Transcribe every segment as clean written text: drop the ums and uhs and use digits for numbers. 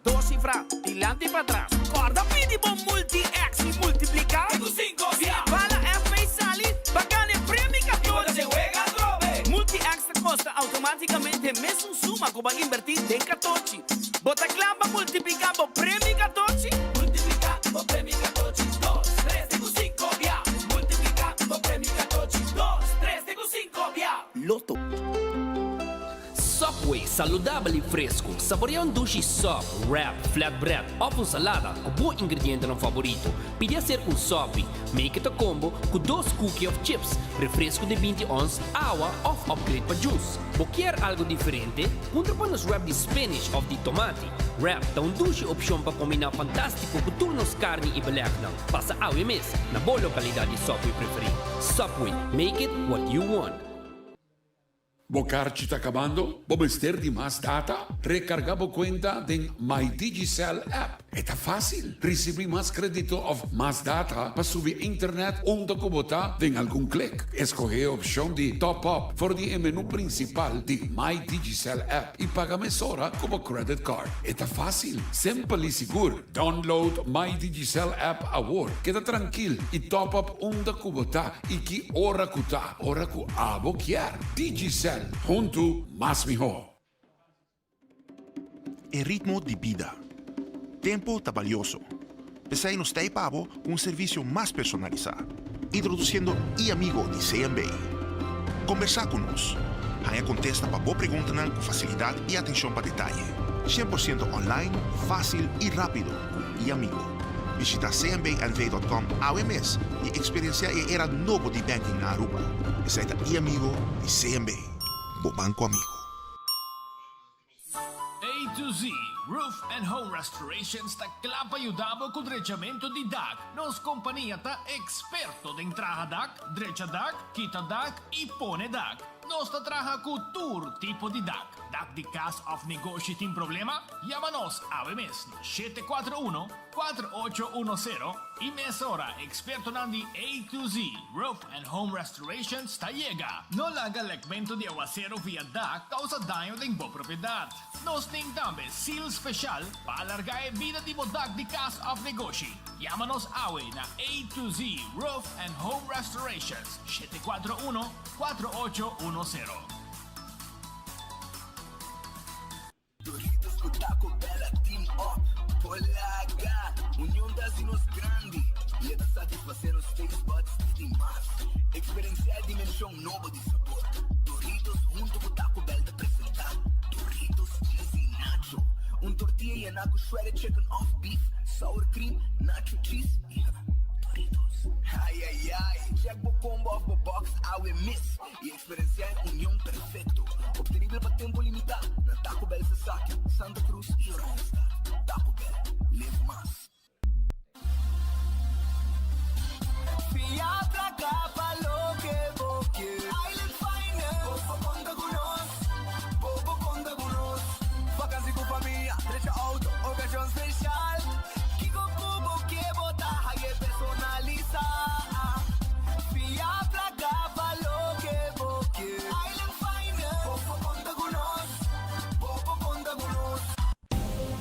Dos sifra, dilanti pa tras. Kòrda pidi bo Multi-X i multipliká. Si e bala FP sali, bo a gana e premio 14. Multi-X ta kosta outomátikamente mesun suma ku bo a inbertí den katochi. Bo ta kla pa multipliká bo premio katochi? Multipliká bo premio katochi, dos, tres te ku sinku bia. Multipliká bo premio katochi, dos, tres te ku sinku bia. Lotto. Subway, saludabel i fresku. Saborea un dushi sub, wrap, flatbread òf un salada ku bo ingredientenan favorito. Pidi aser un sopi, make it a combo, ku dos cookie òf chips, refresku di 20 ons, awa òf upgrade pa juice. Bo kier algu diferente? Puntra pa nos wrap di spinach òf di tomati. Wrap ta un dushi opshon pa kombiná fantástiko ku tur nos karni i belegnan. Pasa awe mes na bo lokalidat di Subway preferí. Subway, make it what you want. Bo karchi ta kabando? Bo mester di mas data? Rekargá bo kuenta den My Digicel app. E ta fásil! Risibí mas krédito òf mas data pa subi internet unda ku bo ta den algun klik. Eskohé e opshon di Top Up for di e menú prinsipal di My Digicel app i paga mesora ku bo credit card. E ta fásil, simpel i sigur. Download My Digicel app awor. Keda trankil i top up unda ku bo ta i ki ora ku ta, ora ku abo kier. Digicel, huntu mas mihó. E ritmo di bida. Tempo ta balioso. P'esei nos ta ei pa bo ku un servisio mas personalisá. Introdusiendo e-Amigo di CMB. Kombersá ku nos. Haña kontesta pa bo preguntanan ku fasilidat i atenshon pa detaye. 100% online, fásil i rápido ku e-Amigo. Bishita cmbnv.com awe mes i eksperensiá e era nobo di banking na Aruba. Esei ta e-Amigo di CMB, bo banko amigo. A to Z Roof and Home Restorations ta kla pa yuda bo ku drechamentu di dak. Nos kompania ta eksperto den traha dak, drecha dak, kita dak i pone dak. Nos ta traha ku tur tipo di dak. Dak di kas òf negoshi tin problema? Yama nos awe mes na 741 4810 i mesora ekspertonan di A to Z Roof and Home Restorations ta yega. No laga lekmentu di awaseru via dak kousa daño den bo propiedat. Nos tin tambe seal speshal pa alargá e bida di bo dak di kas òf negoshi. Yama nos awe na A to Z Roof and Home Restorations, 741 4810. Doritos ku Taco Bell a team up por laga. Union ta hasi nos grandi i e ta satisfasé nos taste buds di di mas. Eksperensiá e dimenshon nobo di sabor. Doritos huntu ku Taco Bell ta presentá Doritos Cheesy Nacho, un tortilla yená ku shredded chicken òf beef, sour cream, nacho cheese i Doritos. Ai ai ai! Check bo combo òf bo box awe mes i Experiencia e union perfecto, obtenibel pa tempo limita na Taco Bell Sasaki, Santa Cruz y Oranjestad. Taco Bell, live mas. Fia placa pa loke bo kier. Island Finance, bo por conta cu nos, bo por conta cu nos. Vakantie cu famia, drecha auto, ocasion special. Kico cu bo kier bo ta haye personalisa. Fia placa pa loke bo kier. Island Finance, bo por conta cu nos, bo por conta cu nos.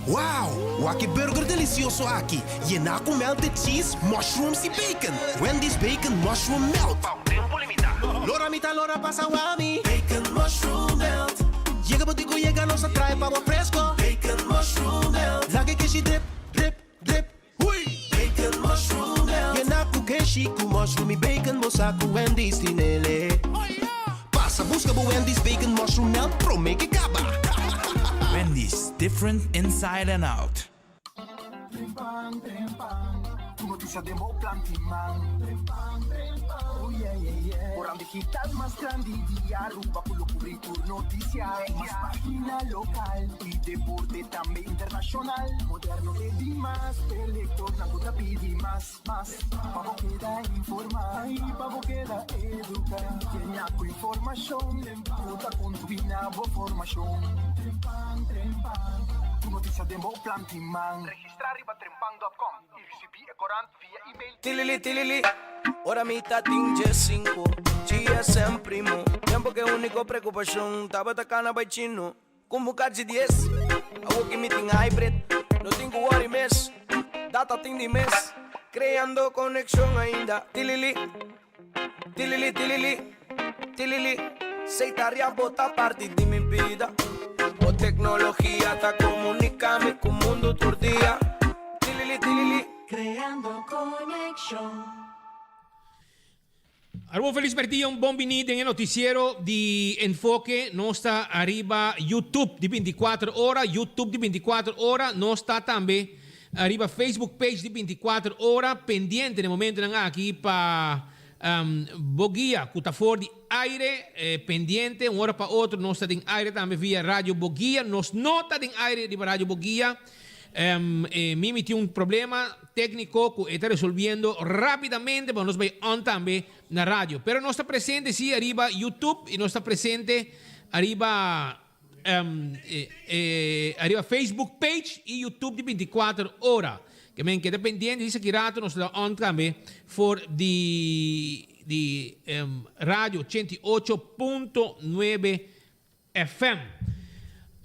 Wow! Wak e burger delicioso aki, yená cu melted cheese, mushrooms y bacon! Wendy's Bacon Mushroom Melt! Pa un tempo limita. Lora mi ta lora pasa wami. Bacon Mushroom Melt. Yega bo tin cu yega nos a trae pa bo fresco. Bacon Mushroom Melt. Laga e keshi drip, drip, drip. Hui! Bacon Mushroom Melt. Yena cu keshi cu mushroom y bacon bo sa cu Wendy's tin ele. Pasa busca bo Wendy's Bacon Mushroom Melt prome ke caba. Wendy's, different inside and out. Trempan, trempan, ku notisia den bo planti man. Trempan, trempan, oh yeah, yeah, yeah. Koran digital mas grandi di Aruba ku lo kubri tur notisia. Mas pagina lokal i deporte tambe internashonal. Moderno te di mas, e lektornan ku ta pidi mas, mas. Pa bo keda informá i pa bo keda eduká. Yena ku informashon ku ta kontribuí na bo formashon. Trempan, trempan, ku notisia den bo planti man. Registrá riba trempan dòt kòm i risibí e korant via email. Tilili tilili, ora mi ta tin djesinku, GSM primo, tempo ke uniko preokupashon tabata kana bai chino, ku un bukachi dies, awo ki mi tin hybrid. mes, data tin di mes. Creando conexion ainda, tilili, tilili, tilili, tilili. Seitaria bo ta parti di mi bida. Bo tecnologia ta comunica mi cu mundo tur dia. Tilili, tilili. Creando conexion. Aruba un felis merdia, un bon bini den e noticiero di Enfoke. Nos ta ariba YouTube di binticuater ora, YouTube di binticuater ora. Nos ta tambe ariba Facebook page di binticuater ora, pendiente na e momentonan aki pa bo guia cu ta for di aire, pendiente un ora pa otro nos ta den aire tambe via Radio Boguia. Nos no ta den aire riba Radio Boguia. E Mimi tin un problema tecnico cu e ta resolviendo rapidamente pa nos bay on tambe na radio. Pero nos ta presente si ariba YouTube y nos ta presente ariba ariba Facebook page y YouTube di binticuater ora. Ke men keda pendiente si esaki rato nos ta on tambe for di di radio 88.9 FM.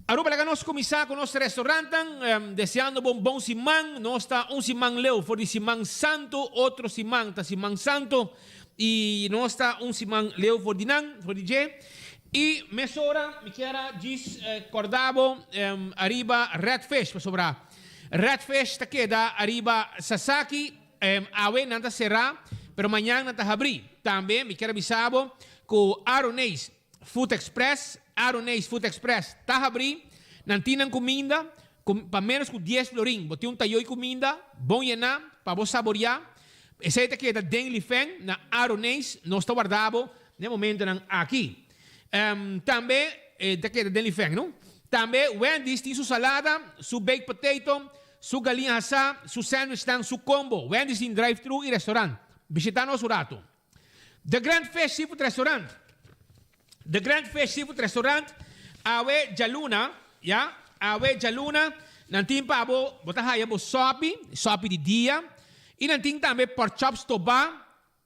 Aruba laga nos cuminsa cu nos restaurantnan, deseando bo un bon siman. Nos ta un siman leu for di Siman Santo, otro siman ta Siman Santo y nos ta un siman leu for di nan, for di dje. Y mesora mi kier a djis corda bo ariba Red Fish, pasobra Red Fish ta keda ariba Sasaki, awe nan ta cera, pero mañan nan ta habri. Tambe mi kier a bisa bo cu Aroneis Food Express, Aroneis Food Express ta habrí, nan tin nan kuminda ku pa ménos ku dies florin. Bo tin un tayoy kuminda bon yená pa bo saboriá. Esei ta keda den Lifeng na Aroneis. Nos ta warda bo na e momentonan aki. Tambe ta keda den Lifeng, no? Tambe Wendy's tin su salada, su baked potato, su galiña hasá, su sandwichnan, su combo. Wendy's tin drive-thru i restaurant. Bishitá nos un ratu. The Grand Fish Seafood Restaurant The Grand Fish Seafood Restaurant awe djaluna, ya, awe djaluna nan tin pa bo, bo ta haya bo sopi, sopi di dia, i nan tin tambe pork chop stobá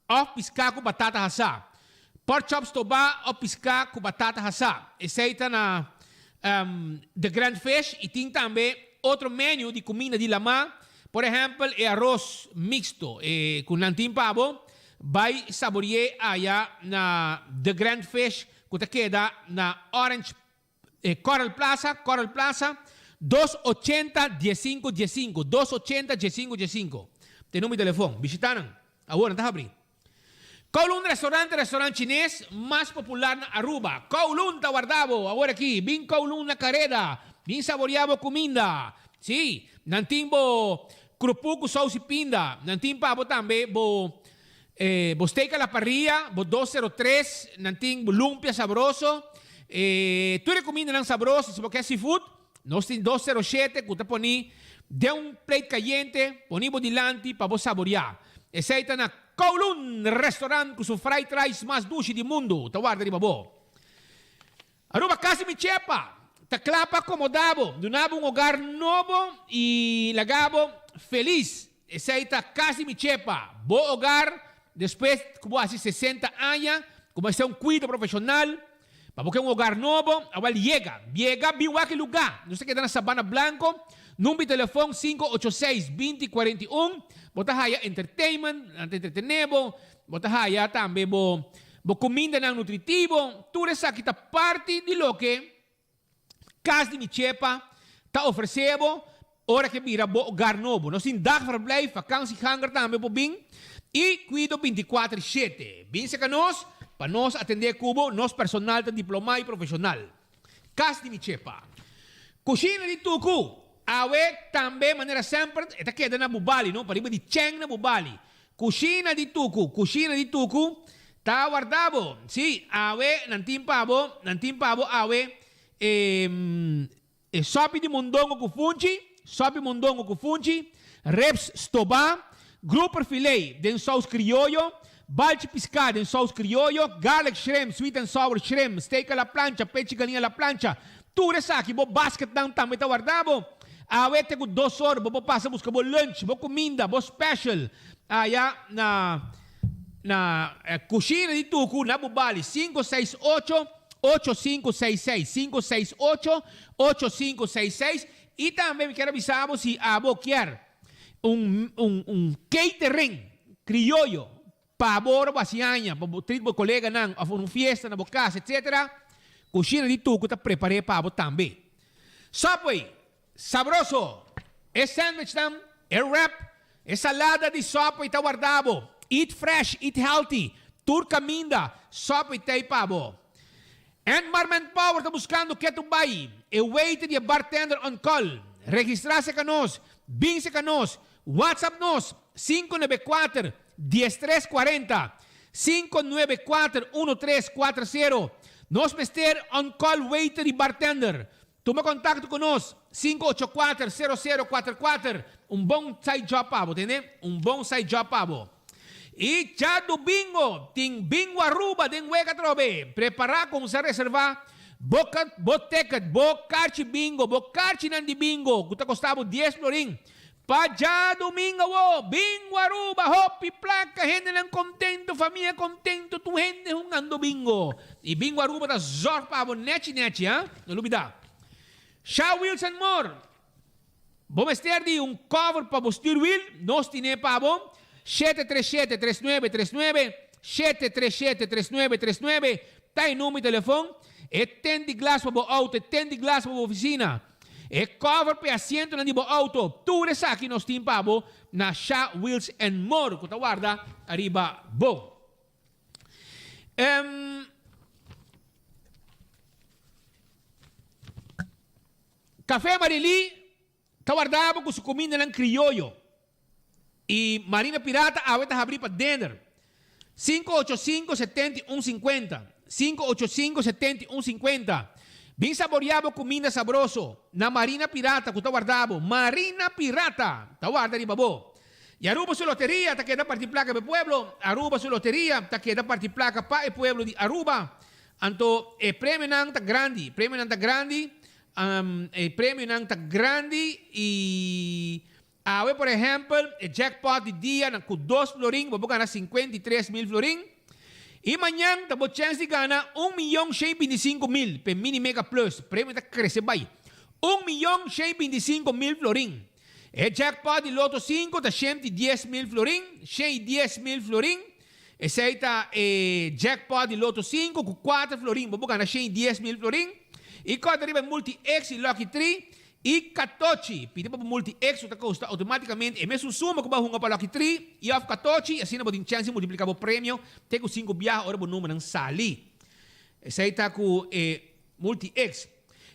òf piská ku batata hasá. Pork chop stobá òf piská ku batata hasá. Esei ta na The Grand Fish i tin tambe otro menu di kuminda di lamá. Por ehèmpel e aros mixto e ku nan tin pa bo, bai sabori'é aya na The Grand Fish ku ta keda na Orange Coral Plaza, Coral Plaza, dos ochenta diesinku diesinku, dos ochenta diesinku diesinku. Ta e number di telefon. Bishita nan. Awor nan ta habri. Kowloon Restaurant ta restaurant chines mas popular na Aruba. Kowloon ta warda bo awor aki. Bin Kowloon na kareda. Bin saboria bo kuminda. Sí, nan tin bo krupu ku sous i pinda. Nan tin pa bo tambe bo bo steak a la parrilla, bo 203, nan tin bo lumpia sabroso. Tur e kumindanan sabroso. Si bo ke seafood, Nos tin 207 ku ta poni den un plate kayente, poni bo dilanti pa bo saboriá. Esei ta na Kowloon Restaurant ku su fried rice mas dushi di mundu ta warda riba bo. Aruba Kasi Mi Chepa ta kla pa akomodá bo, duna bo un hogar nobo i laga bo felis. Esei ta Kasi Mi Chepa, bo hogar despues ku bo hasi 60 aña, ku bo mester un kuido profeshonal. Pa bo ke un hogar nobo, awel yega. Yega, bin wak e lugá. Nos ta keda na Sabana Blanco. Number di telefon 586 20 41. Bo ta haya entertainment, nan ta entretené bo. Bo ta haya tambe bo bo kumindanan nutritivo. Tur esaki ta parti di loke Kas di Mi Chepa ta ofresé bo ora ke bira bo hogar nobo. Nos tin dagverblijf, vakantieganger tambe por bin i kuido bintikuater shete. Bin serka nos pa nos atendé ku bo. Nos personal ta diplomá i profeshonal. Kas di Mi Chepa. Kushina di Tuku. Awe tambe manera semper e ta keda na Bubali, no? Pariba di Cheng na Bubali. Kushina di Tuku, Kushina di Tuku ta warda bo. Sí, awe nan tin pa bo, nan tin pa bo awe e e sopi di mondongo ku funchi, sopi mondongo ku funchi, ribs stobá, grouper filet den sous krioyo, balchi piská den sous krioyo, garlic shrimp, sweet and sour shrimp, steak a la plancha, pechi galiña a la plancha. Tur esaki bo basketnan tambe ta warda bo. Awe te ku dos or bo por pasa buska bo lunch, bo kuminda, bo special aya na na kushina di Tuku na Bubali 568 8566, 568 8566. Y tambe mi kier a bisa bo si abo kier un un un catering crioyo pa bo ora bo haci aña, pa bo treat bo coleganan of un fiesta na bo casa etc. Cushina di Tucu ta prepare pa bo tambe. Subway, sabroso! E sandwichnan, e wrap, e salada di Subway ta warda bo. Eat fresh, eat healthy. Tur caminda, Subway t'ey pa bo. Enmar Manpower ta buscando ketu bay e waiter di e bartender on call. Registra seca nos, bin seca nos, WhatsApp nos, 594 1340, 594 1340. Nos mester on call waiter y bartender. Tuma contacto cu nos, 584 0044. Un bon side job pa bo, tende? Un bon side job pa bo. Y djadumingo tin Bingo Aruba den wega atrobe. Prepara cuminsa reserva bo bo ticket, bo carchi bingo, bo carchinan di bingo cu ta costa bo dies florin. Pa djadumingo awo, Bingo Aruba, hopi placa, hendenan contento, famia contento, tur hende hungando bingo. Y Bingo Aruba ta zorg pa bo nechi nechi, ha? No lubida. Sha Wilson Moore. Bo mester di un cover pa bo stuurwiel? Nos tine pa bo. 737 3939, 737 3939 ta e number di telefon. E tent di glas pa bo auto, e tent di glas pa bo oficina, e cover pa e asientonan di bo auto, tur esaki nos tin pa bo na Sha Wheels and More cu ta warda ariba bo. Café Marilí ta warda bo cu su cumindanan crioyo y Marina Pirata awe ta habri pa dinner. 585 71 50, 585 71 50. Bin saboria bo cuminda sabroso na Marina Pirata cu ta warda bo. Marina Pirata ta warda riba bo. Y Aruba su loteria ta keda parti placa pa e pueblo. Aruba su loteria ta keda parti placa pa e pueblo di Aruba. Anto e premionan ta grandi, premionan ta grandi, e premionan ta grandi y awe por ehempel e jackpot di dia na cu dos florin bo por gana 53 mil florin y mañan ta bo chens di gana 1.125.000 pe Mini Mega Plus, premio ta crece bay, 1.125.000 florin. E jackpot di Lotto 5 ta 110 mil florin, 110 mil florin. Esey ta e jackpot di Lotto 5 cu 4 florin bo por gana 110 mil florin. Y cota riba e Multi X y Lucky 3 y Catochi. Pidi pa bo Multi X cu ta costa automaticamente e mesun suma cu bo a hunga pa Lucky 3 y of Catochi y asina bo tin chance di multiplica bo premio te cu 5 biaha ora bo numernan sali. Esey ta cu e Multi X.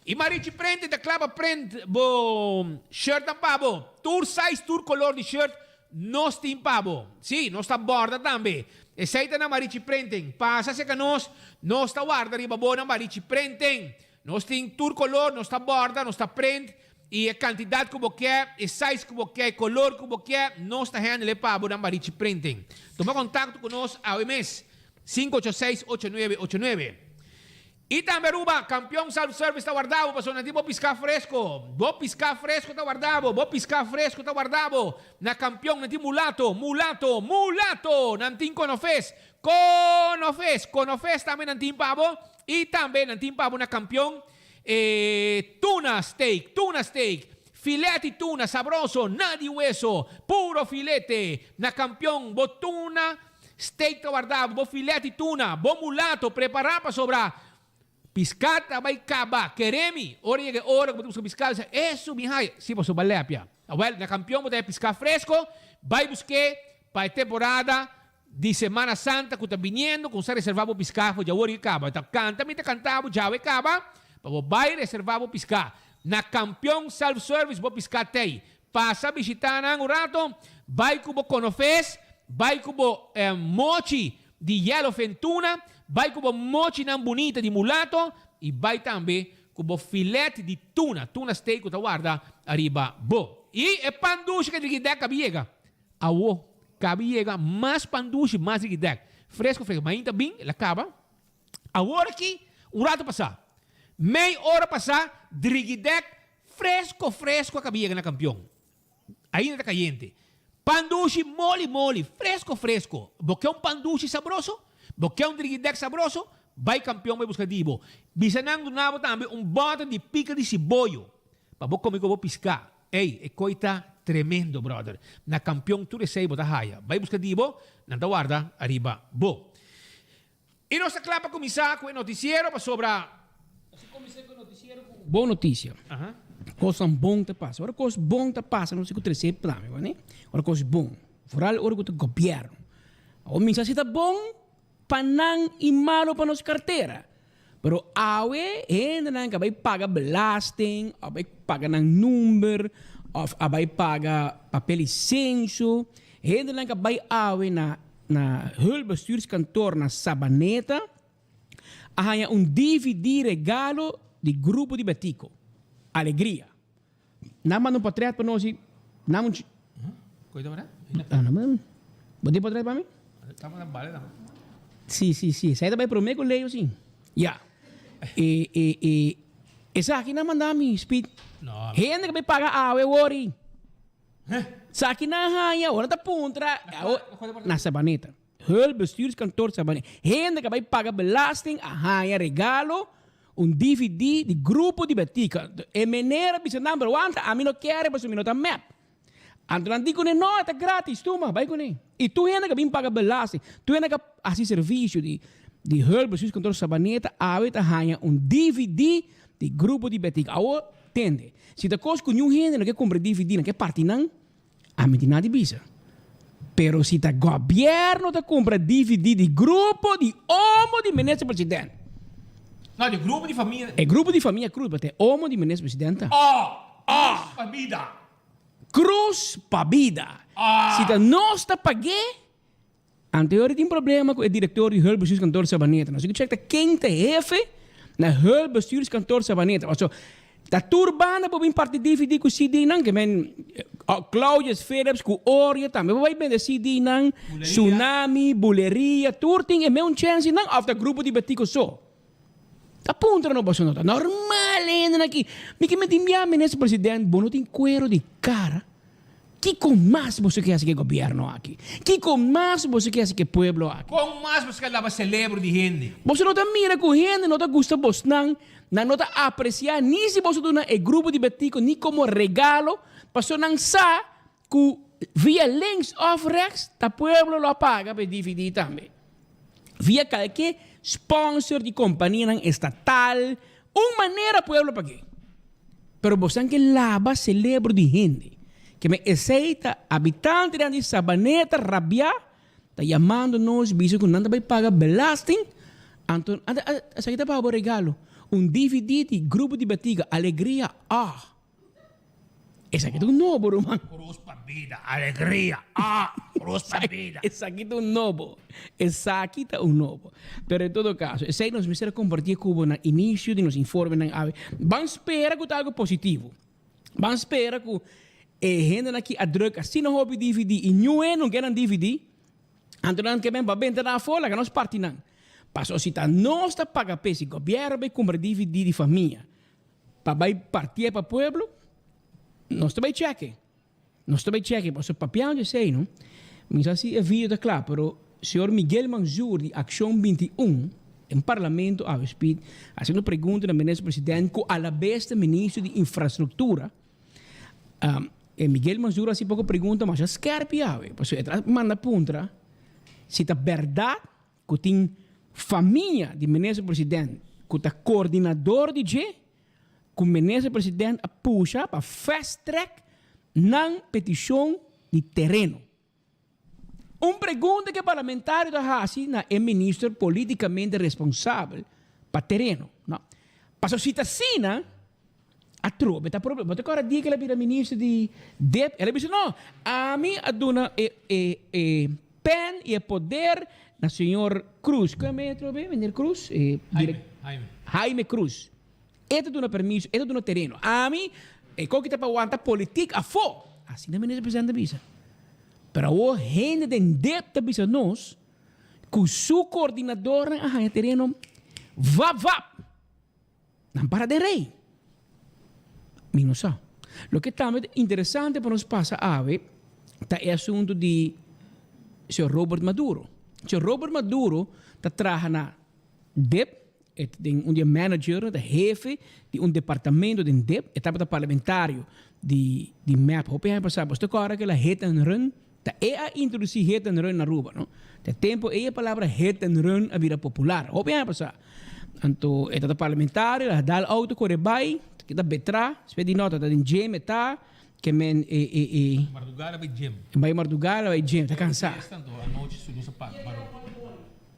Y Marichi Print ta cla pa print bo shirtnan pa bo. Tur size, tur color di shirt nos tin pa bo. Sí, nos ta borda tambe. Esey ta na Marichi Printing. Pasa cerca nos, nos ta warda riba bo na Marichi Printing. Nos tin tur color, nos ta borda, nos ta print y e cantidad cu bo kier, e size cu bo kier, e color cu bo kier, nos ta handle pa bo na Marichi Printing. Tuma contacto cu nos awe mes, 586 8989. Y tambe Aruba, Campeon Self Service ta warda bo pasobra nan tin bo pisca fresco. Bo pisca fresco ta warda bo, bo pisca fresco ta warda bo. Na Campeon nan tin mulato, mulato, mulato! Nan tin conofes, conofes, conofes tambe nan tin pa bo. Y tambe nan tin pa bo na Campeon e tuna steak, tuna steak, filet di tuna sabroso, nada di hueso, puro filete. Na Campeon bo tuna Steak ta warda bo filet di tuna, bo mulato prepara pasobra pisca ta bay caba. Kere mi, ora yega e ora cu bo ta busca pisca, bo bisa, Eso mi haya. Si, pasobra bo a lepia. Awel, na Campeon bo ta haya pisca fresco, bay busque pa e temporada di Semana Santa cu ta biniendo, cuminsa reserva bo pisca for djawor y caba. Ta canta mi ta canta bo djawe caba pa bo bay reserva bo pisca. Na Campeon Self Service bo pisca tey. Pasa bishita nan un rato, bai ku bo konofes, bai ku bo mochi di yellowfin tuna, bai ku bo mochinan bunita di mulato i bai tambe ku bo filet di tuna, tuna steak ku ta warda ariba bo. I e pan dushi ku e drigidek kabi yega. Awo, kabi yega mas pan dushi, mas drigidek. Fresco fresco. Mainta bin, el a kaba. Awor aki, un rato pasá, mei ora pasá, drigidek Fresco fresco a kabi yega na kampion. Ainda ta kayente. Pan dushi moli moli, fresco fresco. Bo ke un pan dushi sabroso? Bo ke un drigidek sabroso? Bai kampion bai buska di bo. Bisa nan duna bo tambe un bòter di pika di siboyo. Pa bo come cu bo pisca. Ey, e coy ta tremendo, brother. Na Campeon tur esey bo ta haya. Bay busca di bo, nan ta warda ariba bo. Y nos ta cla pa cuminsa cu e noticiero pasobra. Nos ta cuminsa cu e noticiero cu bon noticia. Cosnan bon ta pasa. Ora cos bon ta pasa nos tin cu trece plan, wak? Ora cos bon. Vooral ora cu ta gobierno. Awor mi sa si ta bon pa nan y malo pa nos cartera. Pero awe hendenan cu a bay paga belasting, a bay paga nan number of a bay paga papel y censo, hendenan cu a bay awe na na hulpbestuurskantoor na Sabaneta a haya un dvd regalo di Grupo di Betico, Alegria. Nan manda un potret pa nos y nan un. Koe ta potret? Ah, nan manda. Bo tin potret pa mi? Si, si, si. Esei ta bai prome ku Leo, si. Ya. E, e, e, esaki nan manda mi, Speed. No. Hende ku bai paga awe wori. Esaki nan haña, ora ta puntra, na Sabaneta. Hulp bestuurskantoor Sabaneta. Hende ku bai paga belasting a haña regalo un dvd di grupo di Betica. E meneer a bisa nan, pero wanta, ami no kere pasobra mi no ta mep. Anto nan di kuné, no, e ta gratis, tuma, bai kuné. I tur hende ku a bin paga belasting, tur hende ku a hasi servisio di di Hulp bestuurskantoor Sabaneta awe ta haña un dvd di grupo di Betica. Awor, tende, si ta kos ku niun hende no ke kumpra dvd, nan ke parti nan, Ami tin nada di bisa. Pero si ta gobierno ta cumpra dvd di grupo di omo di minister president. No, di grupo di famia. E grupo di famia Cruz, but e omo di minister president ta. Oh! Cruz pa bida. Cruz pa bida. Ah! Si ta nos ta pag'é, anto e ora tin problema cu e director di Hulpbestuurskantoor Sabaneta. Nos tin cu check ta ken ta hefe na Hulpbestuurskantoor Sabaneta. Paso ta tur banda por bin parti dvd cu cd nan. Ke men Claudius Philips cu Oria tambe por bay bende cd nan. Tsunami, Buleria, tur tin e meun chance nan of ta grupo di Betico so. Ta puntra no paso no ta normal hende aki. Mi ke meti bia minister president bo no tin cuero di cara. Kiko mas boso ke hasi ke gobierno aki? Kiko mas boso ke hasi ke pueblo aki? Kon mas boso ke laba celebro di hende? Boso no ta mira ku hende no ta gusta bosnan, nan no ta aprecia ni si boso duna e grupo di Betico ni como regalo, paso nan sa ku via links of rechts ta pueblo lo a paga pa e dvd tambe. Via kalke sponsor di kompanianan estatal, un manera pueblo pag'é. Pero bosan ke laba selebro di hende. Ke men esei ta abitantenan di Sabaneta rabiá ta yamando nos bisa ku nan ta bai paga belasting, anto esaki ta pa bo regalo, un dvd di Grupo di Batiga, Alegria Ah! Esaki ta un nobo, ruman. Cruz pa bida, alegria, ah, cruz pa bida. Esaki ta un nobo. Esaki ta un nobo. Pero en todo caso, esei nos mester a comparti cu bo na inicio di nos informenan awe. Ban spera cu ta algo positivo. Ban spera cu e hendenan aki a druk asina hopi dvd y niun hende no ke nan dvd. Anto nan ke ben pa benta nan afo, laga nos parti nan. Pasobra si ta nos ta paga p'e, si gobierno bay cumpra dvd di famia, Pa bai partié pa pueblo, nos ta bai chèke. Nos ta bai chèke, pasobra papiando esei no, mi sa si e video ta kla, pero señor Miguel Manzur di Accion 21 den Parlamento awe speed hasiendo pregunta na Minister President ku alabes ta Ministro di Infrastruktura, e Miguel Manzur a hasi poko pregunta masha skèrpi awe, pasobra e ta manda puntra si ta bèrdat Ku tin famia di Minister President ku ta koordinador di dje, ku Minister President a pusha pa fast track nan petishon di tereno. Un pregunta ku e parlamentario ta hasi na e minister politikamente responsabel pa tereno, no. Pasobra si ta asina, Atrobe ta problema. Bo ta kòrda dia ku el a bira minister di dep? El a bisa, No, ami a duna e e e pen i e poder na señor Cruz. Kon e atrobe, meneer Cruz? E Jaime, Jaime. Jaime Cruz. E ta duna permiso, e ta duna tereno. Ami, e koki ta pa wanta politik afó. Asina minister presidente a bisa. Pero awor hende den dep ta bisa nos ku su koordinadornan a haña tereno vap vap. Nan para den rei. Mi no sa. Loke tambe ta interesante pa nos pasa awe ta e asuntu di señor Robert Maduro. Señor Robert Maduro ta traha na dip. E ta den un di e managernan, ta hefe di un departamento den dip. E tabata parlamentario di di mep hopi aña pasá. Bo ta kòrda kila hit and run? Ta e a introdusí hit and run na Aruba, no? Ta e tempu ei e palabra hit and run a bira popular, hopi aña pasá. Anto e tabata parlamentario, el a dal outo kore bai, ta keda betrá, despues di nota ta den gym e ta, ke men e e e. Mardugá el a bai gym. E bai mardugá el a bai gym, ta kansá. Fiesta anto anochi su lus a paga, paró.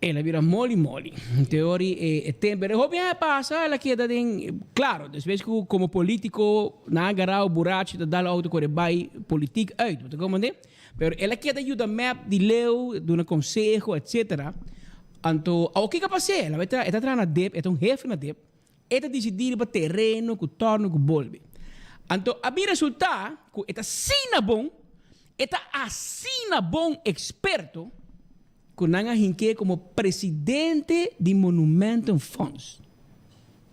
El a bira moli moli. Teori e e tempo. Pero hopi aña pasa el a keda den, claro, despues cu como politico nan a garao burachi ta dal auto core bay politiek uit, bo ta comprende? Pero el a keda yuda mep di leu, duna conseho, etcetera. Anto, awor kico a pas'é? El a bay traha, e ta traha na dip, e ta un hefe na dip. E ta disidí riba tereno ku tòrnu ku bolbe. Anto a bin resultá ku e ta asina bon, e ta asina bon eksperto ku nan a hink'é komo presidente di Monumentenfonds.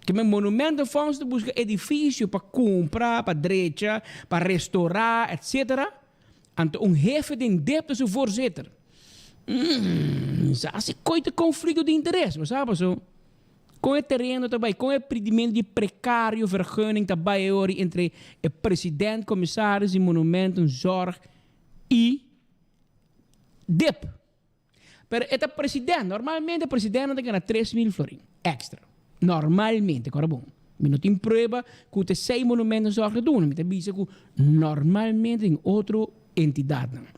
Kimen Monumentenfonds ta buska edifisio pa kumpra, pa drecha, pa restorá, etsetera. Anto un hefe den dep ta su voorzitter. Umm, sa si koe ta konflikto di interes, bo sa paso. Kon e tereno ta bai? Kon e pridimento di precario vergunning ta bai e ori entre e president, commissaris di monumenten, zorg y dip? Pero e ta president, normalmente presidentnan ta gana 3000 florin extra. Normalmente, kora bon. Mi no tin prueba ku ta esei monumentenzorg ta duna, mi ta bisa ku normalmente den otro entidadnan.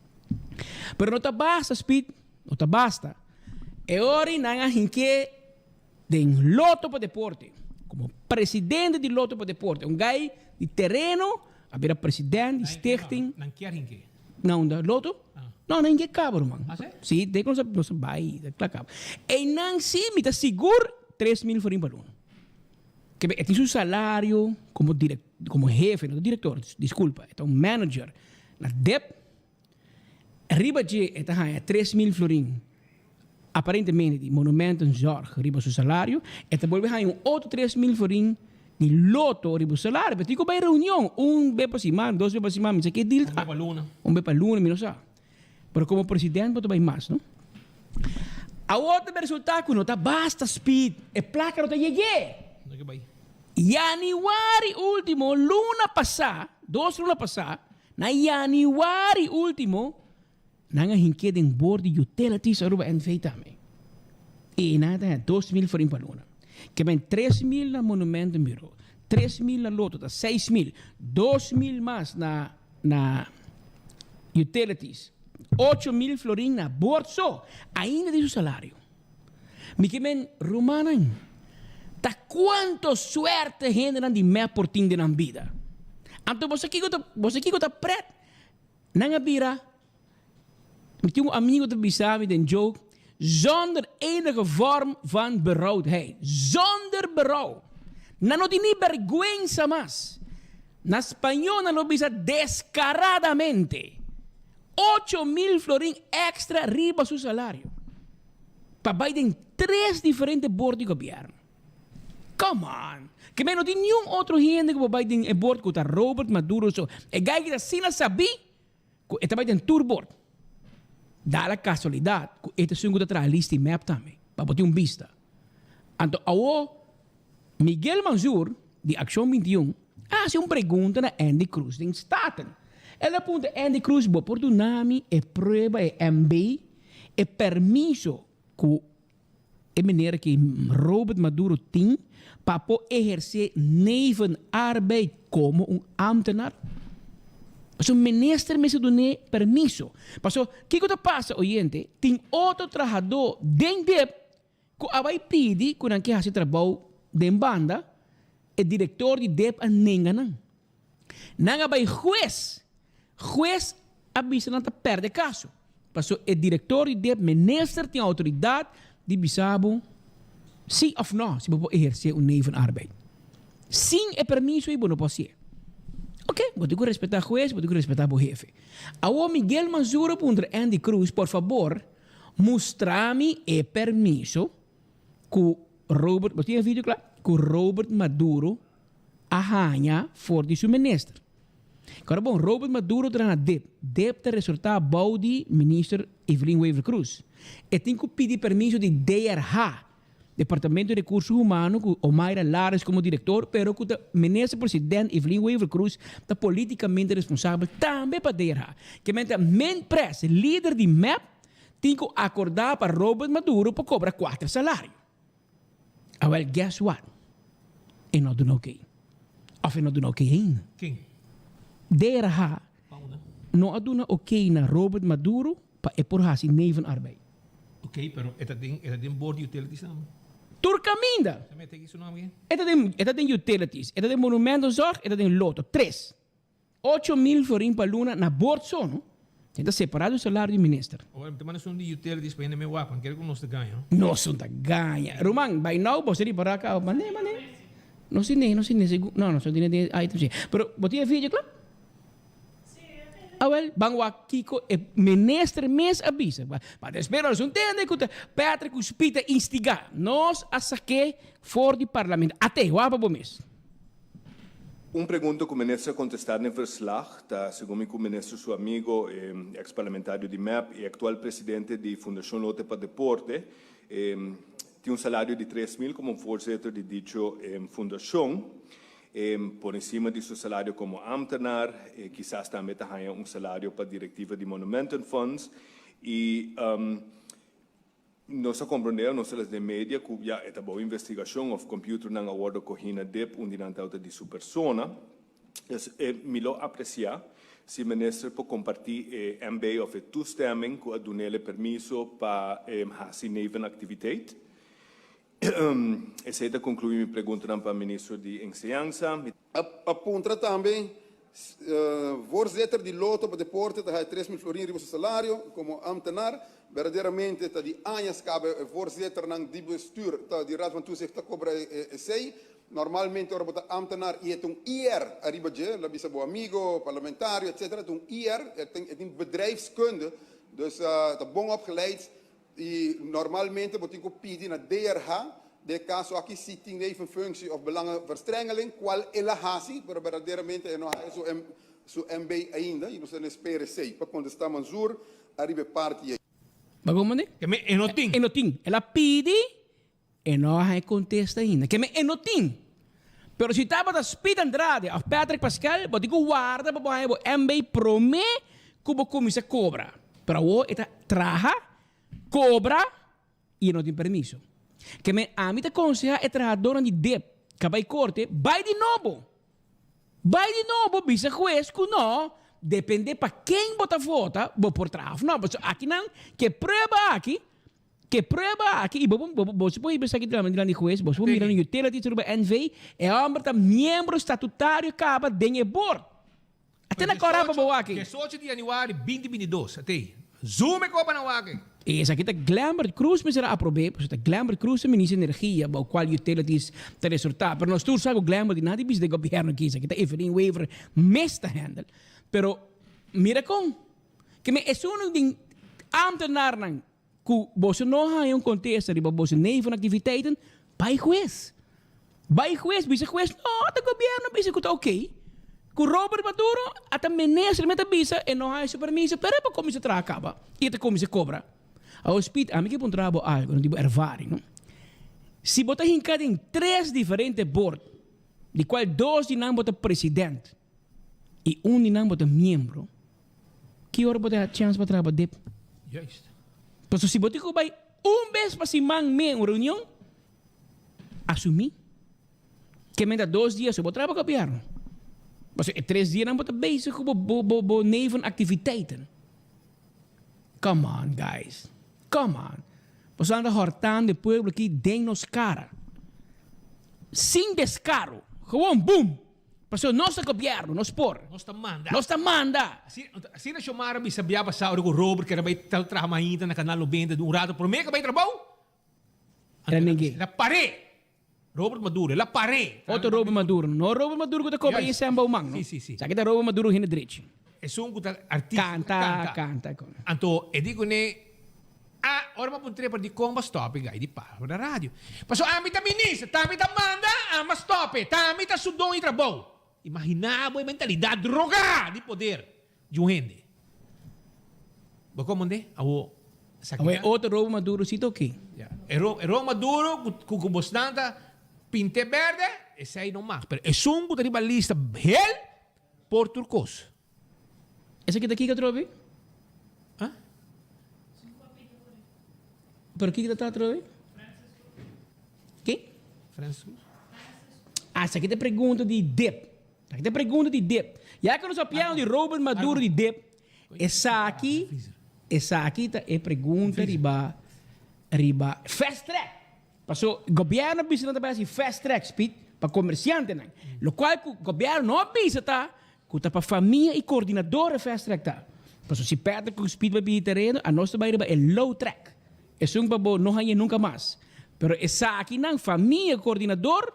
Pero no ta basta, Speed. No ta basta. E ora nan a hink'é den Loto pa Deporte, komo presidente di Loto pa Deporte. Un gai di tereno a bira president di stichting. Nan kier hink'é? Na unda? Loto? No, nan hink'é kaba, ruman. Ah, si? Si, te ku nos a bai, ta kla kaba. Einan si mi ta sigur 3000 florin pa luna. Kebe e tin su salario komo direk, komo hefe, no ta direktor, diskulpa, e ta un manager na dep. Riba dje e ta haña 3000 florin aparentemente di Monumentenzorg riba su salario. E ta bolbe haña un otro 3000 florin di Lotto riba su salario. Pero tin ku bai reunion un be pa siman, dos be pa siman, mi sa ke deal ta. Un be pa luna. Un be pa luna, mi no sa. Pero komo president bo ta bai mas, no? Awor ta resulta ku no ta basta Speed, e plaka no ta yeg'é. No ke bai. Januari ultimo, luna pasá, dos luna pasá, Na yanüari último, nan a hink'é den bord di Utilities Aruba NV. tambe. I nan a ta haña 2000 florin pa luna. Ke men 3000 na Monumentenbureau, 3000 na Lotto, ta 6000, 2000 mas na na Utilities, 8000 florin na bord so, ainda di su salario. Mi ke men, rumannan, ta kuanto suerte hendenan di mep por tin den nan bida. Anto bo sa kiko ta, bo sa kiko ta pret? Nan a bira, mi tin un amigo ta bisa mi den joke, zonder enige vorm van berouwdheid. Zonder berouw. Nan no tin ni bergwensa mas. Na spañó nan lo bisa descaradamente. 8000 florin extra riba su salario. Pa bai den tres diferente bord di gobierno. Come on! Ke men no tin niun otro hende ku por bai den e bord ku ta Robert Maduro so. E guy ki ta asina sabí ku e ta bai den tur bord. Da la casualidad ku e ta esun ku ta traha lista i map tambe, pa bo tin un bista. Anto awo Miguel Manzur di Accion 21 a hasi un pregunta na Endy Croes den Staten. El a puntra Endy Croes bo por duna mi e prueba, e MB, e permiso ku e meneer aki Robert Maduro tin pa por eherce nevenarbeid como un ambtenaar? Pasobra minister mester dun'é permiso. Pasobra kiko ta pasa oyente, tin otro trahadó den dip ku a bai pidi ku nan ke hasi trabou den banda, e direktor di dip a nenga nan. Nan a bai hues, hues a bisa nan ta perde kaso, paso e direktor di dip, minister tin outoridat di bisa bo si of no si bo por eherse un nevenarbeid. Sin e permiso ei bo no por hasié. Ok, bo tin ku respetá hues, bo tin ku respetá bo hefe. Awor Miguel Manzur a puntra Endy Croes, por fabor mustra mi e permiso ku Robert, bo tin e video kla? Ku Robert Maduro a haña for di su minister. Kòrda bon, Robert Maduro traha na dip. Dip ta resortá bou di minister Evelyn Wever-Croes. E tin ku pidi permiso di DRH. Departamento di Recurso Humano cu Omaira Lares como director, pero cu ta Minister President Evelyn Wever-Croes ta politicamente responsabel tambe pa DRH. Ke men ta Minpres, lider di mep, tin cu acorda pa Robert Maduro pa cobra cuater salario. Awel, guess what? E no duna ok. Of e no duna ok ainda. Ken? DRH no a duna ok na Robert Maduro pa e por haci nevenarbeid. Ok, pero e ta den, e ta den board di utilities tambe? Tur caminda! Sa mete aki su nomber aki? E ta den, e ta den utilities, e ta den monumentenzorg, e ta den lotto. Tres. 8000 florin pa luna na board so, no? E ta separa di salario di minister. Ora mi ta manda esun di utilities pa hende me wak, nan kere ku nos ta gaña, no? Nos no ta gaña. Ruman, by now bo sa ripara caba. Mande, mande. Nos tin, nos tin, no, nos no tin den item si. Pero bo tin e video kla? Awel, ban wak kiko e minister mes a bisa. Pa despues nos no tende ku ta Patrick ku Speed a instiga. Nos a sak'é for di parlamento. At'é, wak pa bo mes. Un pregunta ku minister a kontestá den verslag ta, segun mi ku minister su amigo, e eks parlamentario di mep i aktual presidente di Fundashon Lote pa Deporte, tin un salario di 3000 komo voorzitter di dicho fundashon. Por encima di su salario komo ambtenaar, kisas tambe ta haña un salario pa direktiva di Monumentenfonds i Nos a comprende o nos a les den media cu ya e ta bao investigacion of computernan a wordo cogi na dip un di nan tawata di su persona. Dus mi lo aprecia si minister por comparti e MB of e toestemming cu a dunele permiso pa haci nevenactiviteit. Esey ta conclui mi preguntanan pa ministro di Enseñansa. A puntra tambe voorzitter di Lotto pa Deporte ta haya 3000 florin riba su salario como ambtenaar. Berdaderamente ta di añas caba e voorzitternan di bestuur ta di Raad van Toezicht ta cobra esey. Normalmente ora bo ta ambtenaar y e ta un IR ariba dje, la bisa bo amigo, parlamentario etc. Ta un IR, e tin bedrijfskunde, dus ta bon opgeleid. I normalmente bo tin ku pidi na DRH, den e kaso aki si tin nevenfunctie of belangenverstrengeling, kual el a hasi, pero berdaderamente e no haya su su MB ainda i nos ta na espera esei pa kontestá Mansour ariba e parti ei. Bo komprendé? Ke men e no tin. E no tin. El a pidi E no a haña kontesta ainda. Ke men e no tin. Pero si tabata Speed Andrade òf Patrick Pascal, bo tin ku warda pa bo haña bo MB promé ku bo kuminsá kobra. Pero awor e ta traha, kobra i e no tin permiso. Ke men ami ta konsehá e trahadónan di dip ka bai korte, bai di nobo. Bai di nobo bisa hues ku no, dependé pa ken bo ta vota, bo por traha òf no. Pasobra akinan ke prueba aki Ke prueba aki, i bo bo bo por hiba esaki dilanti di hues, bo por mira na utilities Aruba NV, e homber ta miembro statutario kaba den e board. Ate na kora pa bo wak. 18 di januari 2022, ate. Zoom e kopa na wak. I esaki ta Glembert Croes mester a aprob'é, pasobra ta Glembert Croes ta minister di energia bou kual utilities ta resortá. Pero nos tur sa ku Glembert di nada bisa den gobièrnu aki, esaki ta Evelyn Wever mes ta handle. Pero mira kon, ke men esun den ambtenarnan Ku boso no haña un kontesta riba boso nevenaktiviteiten, bai hues. Bai hues, bisa hues, no, ta gobièrnu bisa ku ta oké. Ku Robert Maduro a ta minister mi ta bisa e no haña su permiso, pero e por kuminsá traha kaba i e ta kuminsá kobra. Awor Speed, ami ke puntra bo algu, no di bo ervaring, no. Si bo ta hinká den tres diferente bord, di kual dos di nan bo ta president i un di nan bo ta miembro, Ki ora bo ta chèns pa traha pa dip? Juist. Pasobra si bo tin ku bai un bes pa siman mee un reunion, asumí ke menta dos dia so bo traha pa gobièrnu. Pasobra e tres dianan bo ta bezig ku bo bo bo nevenactiviteiten. Come on guys, come on. Boso anda hòrtando e pueblo aki den nos kara. Sin deskaro, gewoon boom! Pasobra nos ta gobierno, nos por. Nos ta manda. Nos ta manda. Asina Xiomara bisa bia pasá ora ku Robert kere bai traha mainta na Canal 90 un rato promé ku bai trabou. El a neng'é. El a par'é. Robert Maduro, el a par'é. Otro Robert Maduro. No Robert Maduro ku ta kobra Juist. ISM bou man, no. Sí, sí, sí. Esaki ta Robert Maduro hende drechi. Esun ku ta artista. Kanta, kanta. Anto e di kuné, Ah, ora mi a puntr'é por dikon bo a stòp e gai di papia na radio. Pasobra ami ta minister, ta ami ta manda, ami a stòp e, ta ami ta su don di trabou. Imaginá bo e mentalidat drogá di poder di un hende. Bo komprendé? Awor. Awe otro robo Maduro si ta oké. Ya. E ro e robo Maduro ku ku ku bosnan ta pint'é berde, esei no mag. Pero esun ku ta riba lista hel por tur kos. Esaki ta kiko atrobe? Ah? Pero kiko ta atrobe? Ke? Francis Cruz. Ah, esaki ta pregunta di dip. Esaki ta pregunta di dip. Ya ku nos a piano di Robert Maduro di dip, esaki, esaki ta e pregunta riba, riba fast track. Paso gobierno a bisa nan ta bai hasi fast track speed pa comerciantenan. Locual cu gobierno no a bisa ta cu ta pa famia y coordinador e fast track ta. Paso si Patrick cu Speed bai pidi tereno anos ta bai riba e low track. Esun pa bo no hañ'e nunca mas. Pero esakinan famia y coordinador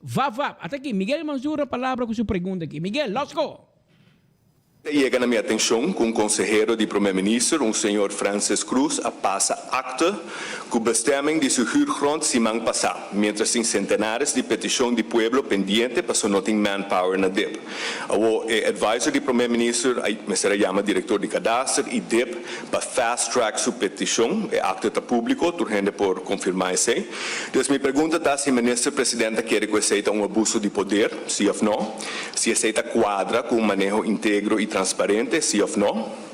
va va. Ata aki Miguel Mansur na palabra cu su pregunta aki. Miguel, let's go! Ta yega na mi atencion cu un consehero di Prome Minister, un señor Francis Cruz, a pasa acte cu bestemming di su huurgrond siman pasa, mientras tin centenares di peticion di pueblo pendiente paso no tin manpower na dip. Awo e advisor di Prome Minister a mester a yama director di Kadaster y dip pa fast track su peticion. E acte ta publico, tur hende por confirma esey. Dus mi pregunta ta si Minister President ta kere cu esey ta un abuso di poder, si of no? Si esey ta cuadra cu un maneho integro y transparente, si of no?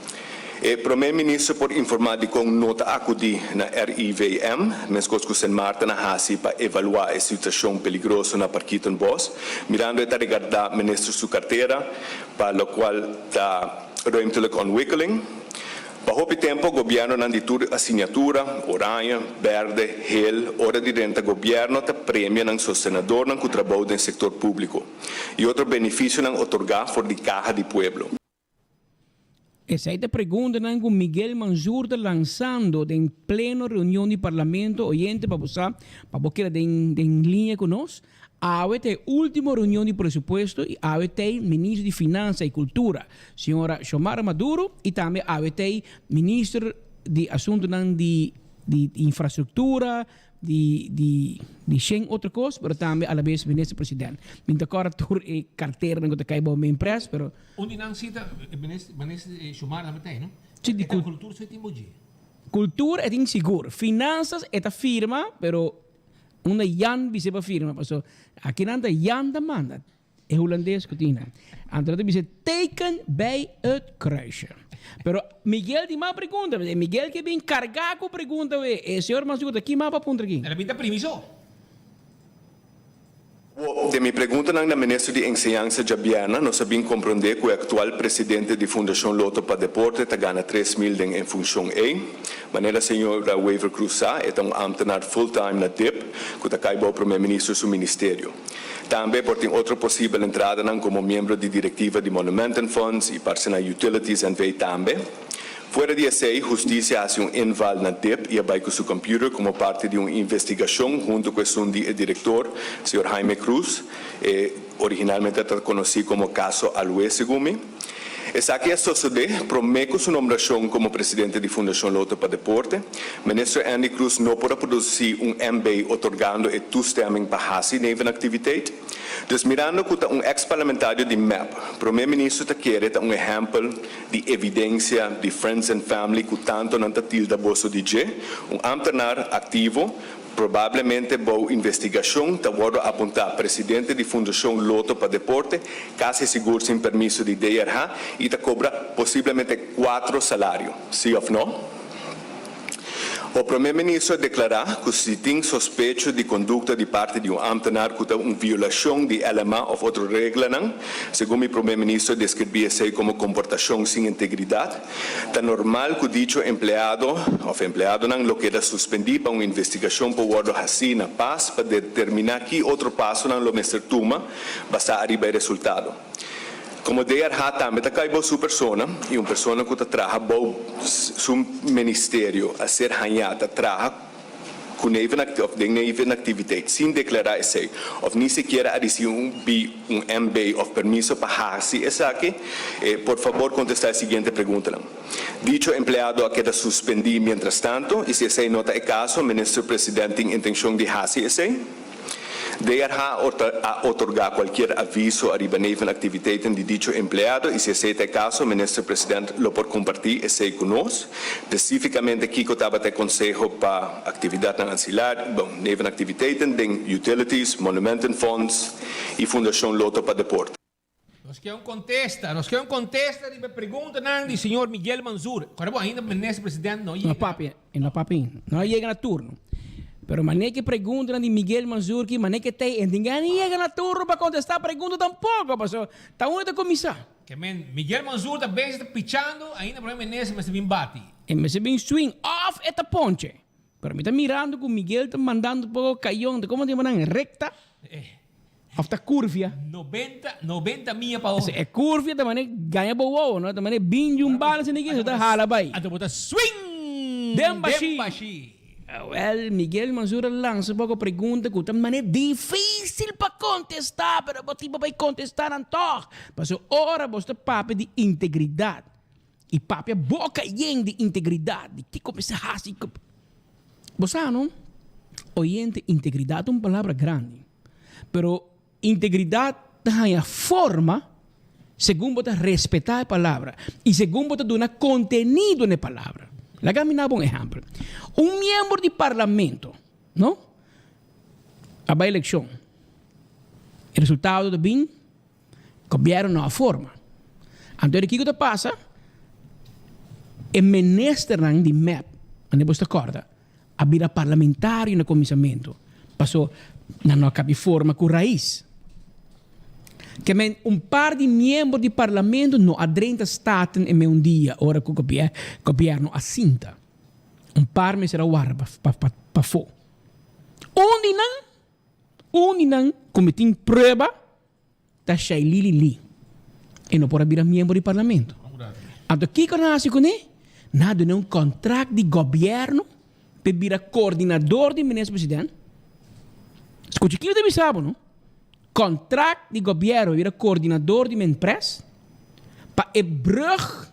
E Prome Minister por informa dicon no ta acudi na RIVM, mescos cu Sint Maarten a haci pa evalua e situacion peligroso na Parkietenbos, mirando e ta regarda Minister su cartera pa locual ta ruimtelijke ontwikkeling. Pa hopi tempo gobiernonan di tur asignatura, oranje, berde, hel, ora di renta gobierno ta premia nan sostenadornan cu trabou den sector publico y otro beneficionan otorga for di caha di pueblo. Esei ta preguntanan cu Miguel Manzur ta lanzando den pleno reunion di Parlamento. Oyente pa bo sa, pa bo keda den den liña cu nos, awe ta e ultimo reunion di presupuesto y awe t'ey Minister di Finansa y Cultura, Señora Xiomara Maduro y tambe awe t'ey Minister di Asuntonan di di Infrastructura, di di di shen otro cos, pero tambe alabes Minister President. Mi no ta corda tur e carteranan cu ta cay bao mi pres, pero. Un di nan si ta Minister Minister Xiomara tambe ta ey, no? Si, di E ta cultura so e tin bo dje. Cultura e tin sigur. Finanzas e ta firma, pero unda Jan bis'e pa firma, paso akinan ta Jan ta manda. E hulandes ku tin nan. Anto nan ta bisa teken bij het kruisje. Pero Miguel tin mas pregunta. Miguel ke bin kargá ku pregunta we. E señor Mansur ta ki mas pa puntra aki? El a bin ta primi so. Bo, Den mi preguntanan na Minister di Enseñansa djabièrnè nos a bin komprondé ku e aktual presidente di Fundashon Lotto pa Deporte ta gana 3000 den e funshon ei. Manera señora Wever-Croes sa, e ta un ámtenar full-time na dip ku ta kai bou Promé Minister su ministerio. Tambe por tin otro posibel entradanan komo miembro di direktiva di Monumentenfonds i Parsena Utilities NV. Tambe. Fuera di esei, hustisia a hasi un inval na dip i a bai ku su computer komo parti di un investigashon huntu ku esun di e direktor, señor Jaime Cruz. E originalmente ta konosí komo Kaso Alue, segun mi. Esaki a sosodé promé ku su nombrashon komo presidente di Fundashon Lotto pa Deporte. Minister Endy Croes no por a produsí un MB otorgando e toestemming pa hasi nevenactiviteit. Dus mirando ku ta un eks parlamentario di mep, Promé Minister ta kere ta un ehèmpel di evidensia di friends and family ku tanto nan ta tilda boso di dje, un ámtenar aktivo, Probablemente bou investigashon ta wordo apuntá presidente di Fundashon Lotto pa Deporte, kasi sigur sin permiso di DRH i ta kobra posiblemente kuatro salario. Sí òf no? O Prome Ministro a deklará ku si tin sospecho di kondukta di parti di un ámtenar ku ta un violashon di LMA òf otro reglanan, segun mi Prome Ministro a deskribí esei komo komportashon sin integridat, Ta normal cu dicho empleado of empleadonan lo keda suspendi pa un investigacion por wordo haci na pas pa determina ki otro pasonan lo mester tuma basa ariba e resultado. Como DRH tambe ta cay bou su persona y un persona cu ta traha bou su ministerio a ser haña ta traha cu nevenacti of den nevenactiviteit sin declara esey of ni sikiera a ricibi un B, un MB of permiso pa haci esaki, e por fabor contesta e siguiente preguntanan. Dicho empleado a keda suspendi mientrastanto y si esey no ta e caso, Minister President tin intencion di haci esey? DRH a otorga cualkier aviso ariba nevenactiviteiten di dicho empleado y si esey ta e caso, Minister President lo por comparti esey cu nos? Specificamente kico tabata e conseho pa actividadnan ancilar, bon, nevenactiviteiten den Utilities, Monumentenfonds y Fundacion Lotto pa Deporte? Nos ke un kontesta, nos ke un kontesta riba e preguntanan di señor Miguel Manzur. Kòrda bo ainda Minister President no yega. No papia, e no papia ainda. No a yega na turno. Pero manera ke preguntanan di Miguel Manzur ki manera ke t'ei, e tin gana yega na turno pa kontestá pregunta tampoko, pasobra ta unda ta kuminsá. Ke men Miguel Manzur ta bezig ta pichando, ainda prome minister mester bin bati. E mester bin swing òf e ta ponche. Pero mi ta mirando ku Miguel ta mandando poko kayon, ta komo ta yama nan, rekta? Of ta curvia? Nobenta, nobenta mia pa ora. E curvia ta mane gaña bo wowo, no? Ta mane bin di un bala sin di ta hala bai. Anto bo ta swing Den bashi. Den bashi. Awel, Miguel Mansur a lansa poko pregunta ku ta mane dificil pa contesta, pero bo tin pa bai contesta nan tog. Pasobra ora bo ta papia di integridad y papia boca yen di integridad, di kico mester haci, Bo sa no? Oyente, integridad ta un palabra grandi. Pero integridad ta haña forma segun bo ta respetá e palabra i segun bo ta duna kontenido na e palabra. Laga mi naba un ehèmpel. Un miembro di parlamento, no, a bai elekshon. E resultado ta bin, gobièrnu no a forma. Anto di kiko ta pasa? E ministernan di mep, manera bo ta kòrda, a bira parlamentario na kuminsamentu, paso nan no a kabi forma ku rais. Ke men un par di miembro di parlamento no a drenta Staten e meun dia ora ku gobièrnu a sinta. Un par mester a warda pafó. Un di nan, un di nan ku mi tin prueba ta Shailili Lee. E no por a bira miembro di parlamento. Anto kiko nan a hasi kuné? Nan a dun'é un kontrakt di gobièrnu p'e bira koordinador di minister president. Skucha kiko ta bisa bo no. Kontrakt di gobièrnu p'e bira koordinador di Minpres pa e brùg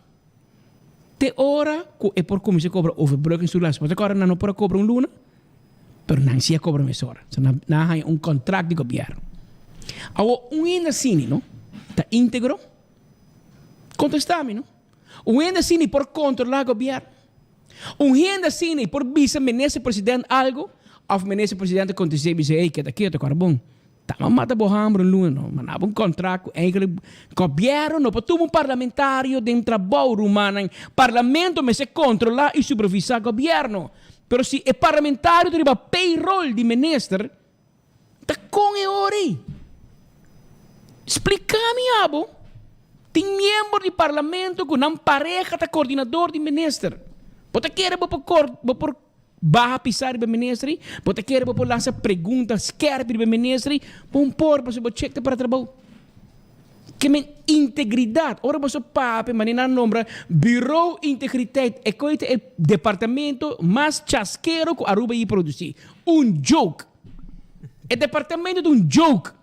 te ora ku e por kuminsá kobra overbruggingstoelage. Bo ta kòrda nan no por a kobra un luna? Pero nan si a kobra mesora. So nan a haña un kontrakt di gobièrnu. Awor un hende asini no ta íntegro? Kontestá mi no. Un hende asini por kontrolá gobièrnu? Un hende asini por bisa minister president algu? Òf minister president ta kontest'é i bisa, ey keda ketu kòrda bon. Ta ma mata bo hamber un luna no. Ma nan un contract cu eigenlijk gobierno no por tuma un parlamentario den trabou rumannan. Parlamento mester controla y supervisa gobierno. Pero si e parlamentario ta riba payroll di minister, ta con e ora ey? Splica mi abo. Tin miembro di parlamento cu nan pareha ta coordinador di minister. Bo ta kere bo por bo por Baha pisa riba e minister ei, bo ta kere bo por lansa pregunta skerp riba e minister ei, bo un por pasobra bo chek ta para trabou. Ke men integridat, ora boso papia manera nan a nombra Bureau Integriteit e koe ta e departamento mas chaskero ku Aruba yi produsi. Un joke! E departamento ta un joke!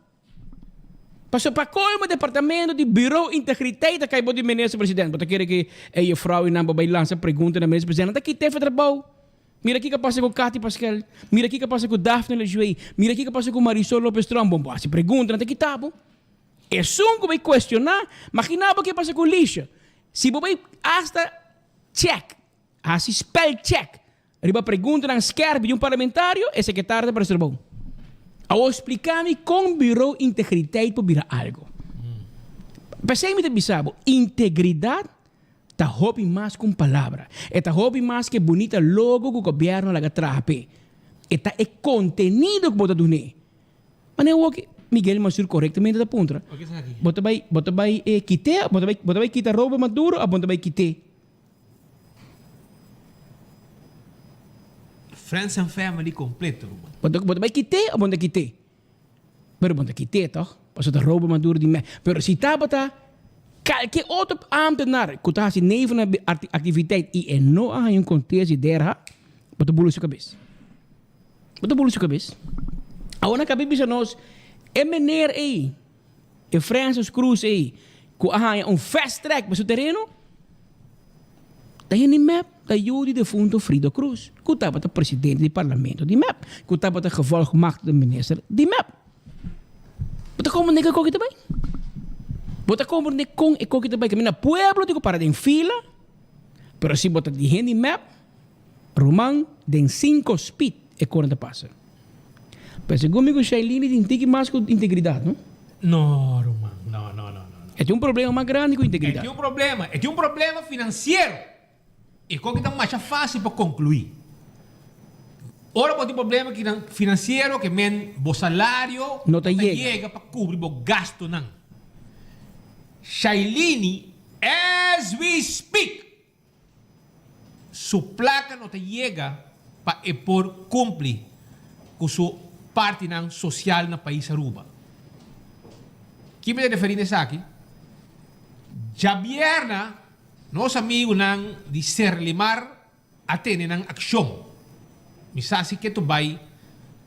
Pasobra pa colmo departamento di Bureau Integriteit ta cay bo di Minister President. Bo ta kere cu e juffrouw y nan bo bay lansa pregunta na Minister President. Nan ta kita efe trabou. Mira kico a pasa cu Cathy Paskel. Mira kico a pasa cu Daphne Lejuey. Mira kico a pasa cu Marisol Lopez Tromp. Bo bo haci pregunta nan ta kita bo. Esun cu bay cuestiona, magina bo ke pasa cu Lisha. Si bo bay hasta check, haci spell check Riba preguntanan skerp di un parlamentario, e sekretario ta parece trabou. Awor splika mi kon Bureau Integriteit por bira algo. P'esei mi ta bisa bo, integridat ta hopi mas ku un palabra. E ta hopi mas ku e bunita logo ku gobièrnu a laga traha p'e. E ta e kontenido ku bo ta dun'é. Manera awor ki Miguel Mansur korektamente ta puntra, bo ta bai bo ta bai kit'é, bo ta bai bo ta bai kita Robert Maduro òf bo no ta bai kit'é? Friends and family completo ruman. Bo ta bo ta bai kit'é o bo no ta kit'é? Pero bo no ta kit'é tòg? Pasobra ta roba Maduro di mei. Pero si tabata kalke otro ámtenar ku ta hasi neven aktiviteit i e no a haña un kontes di derha, bo ta bula su kabes. Bo ta bula su kabes. Awor nan kabi bisa nos, e meneer ei, E Francis Cruz ei ku a haña un fast track pa su tereno ta hende mep, ta yu di defunto Frido Cruz ku tabata presidente di parlamento di mep, ku tabata gevolgmachtigde minister di mep. ta komprendé kon e koki ta bai? Bo ta komprendé kon e koki ta bai? Kaminda pueblo tin ku para den fila, pero si bo ta di hende mep, ruman, den sinko speed e koren ta pasa. Pero segun mi ku Shailene tin tiki mas ku integridat, no? No, ruman, no, no, no, no. E tin un problema mas grandi ku integridat. E tin un problema, e tin un problema finansiero. E koki ta masha fásil pa konkluí. Ora bo tin problema finansiero ke men bo salario no ta yega pa kubri bo gastunan. Shailene, as we speak, su plaka no ta yega pa e por kumpli ku su partinan sosial na pais Aruba. Ki mi ta referí na esaki? Djabièrna Nos amigunan di Serlimar a tene nan akshon. Mi sa si ketu bai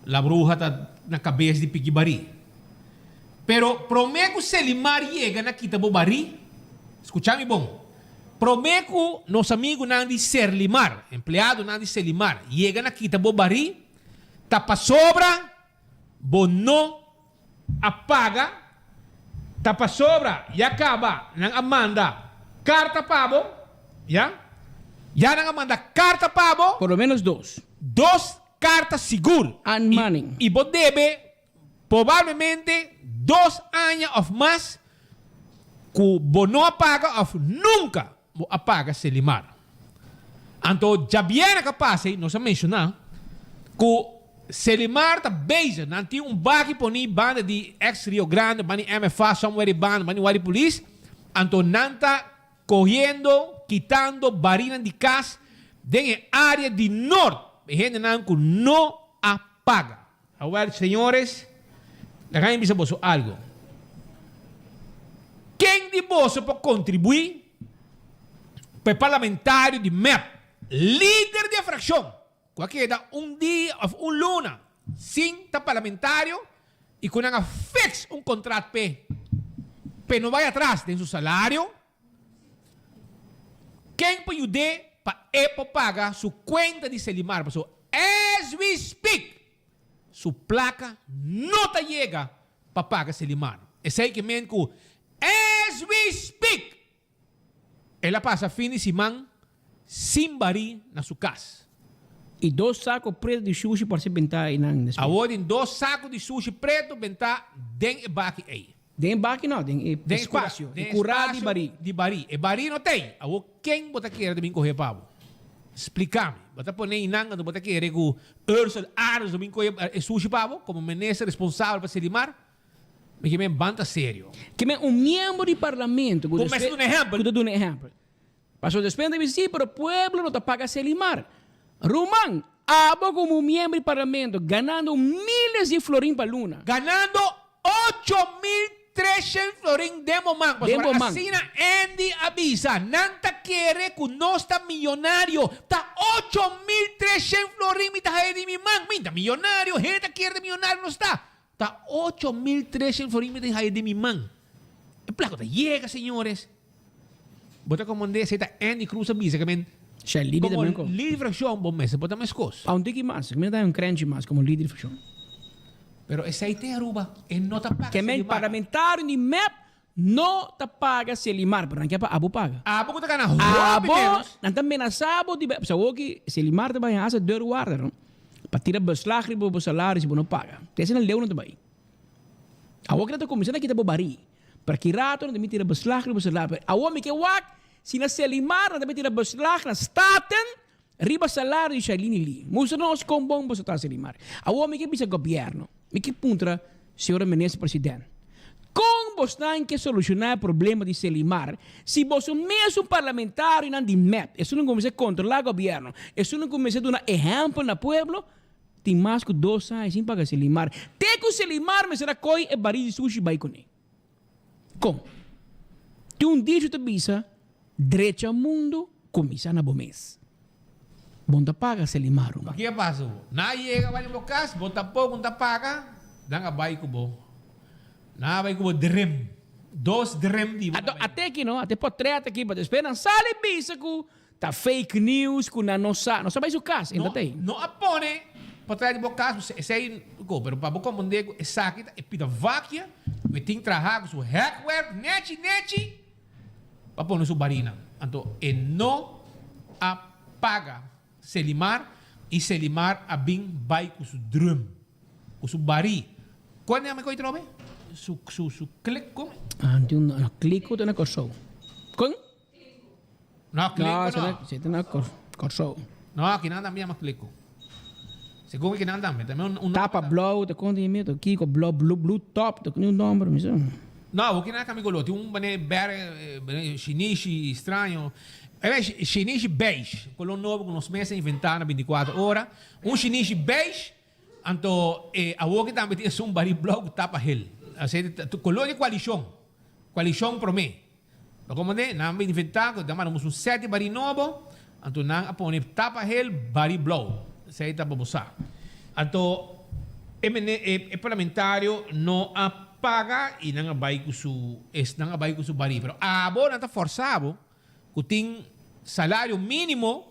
La Bruha ta na kabes di piki barí. Pero promé ku Selimar yega na kita bo barí, skucha mi bon, promé ku nos amigunan di Serlimar, empleadonan di Selimar, yega na kita bo barí, ta pasobra bo no a paga ta pasobra ya caba nan a manda carta pa bo ya ya nan a manda carta pa bo. Por lo menos dos. Dos carta sigur. Aanmaning. Y bo debe probablemente dos aña of mas cu bo no a paga of nunca bo a paga Selimar. Anto djabièrnè ka pasa ei nos a menshoná ku Selimar ta bezig, nan tin un baki poní banda di ex Rio Grande, banda di MFA, somewhere ei banda, banda di Wari Polis, anto nan ta kohiendo, kitando barinan di kas den e área di Noord, e hendenan ku no a paga. Awel, señores, laga mi bisa boso algo. Ken di boso por contribui pa e parlamentario di mep, lider di e fraccion, cu a keda un dia of un luna sin ta parlamentario y cu nan a fix un contract p'e, p'e no bay atras den su salario? Ken por yud'é pa e por paga su cuenta di Selimar? Pasobra as we speak, su placa no ta yega pa paga Selimar. Esey ke men cu as we speak, el a pasa fin di siman sin barí na su cas. Y dos saco preto di sushi por ser bentá einan despues. Awor tin dos saco di sushi preto bentá den e baki ey. Den e baki no, den e espacio, e curá di barí. Di barí. E barí no t'ey. Awor ken bo ta kere ta bin coge pa bo? Splica mi. Bo ta pone einan anto bo ta kere cu Ursel Arends lo bin coge e sushi pa bo como minister responsabel pa Selimar? Mi ke men ban ta serio. Ke men un miembro di parlamento cu mester duna ehempel. Cu ta duna ehempel. Pasobra despues nan ta bisa, si, pero pueblo no ta paga Selimar. Ruman, abo como un miembro di parlamento ganando miles di florin pa luna. Ganando 8300 florin den bo man. Den bo Pasobra man. asina Andy a bisa, nan ta kere cu nos ta miyonario. Ta 8300 florin mi ta haya di mi man. Mi ta miyonario, hende ta kere ta miyonario nos ta. Ta 8300 florin mi ta haya di mi man. E placa ta yega, señores. Bo ta komand'é esei ta Andy Cruz a bisa ke men Sha lider komo también ko. lider di frakshon bo mester por ta meskos. A un tiki mas, mi ta un krenchi mas komo lider di frakshon. Pero esei te Aruba, e no ta paga Ke men Selimar. parlamentario di mep no ta paga Selimar, pero nan ke pa abo paga. Abo ku ta gana hopi Abo, menos. nan ta menasa bo di, pasobra awoki Selimar ta bai hasa deurwaarder no, pa tira beslag riba bo salario si bo no paga. Te asina leu nan ta bai. Awoki nan ta kuminsa na kita bo bari. Pero ki rato nan ta bin tira beslag riba salario. Pero awor mi ke wak si na Selimar nan ta bin tira beslag na Staten riba salario di Shailene Lee. Mustra nos kon bon boso ta Selimar. Awor mi ke bisa gobierno, mi ke puntra señora minister president, kon bosnan ke solushoná e problema di Selimar si boso mesun parlamentarionan di mep, esunnan ku mester kontrolá gobierno, esunnan ku mester duna ehèmpel na pueblo, Tin mas ku dos aña sin paga Selimar. Te ku Selimar mester a koi e barí di sushi bai kuné. Kon? Tin un dicho ta bisa, Drecha mundu kuminsá na bo mes. Bon ta paga Selimar, ruman. Ki a pasa bo? Nan a yega bai na bo kas, bo tampoko no ta paga, nan a bai ku bo. Nan a bai ku bo drem. Dos drem di bo. Ato, ate aki no, ate potret aki, pa despues nan sali bisa ku Ta fake news cu nan no sa. No sa bay su cas, enta ta ey. No a pone pa trae di bo cas, esey go, pero pa bo comprende cu esaki ta e pida vakia. Ku e tin traha ku su hekwerk nechi nechi pa pone su barinan. Anto e no a paga Selimar i Selimar a bin bai ku su drum, ku su bari. Kon yama e koi trobe? Su su su klik kon? Ah, tin un kliko ta na Kòrsou. Kon? No, kliko no. No, ta na Kòrsou. No, kinan tambe yama kliko. Segun mi kinan tambe. Tambe un un Tapa blou, ta kon tin mi to kiko blou blue blue top, ta kon un nomber mi sa. No, bo kinan kami koló. Tin un bane berde, bane shinishi straño. E shinishi beige, koló nobo ku nos mes a inventá na bintikuater ora. Un shinishi beige, anto e awoki tambe tin esun barí blou ku tapa hel. Así ta koló di koalishon, koalishon promé. Lo komand'é, nan a inventá ku ta manda un sèt di barí nobo, anto nan a pone tapa hel barí blou. Esei ta pa bo sa. Anto e mene e parlamentario no a paga i nan a bai ku su nan a bai ku su barí. Pero abo nan ta fòrsá bo ku tin salario mínimo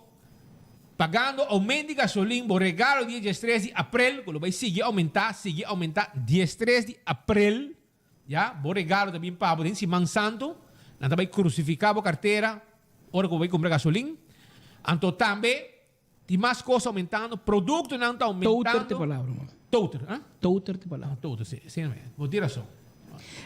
pagando oumento di gasolin bo regalo di e diestres di aprel ku lo bai sigui oumentá sigui oumentá diestres di aprel. Ya, bo regalo ta bin pa bo den Siman Santu. Nan ta bai krusifiká bo kartera ora ku bo bai kumpra gasolin. Anto tambe tin mas kos oumentando, produktonan ta oumentando. Toter ta e palabra, man. Toter, ah? Toter ta e palabra. Toter, si, si, bo tin rason.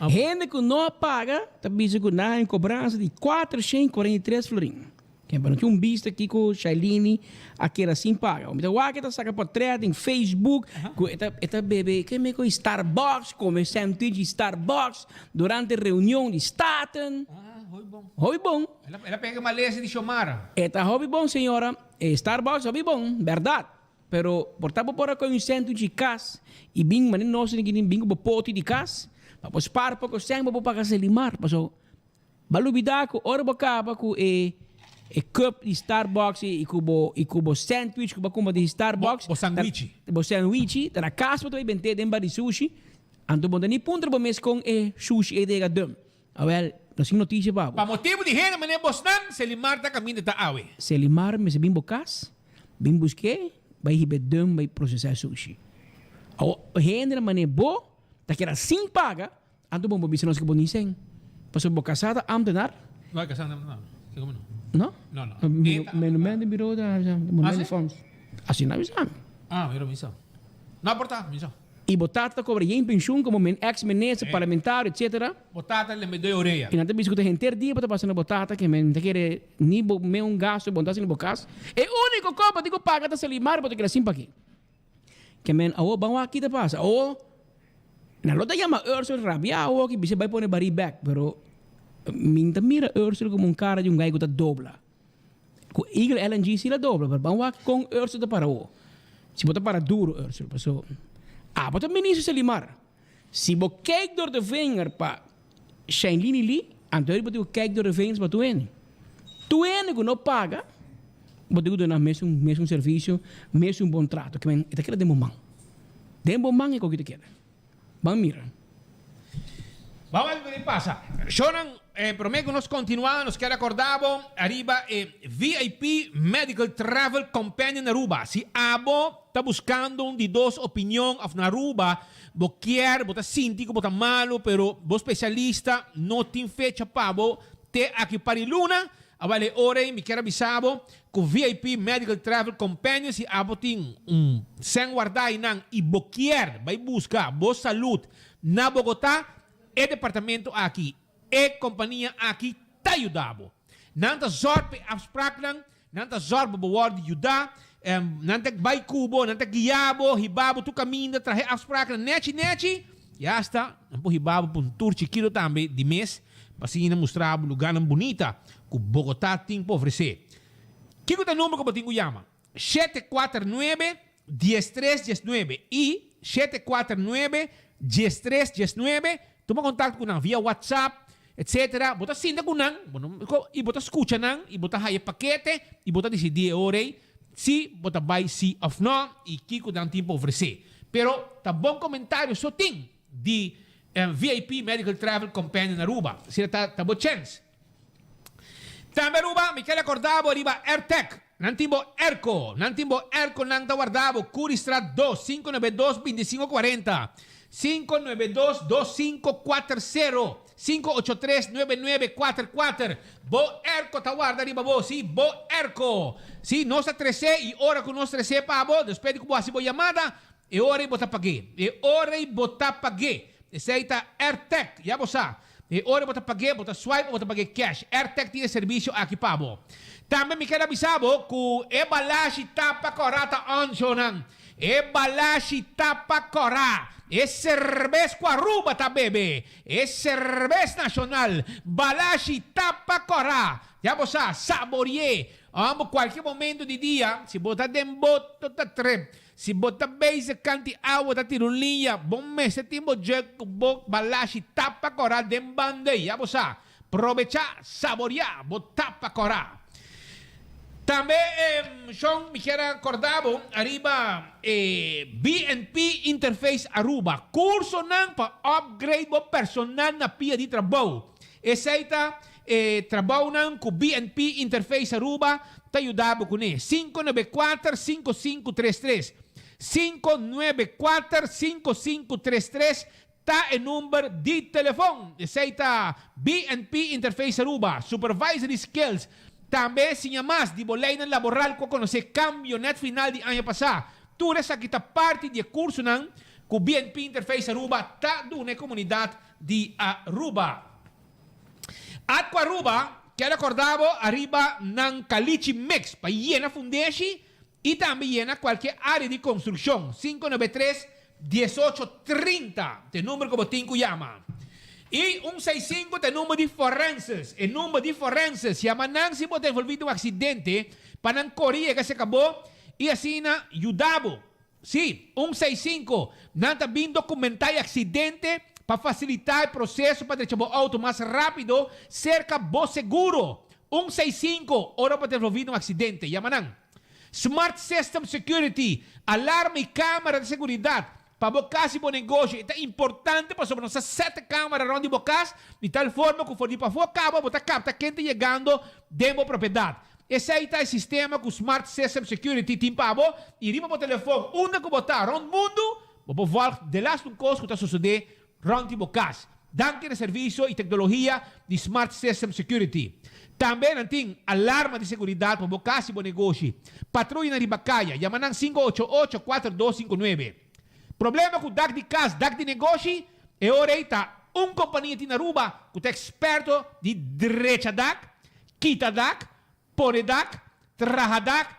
Hende ku no a paga ta bisa ku nan a haña kobransa di 443 florin. Ken pa no tin un bista kiko Shailene a keda sin paga. Mi ta wak e ta saka portret den Facebook ku e ta e ta bebe ke me ku Starbucks, kome sandwich di Starbucks durante reunion di Staten. Ah, hopi bon. Hopi bon. El a el a pega malesa di Xiomara. E ta hopi bon señora. E Starbucks hopi bon, bèrdat. Pero por ta bo por a kohe un sandwich di kas i bin manera nos tin aki bin ku bo poti di kas pa bo spar poko sèn pa bo paga Selimar. Paso Bo a lubida ku ora bo kaba ku e e cup di Starbucks i ku bo i ku bo sandwich ku bo a kumpra di Starbucks, Bo sandwichi. bo sandwichi, ta na kas bo ta bai bent'é den bar di sushi, anto bo no ta ni puntra bo mes kon e sushi ei ta yega dum. Awèl, nos tin notisia pa bo. Pa motibu di hende manera bosnan, Selimar ta kaminda ta awe. Selimar mester bin bo kas, bin busk'é, bai hib'é dum bai prosesá e sushi. Awor, hende na manera bo ta keda sin paga, Anto bo bisa nos ku bo ni sen. Pasobra bo kasá ta ámtenar. No, e kasá no ta ámtenar. Segun mi no. No? No, no. Mi no mende biro ta Monumento Fonds. Asina a bisa mi. Ah, mi no bisa. No por ta, mi sa. I bo tata ta kobra yen penshun komo eks minister, parlamentario, etcetera. Bo tata le mete orea. I nan ta bisa ku ta henter dia bo ta pasa na bo tata ke men ta kere ni bo me un gasto bo no ta hasi na bo kas. E úniko kos bo tin ku paga ta Selimar bo ta keda sin pag'é. Ke men awor ban wak ki ta pasa. Awor nan lo ta yama Ursel rabia awor ki bisa bai pone bari bek pero mi ta mira Ursel komo un kara di un gai ku ta dobla. Ku Eagle LNG si la dobla pero ban wak kon Ursel ta para awor. Si bo ta para duro Ursel paso abo ta minister Selimar. Si bo kijk door de vinger pa Shainlini Lee anto bo tin ku kijk door de vingers pa tur hende. Tur hende ku no paga bo tin ku duna mesun mesun servisio, mesun bon trato. Ke men e ta keda den bo man. Den bo man e koki ta keda. Ban mira. Ban wak loke pasa. Shownan, prome ku nos kontinua nos kier akorda bo ariba e VIP Medical Travel Companion Aruba. Si abo ta buskando un di dos opinion of na Aruba bo kier, bo ta sinti ku bo ta malu pero bo spesialista no tin fecha pa bo te aki par di luna, awel e ora ei mi kier a bisa bo ku VIP Medical Travel Companion si abo tin un sèn wardá einan i bo kier bai buska bo salud Na Bogotá, e departamento aki, e kompania aki ta yuda bo. Nan ta zòrg pa e afspraknan, nan ta zòrg pa bo wòrdu yudá, nan ta bai ku bo, nan ta guia bo, hiba bo tur kaminda, traha e afspraknan nèchi nèchi, i asta nan por hiba bo pa un tur chikito tambe di mes, pa asina mustra bo lugánan bunita ku Bogotá tin pa ofresé. Kiko ta e number ku bo tin ku yama? 749 13 19 i 749 13 19 tuma kontakto ku nan via WhatsApp etc. Bo ta sinta ku nan bo no i bo ta skucha nan i bo ta haya pakete i bo ta disidí e ora ei si bo ta bai si òf nò i kiko nan tin pa ofresé. Pero ta bon komentario so tin di VIP Medical Travel Companion Aruba. Asina ta ta bo chèns. Tambe Aruba, mi ker recorda bo riba Airtec. Nan tin bo airco. Nan tin bo airco nan ta warda bo. Curiestraat dos, 592 25 40. 592 2540 583 9944 Bo airco ta warda riba bo, sí, bo airco. Sí, nos ta tres'é y ora cu nos tres'é pa bo, despues di cu bo haci bo yamada, e ora ei bo ta pag'é. E ora ei bo ta pag'é. Esei ta AirTag, ya bo sa. E ora bo ta pag'é, bo ta swipe o bo ta pag'é cash. AirTag tin e servicio aki pa bo. Tambe mi ker a bisa bo cu e balashi tapa cora ta on, shownan. E balashi tapa cora. E cerbes cu Aruba ta bebe. E cerbes nacional. Balashi tapa cora. Ya bo sa, sabori'é. Amo cualkier momento di dia, si bo ta den boto ta trep. Si bo ta bezig kanti awa ta tira un liña, bo mester tin bo jug ku bo balashi tapa kòrá den bandei. Ya bo sa. Probechá, saboriá bo tapa kòrá. Tambe, Shon, mi kier a kòrda bo ariba e BNP Interface Aruba. Kursonan pa upgrade bo personal na pia di trabou. Esei ta e trabounan ku BNP Interface Aruba ta yuda bo kuné. 594 5533 594 5533 ta e number di telefon. Esei ta BNP Interface Aruba. Supervisory Skills Tambe siña mas di bo leinan laboral ku a konosé kambio nèt final di aña pasá. Tur esaki ta parti di e kursonan ku BNP Interface Aruba ta duna e komunidat di Aruba. Atco Aruba kier acorda bo ariba nan Calichi Mix pa yena fundeshi y tambe yena cualkier area di construccion. 593 18 30 ta e number cu bo tin cu yama. Y un seis cinco ta e number di forenses. E number di forenses yama nan si bo ta envolvi den un accidente pa nan core yega cerca bo y asina yuda bo. Sí, un seis sinku. Nan ta bin dokumentá e aksidente pa fasilitá e proseso pa drecha bo outo mas rápido serka bo seguro. Un seis sinku, ora bo ta envolví den un aksidente, yama nan. Smart System Security, alarma i kámara di seguridat pa bo kas i bo negoshi. E ta importante pasobra nos ta sèt kámara rònt di bo kas di tal forma ku for di pafó kaba bo ta kapta ken ta yegando den bo propiedat. Esei ta e sistema ku Smart System Security tin pa bo i riba bo telefon unda ku bo ta rònt mundu, bo por vòlg delaste un kos ku ta sosodé rònt di bo kas. Danki na servisio i teknologia di Smart System Security. Tambe nan tin alarma di seguridat pa bo kas i bo negoshi. Patruyanan riba kaya, yama nan 588 4259. Problema ku dak di kas, dak di negoshi? E ora ei ta un kompania tin na Aruba ku ta eksperto di drecha dak, Kita dak, pone dak, traha dak,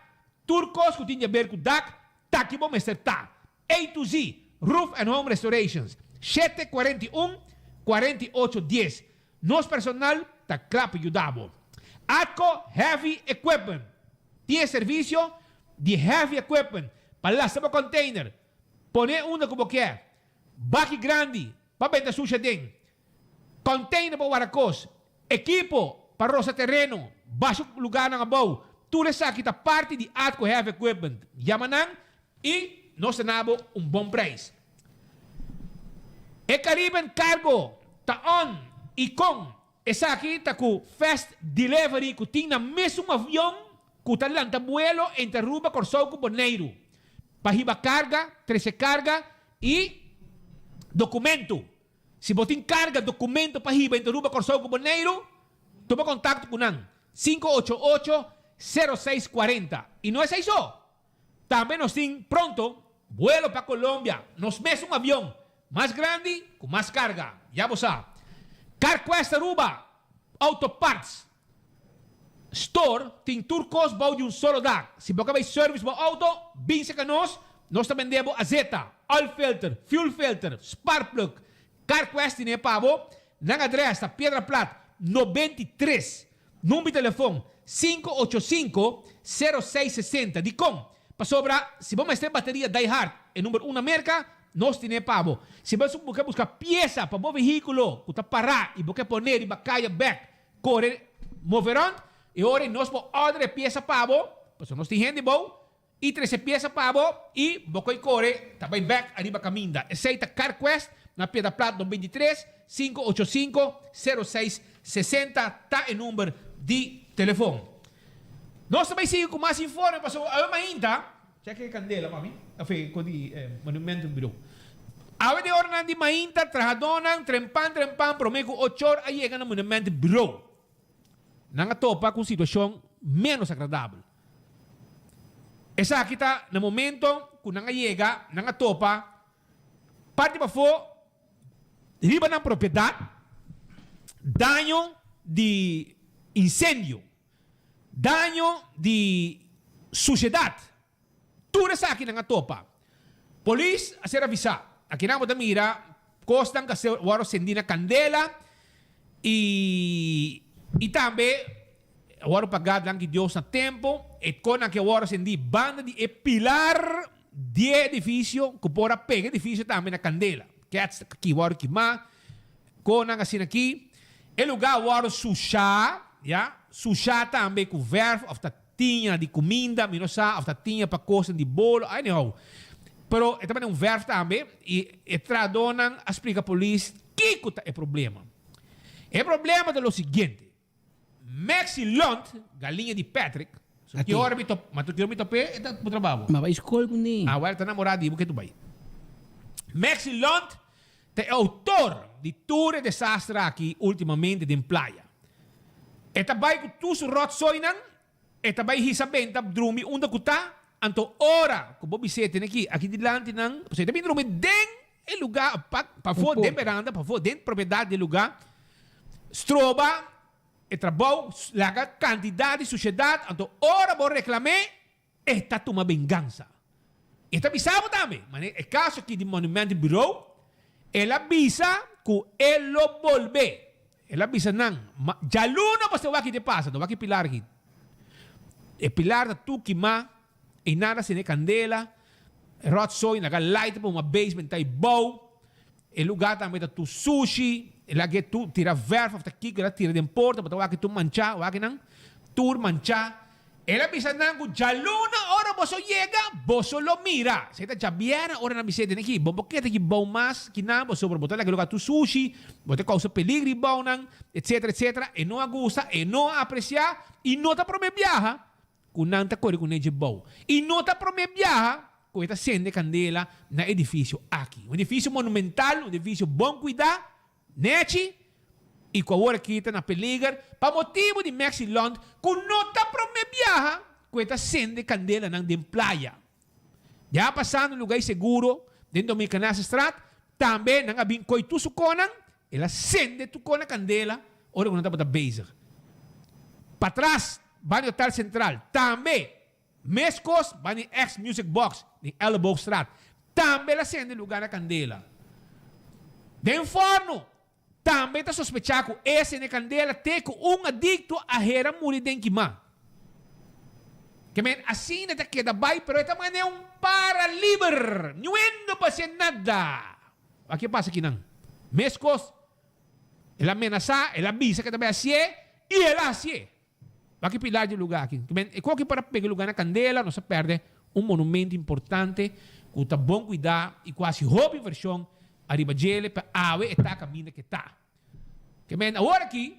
tur kos ku tin di aber ku dak, ta ki bo mester ta. A to Z, Roof and Home Restorations, 741, 48 dies. Nos personal ta kla pa yuda bo. Atco Heavy Equipment tin e servisio di heavy equipment pa lasta bo container, pone unda ku bo kier, baki grandi pa benta susha den, Container pa warda kos, ekipo pa rosa tereno, basha lugarnan abou, tur esaki ta parti di Atco Heavy Equipment. Yama nan y nos ta na bo un bon prijs. E Caribbean Cargo ta on y con esaki ta cu fast delivery cu tin na mesun avion cu ta lanta buelo entre Aruba, Corsou cu Boneiru pa hiba carga, trece carga y documento. Si bo tin karga dokumento pa hiba entre Aruba, Kòrsou ku Boneiru, tuma kontakto ku nan, 588 06 40. I no esei so, tambe nos tin pronto buelo pa Colombia, nos mesun avion, mas grandi ku mas karga. Ya bo sa. CarQuest Aruba, Auto Parts Store tin tur kos bou di un solo dak. Si bo ka bai service bo auto, bin serka nos, nos ta bende bo azeta, oil filter, fuel filter, spark plug. CarQuest tine pa bo. Nan adres ta Piedra Plat 93. Number di telefon 585 06 60. Dikon? Pasobra si bo mester bateria Die Hard, e number un na Merka, nos tine pa bo. Si bo ke buska piesa pa bo vehíkulo ku ta pará i bo ke pone riba kaya bèk, Kore move rond e ora ei nos por order e piesa pa bo, pasobra nos tin hende bou, i trese piesa pa bo i bo koi kore ta bai bek ariba kaminda. Esei ta CarQuest na Piedra Plat no 23, 585 06 60 ta e number di telefon. Nos ta bai sigui ku mas informe pasobra awe mainta, chek e kandela pa mi, of e ku di Monumentum Bureau. Awe di oranan di mainta, trahadónan trempan trempan promé ku ochor a yega na Monument Bureau. Nan a topa ku un situashon ménos agradabel. Esaki ta na momento ku nan a yega, nan a topa parti pafó riba nan propiedat daño di insendio, daño di sushedat. Tur esakinan a topa. Polis a ser avisá. Akinan bo ta mira kosnan ku a ser wòrdu sendí na kandela i i tambe a wòrdu pagá danki Dios na tempu. E konan aki a wòrdu sendí banda di e pilar di e edifisio ku por a pega e edifisio tambe na kandela. Kèts aki wòrdu kimá. Konan asina aki. E lugá a wòrdu sushá, ya, sushá tambe ku vèrf òf ta Tiña di cuminda, mi no sa of ta tiña pa cosnan di bolo, anyhow. Pero e tabata un verf tambe y e trahadornan a splica polis kico ta e problema. E problema ta lo siguiente, Maxi Lont, galiña di Patrick, so ki ora mi top, ma ki ora mi top'é e ta bo trabao. Ma bai scol cu ne. Ah, wel ta namora di bo ke tu bai. Maxi Lont Ta e autor di tur e desaster aki ultimamente den playa. E ta bai ku tur su rotzoinan, e ta bai hisa benta drumi unda ku ta, anto ora ku bo bis'é tene aki, aki dilanti nan, pasobra e ta bin drumi den e luga, pa pafó den beranda, pafó den propiedat di e luga, stroba e trabou, laga kantidat di sushedat, anto ora bo reklam'é, E ta tuma bengansa. E ta bisa bo tambe, manera e kaso aki di Monument Bureau, el a bisa ku e lo bolbe. El a bisa nan, ma djaluna bo ta wak kite pasa, no wak e pilar aki. E pilar ta tur kimá, ei nada sende kandela, rotzooi, laga light pa uma basement ta ei bou. E lugar tambe ta tur sushi, el a get tur tira verf of ta kiko, el a tira den porta, bo ta wak tur manchá, wak nan, tur manchá. El a bisa nan ku djaluna ora boso yega, boso lo mira. Esei ta djabièrnè ora nan bis'é, Tene aki, bo por keda aki bou mas ki nan, pasobra bo ta laga e lugar tur sushi, bo ta kousa peligro i bounan, etsetera, etsetera. E no a gusta, e no a apresiá, i no ta promé biaha ku nan ta kore kuné dje bou. I no ta promé biaha ku e ta sende kandela na e edifisio aki. Un edifisio monumental, un edifisio bon kuidá, Nechi, i ku awor aki ta na peliger pa motibu di Maxi Lond ku no ta promé biaha ku e ta sende kandelanan den playa. Ya pasando lugá inseguro den Dominicanesestraat, tambe nan a bin koi tur su konan, el a sende tur kon na kandela ora ku nan tabata bezig. Patras banda di Hotel Central tambe Meskos ban di ex Music Box den Elleboogstraat tambe la sende lugar na kandela. Den Forno tambe ta sospecha ku e sende kandela te ku un adikto a hera muri den kima. Ke men asina ta keda bai pero e ta mane un para liber, ñuendo pa hacié nada. Wak ke pasa kinan. Meskos el a menasa, el a bisa ke ta bai hacié y el a hacié. Wak e pilar di e lugar aki. Men, e koki para pega e lugar na kandela, nos a perde un monumento importante ku ta bon kuidá i ku a hasi hopi invershon ariba djele pa awe e ta kaminda ku e ta. Ke men, awor aki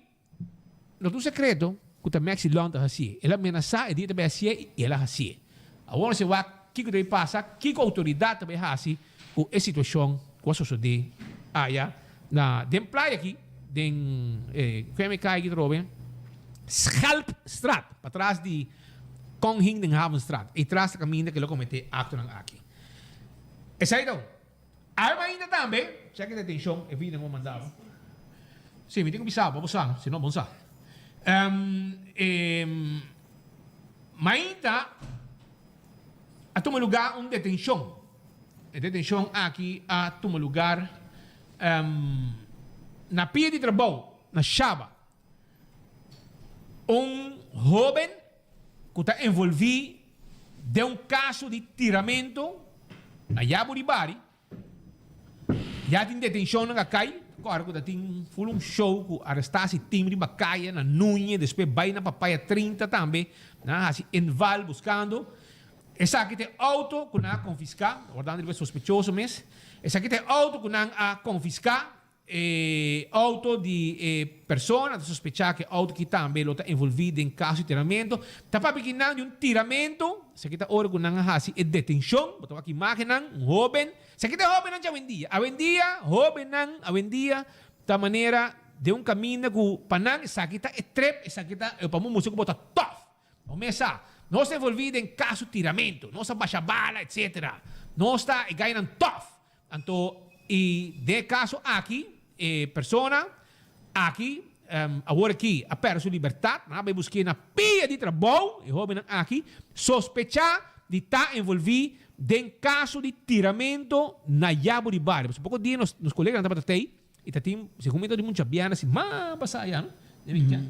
no ta un sekreto ku ta Maxi Lond a hasié. El a menasá e dia ta bai hasié i el a hasié. Awor nos e wak kiko ta bai pasa, kiko outoridat ta bai hasi ku e situashon ku a sosodé aya na den playa aki den e KMK aki trobe Schelpstraat patras di Koningin den Havenstraat ei tras ta kaminda ku lo kometé aktonan aki. Esei ta un. Alma ainda tambe, chèk e detenshon e video ku bo manda bo. Si, mi tin ku bisa bo, bo sa, si no bo no sa. E mainta a tuma lugá un detenshon. E detenshon aki a tuma lugar na pia di trabou na Shaba. Un hoben ku ta envolví den un kaso di tiramento na Yaburibari ya tin detenshonnan a kai. Kòrda ku ta tin ful un show ku arestá si tim riba kaya na Nuñe, despues bai na Papaya 30 tambe. Nan a hasi inval buskando. Esaki ta e auto ku nan a konfiská, wardando riba e sospechoso mes. Esaki ta e auto ku nan a konfiská. E auto di e persona, ta sospecha cu e auto aki tambe lo ta envolvi den caso di tiramento. Ta papia ki nan di un tiramento, esaki ta ora cu nan a haci e detencion, bo ta wak imagennan, un hoben, esaki ta e hobennan dje awendia, awendia hobennan awendia ta manera den un caminda cu pa nan esaki ta e trip, esaki ta e pa bo mustra cu bo ta tof. Bo mes sa, nos ta envolvi den caso tiramento, nos a basha bala etc. Nos ta e gainan tof. Anto i den e kaso aki e persona aki awor aki a pèrdè su libertat, nan a bai busk'é na pia di trabou, e hóbennan aki sospechá di ta envolví den kaso di tiramento na Yaburibari. Pasobra poko dia nos nos koleganan tabata tei i ta tin segun mi ta di un djabièrnè siman pasá ayá no,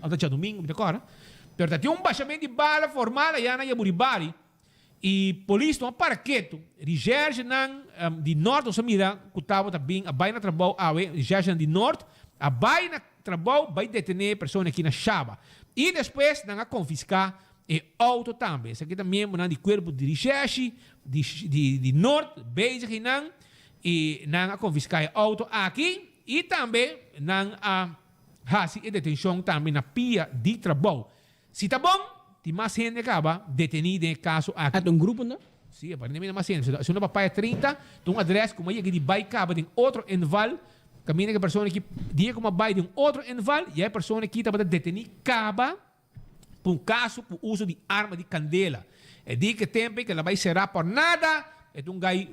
òf ta djadumingu mi ta kòrda, pero ta tin un bashament di bala formal ayá na Yaburibari. E polis no a para ketu. Recherchenan di Noord nos a mira cu tabata bin a bay na trabou awe. Recherchenan di Noord a bay na trabou bay detene e persona aki na Shaba. Y despues nan a confisca e auto tambe. Esaki ta miembronan di cuerpo di recherche di Noord bezig eynan y nan a confisca e auto aki y tambe nan a haci e detencion tambe na pia di trabou. Si ta bon, tin mas hende kaba detení den e kaso aki. Ata un grupo no? Si, aparentemente mas hende. Si un papaya 30, ta un adres ku a yega di bai kaba den otro inval, kaminda ku e persona aki dia ku a bai den otro inval, ya e persona aki tabata detení kaba pa un kaso ku uso di arma di kandela. E dia ku e tempu ei ku el a bai será por nada, e ta un gai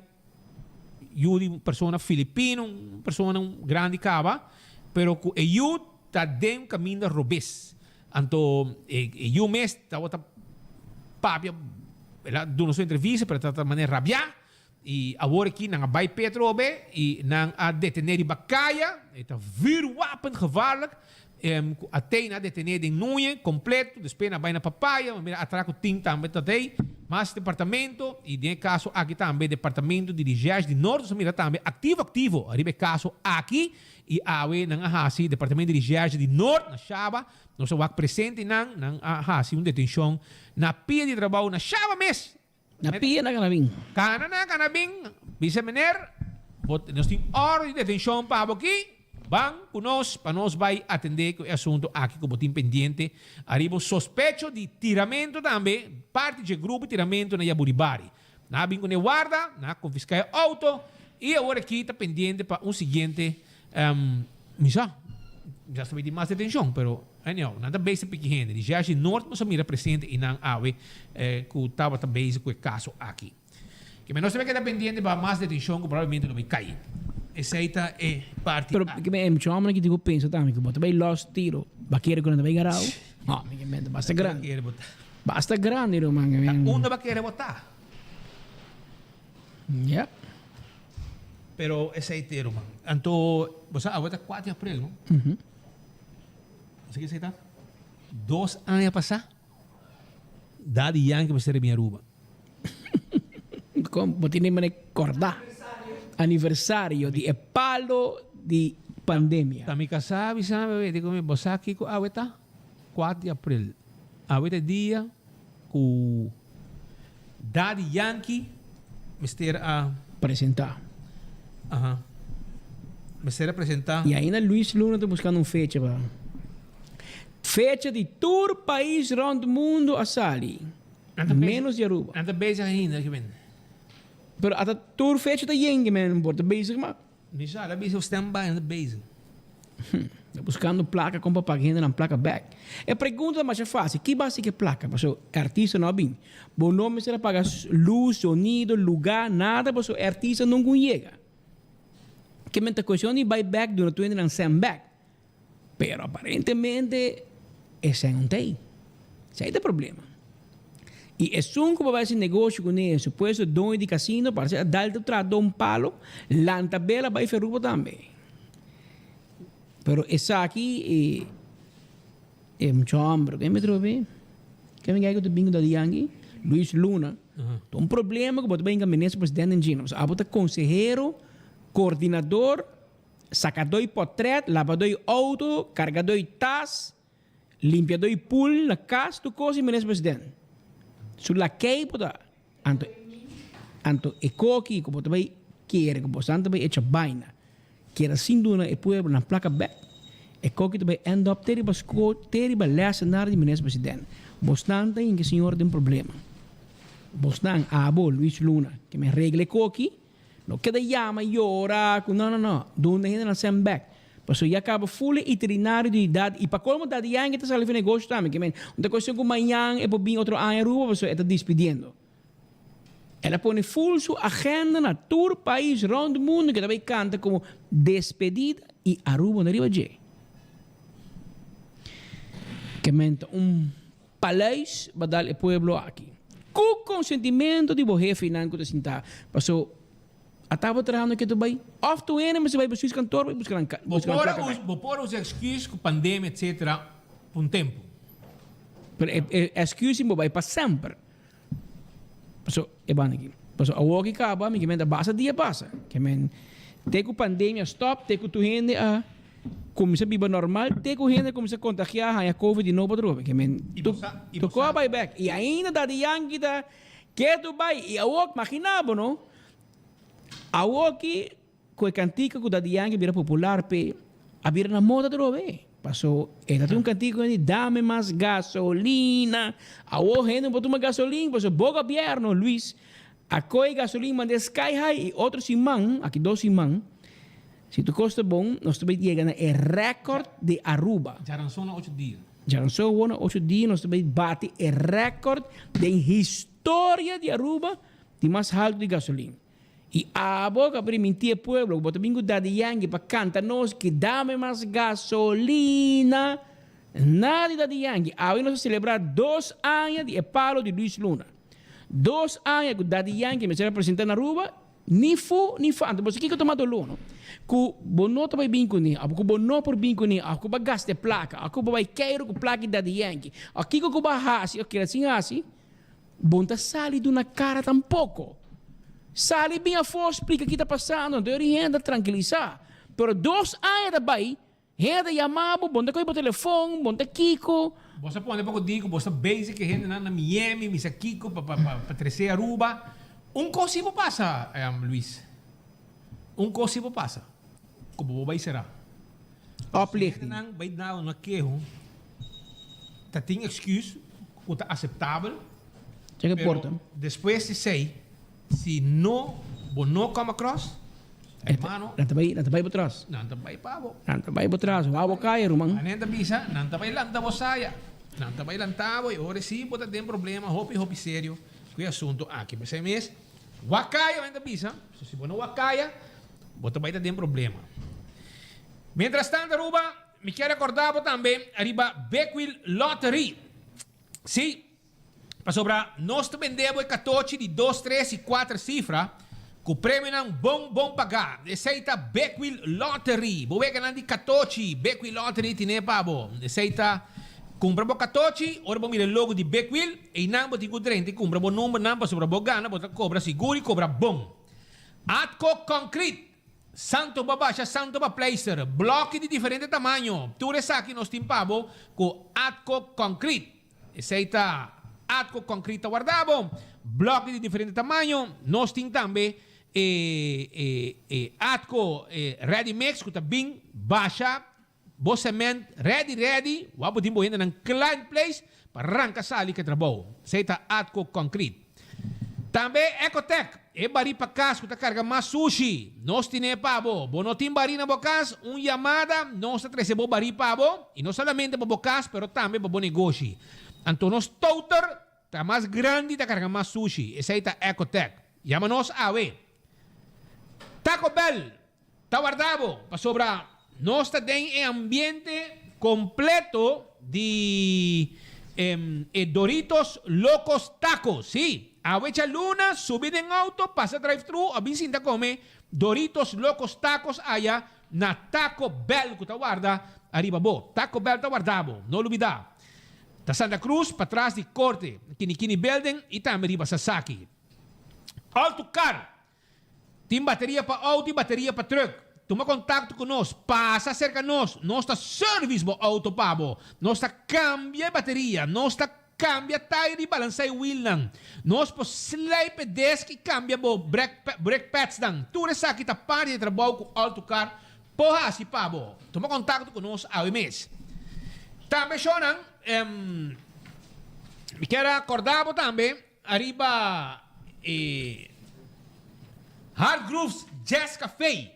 yu di un persona filipino, un persona grandi kaba, pero ku e yu ta den kaminda robes. Anto e yu mes tabata papia, el a duna su entrevista, pero tabata manera rabiá. I awor aki nan a bai p'e atrobe i nan a detené riba kaya. E ta vuurwapen gevaarlijk. Ku atei nan a detené den Nuñe kompleto. Despues nan a bai na Papaya. Mira atrako tin tambe ta dei. Mas departamento i den e kaso aki tambe departamento di Recherche di Noord nos a mira tambe aktivo aktivo riba e kaso aki. I awe nan a hasi Departamento di Recherche di Noord na Shaba, nos a wak presente nan, nan a hasi un detencion na pia di trabou na Shaba mes. Na pia na Canabin. Cana na Canabin, bisa meneer, bo nos tin orde di detencion pa bo aki, ban cu nos pa nos bay atende cu e asunto aki cu bo tin pendiente ariba un sospecho di tiramento tambe, parti dje grupo tiramento na Yaburibari. Nan a bin ku ne warda, nan a konfiská e outo i awor aki ta pendiente pa un siguiente misa. Ya sa bay tin mas detenshon, pero anyhow, nan ta bezig piki hende. Di Jersey Noord nos a mira presente i nan awe ku tabata bezig ku e kaso aki. Ke men nos ta bay keda pendiente pa mas detenshon ku probablemente lo bay kai. Esei ta e parti Pero aki. ke men e mucha hombernan ki tin ku pensa tambe ku bo ta bay lòs tiro, bo a kere ku nan ta bay garau? No, mi ke men ta basta grandi. Basta grandi ruman. Ta unda bo a kere bo ta. Yep. Pero esei te ruman. Anto bo sa awe ta kuater di april no? Bo sa ke esei ta? Dos aña pasá Daddy Yankee mester a bin Aruba. Kon bo tin manera korda aniversario di e palo di pandemia. Ta mi kasá a bisa mi, di ku mi, bo sa kiko awe ta? Kuater di april. Awe ta e dia ku Daddy Yankee mester a. Presentá. Aha. Mester a presentá. I ainda Luis Luna ta buskando un fecha pa. Fecha di tur pais rònt mundu a sali, ménos di Aruba. Nan ta bezig ainda, ke men. Pero ata tur fecha ta yen, ke men por ta bezig mas. Mi sa, la bisa stand by, nan ta bezig. Ta buscando placa con pa paga hende nan placa bek. E pregunta ta masha facil, ki basi ke placa? Paso e artista no a bin. Bo no mester a paga luz, sonido, lugar, nada paso e artista nunca yega. Ke men ta cuestion di bay bek duna tur hende nan cent bek. Pero aparentemente e cent no ta ey. Esey ta e problema. Y esun cu bo bay haci negocio cune, e supuesto doño di casino, parece a dal ta traha don palo, lanta bela bay ferubo tambe. Pero esaki e e mucha homber, ken mi trobe? Ken mi gay cu ta bin cu Daddy Yankee? Luis Luna. Ta un problema cu bo ta bay hinca minister president den djino. Pasobra abo ta consehero, coordinador, sacador potret, labador auto, cargador tas, Limpiadó i pool na kas tur kos di minister president. Su lakei bo ta anto anto e koki ku bo ta bai kere ku bosan ta bai echa baina. Keda sin duna e pueblo nan plaka bek, e koki ta bai end up te riba sko te riba lèsenar di minister president. Bosnan ta hinka e señor den problema. Bosnan, abo, Luis Luna, ke men regla e koki, no keda yama yora ku no no no, duna e hendenan sèn bek. Pasobra ya kaba ful e itinerario di Daddy i pa kolmo Daddy Yankee ta sali for negoshi tambe, ke men un ta kuestion ku mañan e por bin otro aña Aruba pasobra e ta dispidiendo. El a pone ful su agenda na tur pais rond mundo ke ta bay canta como despedida y Aruba no riba dje. Ke men ta un paleis ba dal e pueblo aki. Cu consentimento di bo hefenan cu ta sinta paso a taba trahando ke ta bay of tu hende mester bay pa Suisse kantoor bay busca nan Bo busca nan por placa bay. bo por usa excuse cu pandemia etcetera pa un tempo. Pero e e excuse bo bay pa semper. Paso e banda aki. Paso awor ki kaba mi ke men ta basta dia pasa. Ke men te ku pandemia stop, te ku tur hende a kuminsa biba normal, te ku hende a kuminsa kontagia haña covid di nobo atrobe. Ke men tur tur kos a bai bek. I ainda Daddy Yankee ta ketu bai. I awor magina bo no, awor ki Ku e kantika ku Daddy Yankee bira popular p'e a bira na moda atrobe. Paso e ta tin un kantika ku di dame mas gasolina. Awor hende no por tuma gasolin paso bo gobierno Luis a kohe gasolin mand'e sky high i otro siman, aki dos siman, si tur kos ta bon nos ta bai yega na e record di Aruba. Djaranson na ocho dia. Djaranson awor na ocho dia nos ta bai bati e record den historia di Aruba di mas haltu di gasolin. I abo ku a primintí e pueblo ku bo ta bin ku Daddy Yankee pa kanta nos ki dame mas gasolina. Nada di Daddy Yankee. Awe nos a selebrá dos aña di e palo di Luis Luna. Dos aña ku Daddy Yankee mester a presentá na Aruba, ni fu ni fa. Anto bo sa kiko ta mas doló, no? Ku bo no ta bai bin kuné, òf ku bo no por bin kuné, òf ku bo a gasta e plaka, òf ku bo bai keiru ku plaka di Daddy Yankee, òf kiko ku bo a hasi òf keda sin hasi. Bo no ta sali duna kara tampoko. Sali bin afó splika ki ta pasando, anto eri hende ta trankilisá. Pero dos aña ta bai, hende ta yama bo, bo no ta kohe bo telefon, bo no ta kiko. Bo sa pone poko di ku bo sa bezig ku e hendenan na Miami, mi sa kiko pa pa pa trese Aruba. Un kos si bo pasa, Luis. Un kos si bo pasa, ku bo bo bai será. Oplichting. Hendenan bai duna una keho ta tin excuse ku ta aceptabel, Check e pero porta. despues di esei si no bo no come across, hermano, Nan ta bai, nan ta bai bo tras. Nan ta bai pa bo. Nan ta bai bo tras. Wou bo kaya, ruman. Anen ta bisa, nan ta bai lanta bo saya. Nan ta bai lanta bo i ora si bo ta den problema hopi hopi serio ku e asunto aki. P'esei mes, wak kaya, men ta bisa, so si bo no wak kaya, bo ta bai ta den problema. Mientras tanto Aruba, mi kier recorda bo tambe ariba Big Wheel Lottery. Sí, pasobra nos ta bende bo e katochi di dos, tres y kuater cifra ku premionan bon bon pagá. Esei ta Big Wheel Lottery. Bo weganan di katochi, Big Wheel Lottery tine pa bo. Esei ta kumpra bo katochi, ora bo mira e logo di Big Wheel, einan bo tin ku drenta y kumpra bo numbernan pasobra bo gana bo ta kobra sigur y kobra bon. Atco Concrete. Santo pa basha, santo pa pleister, bloki di diferente tamaño, tur esaki nos tin pa bo ku Atco Concrete. Esei ta Atco Concrete ta warda bo, bloki di diferente tamaño, nos tin tambe e e e Atco e Ready Mix ku ta bin basha bo cement ready ready, wou bo tin bo hendenan kla in place pa ranka sali ku e trabou. Esei ta Atco Concrete. Tambe Ecotec, e barí pa kas ku ta karga mas sushi. Nos tine pa bo. Bo no tin barí na bo kas? Un yamada, nos ta trese bo barí pa bo, i no solamente pa bo kas, pero tambe pa bo negoshi. Anto nos toter ta mas grandi ta karga mas sushi. Esei ta Ecotec. Yama nos awe. Taco Bell ta warda bo, pasobra nos ta den e ambiente completo di e Doritos Locos Tacos. Sí, awe djaluna subi den auto, pasa drive-thru o bin sinta come Doritos Locos Tacos aya na Taco Bell cu ta warda ariba bo. Taco Bell ta warda bo, no lubida. Ta Santa Cruz, patras di Corte, Kinikini Building y tambe riba Sasaki. Auto Car. Tin bateria pa auto y bateria pa truck. Tuma contacto cu nos, pasa cerca nos, nos ta service bo auto pa bo, nos ta cambia e bateria, nos ta cambia tire y balansa e wielnan, nos por slijp e disc y cambia bo brake padsnan. Tur esaki ta parti di e trabou cu Auto Car. Por hasi pa bo. Tuma kontakto ku nos awe mes. Tambe shownan, mi kier a korda bo tambe ariba e Hard Grooves Jazz Café.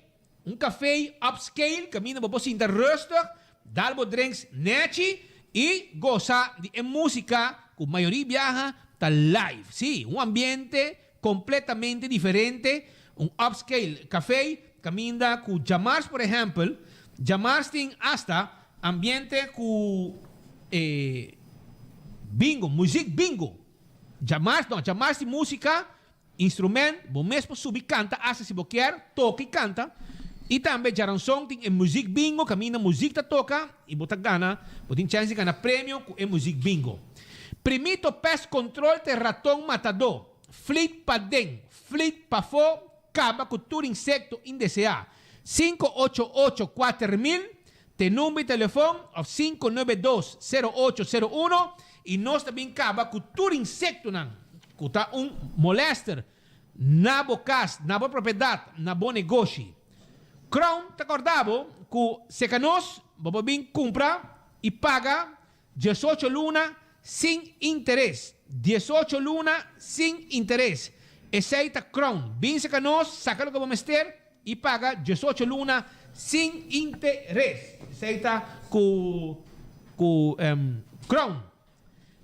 Un café upscale caminda bo por sinta rustig, dal bo drinks nechi y gosa di e musica cu mayoria biaha ta live. Sí, un ambiente completamente diferente, un upscale café caminda cu djamars por ehempel, djamars tin hasta ambiente cu e bingo, muziek bingo. Djamars no, djamars tin musica Instrument, bo mes por subi canta hasta si bo kier, toca y canta. Y tambe djaranson tin e muziek bingo caminda muziek ta toca y bo ta gana, bo tin chance di gana premio cu e muziek bingo. Primito Pest Control ta e raton matador, flit paden, flit pafo, caba cu tur insecto indesea. 588 4000 t'e number di telefon of 592 0801 y nos ta bin caba cu tur insectonan cu ta un molester na bo cas, na bo propiedad, na bo negoshi. Crown ta corda bo cu seca nos bo por bin cumpra y paga 18 luna sin interes. 18 luna sin interes. Esey ta Crown. Bin seca nos, saca loke bo mester y paga 18 luna sin interes. Esey ta cu cu Crown.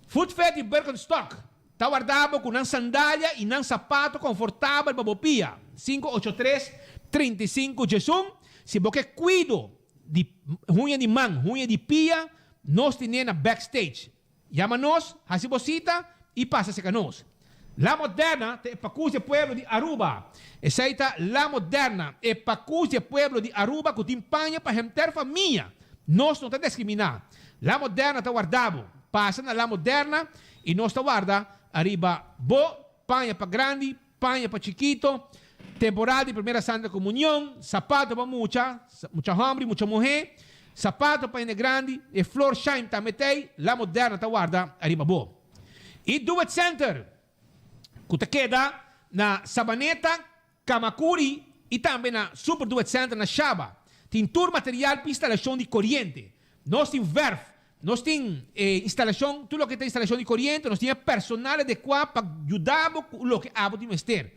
Footfed y Birkenstock ta warda bo cu nan sandalia y nan sapato confortabel pa bo pia. 583 35 11 Si bo ke cuido di huña di man, huña di pia, nos tine na backstage. Yama nos, haci bo cita y pasa cerca nos. La Moderna ta e pacus di e pueblo di Aruba. Esey ta La Moderna, e pacus di e pueblo di Aruba cu tin paña pa henter famia. Nos no ta discrimina. La Moderna ta warda bo. Pasa na La Moderna y nos ta warda ariba bo paña pa grandi, paña pa chikito, temporada di Primera Santa Comunion, sapato pa mucha, mucha homber y mucha muhe, sapato pa hende grandi, e flor shine tambe t'ey, La Moderna ta warda ariba bo. Y Do It Center, cu ta keda na Sabaneta, Camacuri y tambe na Super Do It Center na Shaba, tin tur material pa instalacion di coriente. Nos tin verf, nos tin e instalacion, tur loke ta instalacion di coriente, nos tin e personal adecua pa yuda bo cu loke abo tin mester.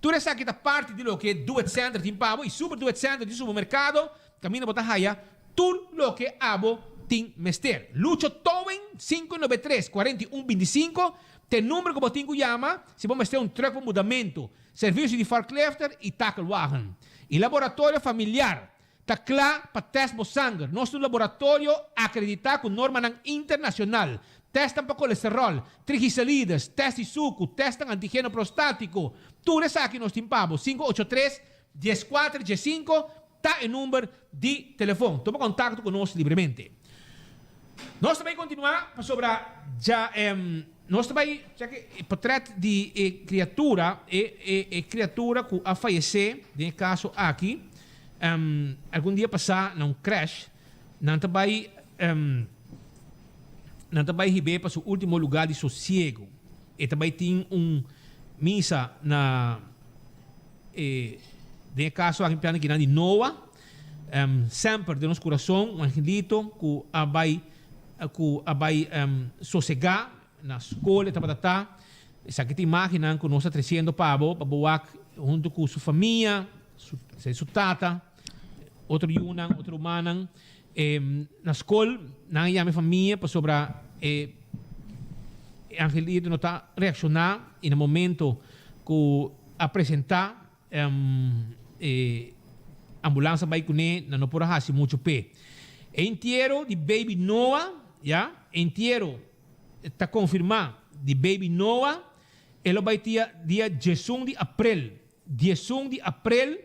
Tur esaki ta parti di loke Do It Center tin pa bo y Super Do It Center di supermercado caminda bo ta haya tur loke abo tin mester. Lucho Towing, 593 41 25, ta e number cu bo tin cu yama si bo mester un truck pa mudamento, servicio di forklifter y takelwagen. Y laboratorio familiar. Ta kla pa tèst bo sanger. Nos ta un laboratorio akreditá ku normanan internashonal. Tèstnan pa kolesteròl, trigiselides, tèst di suku, tèstnan antigeno prostátiko. Tur esaki nos tin pa bo. 583 14 15 ta e number di telefon. Tuma kontakto ku nos libremente. Nos ta bai kontinuá pasobra dja nos ta bai chèk e potrèt di e kriatura, e e kriatura ku a fayesé den e kaso aki. Algun dia pasá na un crèsh, nan ta bai nan ta bai hib'é pa su último lugá di sosiego. E ta bai tin un misa na e den e kaso aki piano kinan di Noa. Semper den nos kurason un angelito ku a bai ku a bai sosegá na skol e tabata ta. Esaki ta imágennan ku nos ta tresiendo pa bo, pa bo wak huntu ku su famia, su su tata, otro yunan, otro rumannan. Na skol nan a yama e famia pasobra e angelito no ta reakshoná i na momento ku a presentá e ambulans a bai kuné nan no por a hasi muchu p'e. E entiero di baby Noah, ya, e entiero ta konfirmá di baby Noah e lo bai tia dia diesun di aprel. 11 di aprel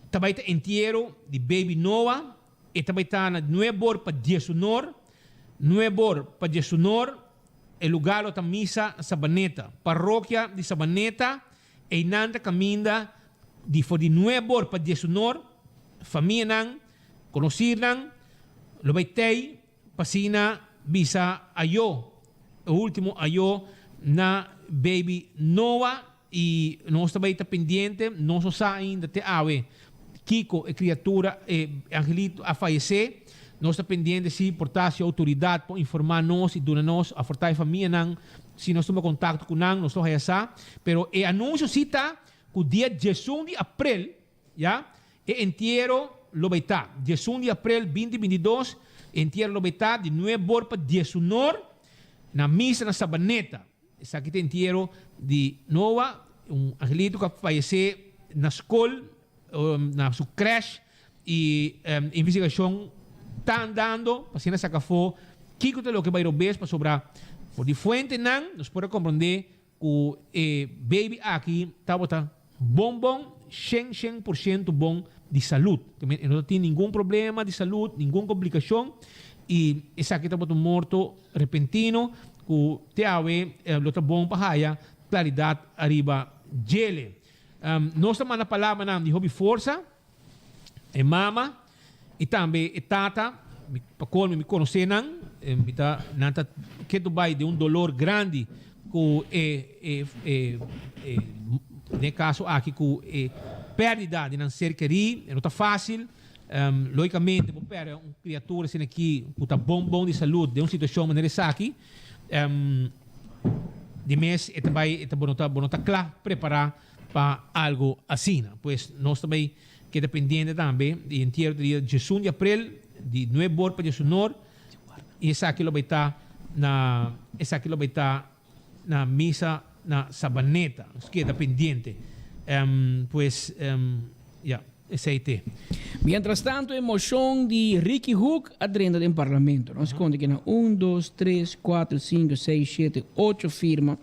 ta bai ta entiero di baby Noah, e ta bai ta na nuebor pa diesunor, nuebor pa diesunor, e lugar lo ta misa na Sabaneta, parokia di Sabaneta, einan ta kaminda di for di nuebor pa diesunor, famianan, konosirnan lo bai tei P'asina bisa ayo, e ultimo ayo na baby Noah y nos ta bay ta pendiente, nos no sa ainda te awe. kiko e kriatura, e angelito a fayesé. Nos ta pendiente si por ta si outoridat por informá nos i duna nos, afortá e famianan, si nos tuma kontakto ku nan, nos lo haya sa. Pero e anunsio si ta ku dia diesun di aprel, ya, e entiero lo bai ta. Diesun di aprel binti 22, e entiero lo bai ta di nuebor pa diesunor na misa na Sabaneta. Esaki ta entiero di Noah, un angelito ku a fayesé na skol, na su crèche, i investigashon ta andando pa asina saka afó kiko ta loke bai robes pasobra for di fuentenan nos por a komprondé ku e baby aki tabata bon bon, shen shen por shento bon di salud. E no ta tin ningun problema di salud, ningun komplikashon i esaki tabata un morto repentino ku te awe lo ta bon pa haya klaridat ariba djele. Nos ta manda palabranan di hopi forsa e mama i tambe e tata, pa colmo mi conoce nan, mi ta nan ta ketu bay den un dolor grandi cu e e e e den e caso aki cu e perdida di nan ser keri, e no ta facil, logicamente bo perde un criatura asina aki cu ta bon bon di salud den un situacion manera esaki, di mes e ta bay e ta bo no ta bo no ta cla prepara pa algo asina. Pues nos ta bay keda pendiente tambe di entiero ta dia diesun di aprel di nuebe or pa diesunor y esaki lo bay ta na esaki lo bay ta na misa na Sabaneta. Nos keda pendiente. Pues ya esey te. Mientras tanto e mocion di Ricky Hoek a drenta den parlamento. Nos conta ki na un, dos, tres, cuatro, cinco, seis, shete, ocho firma.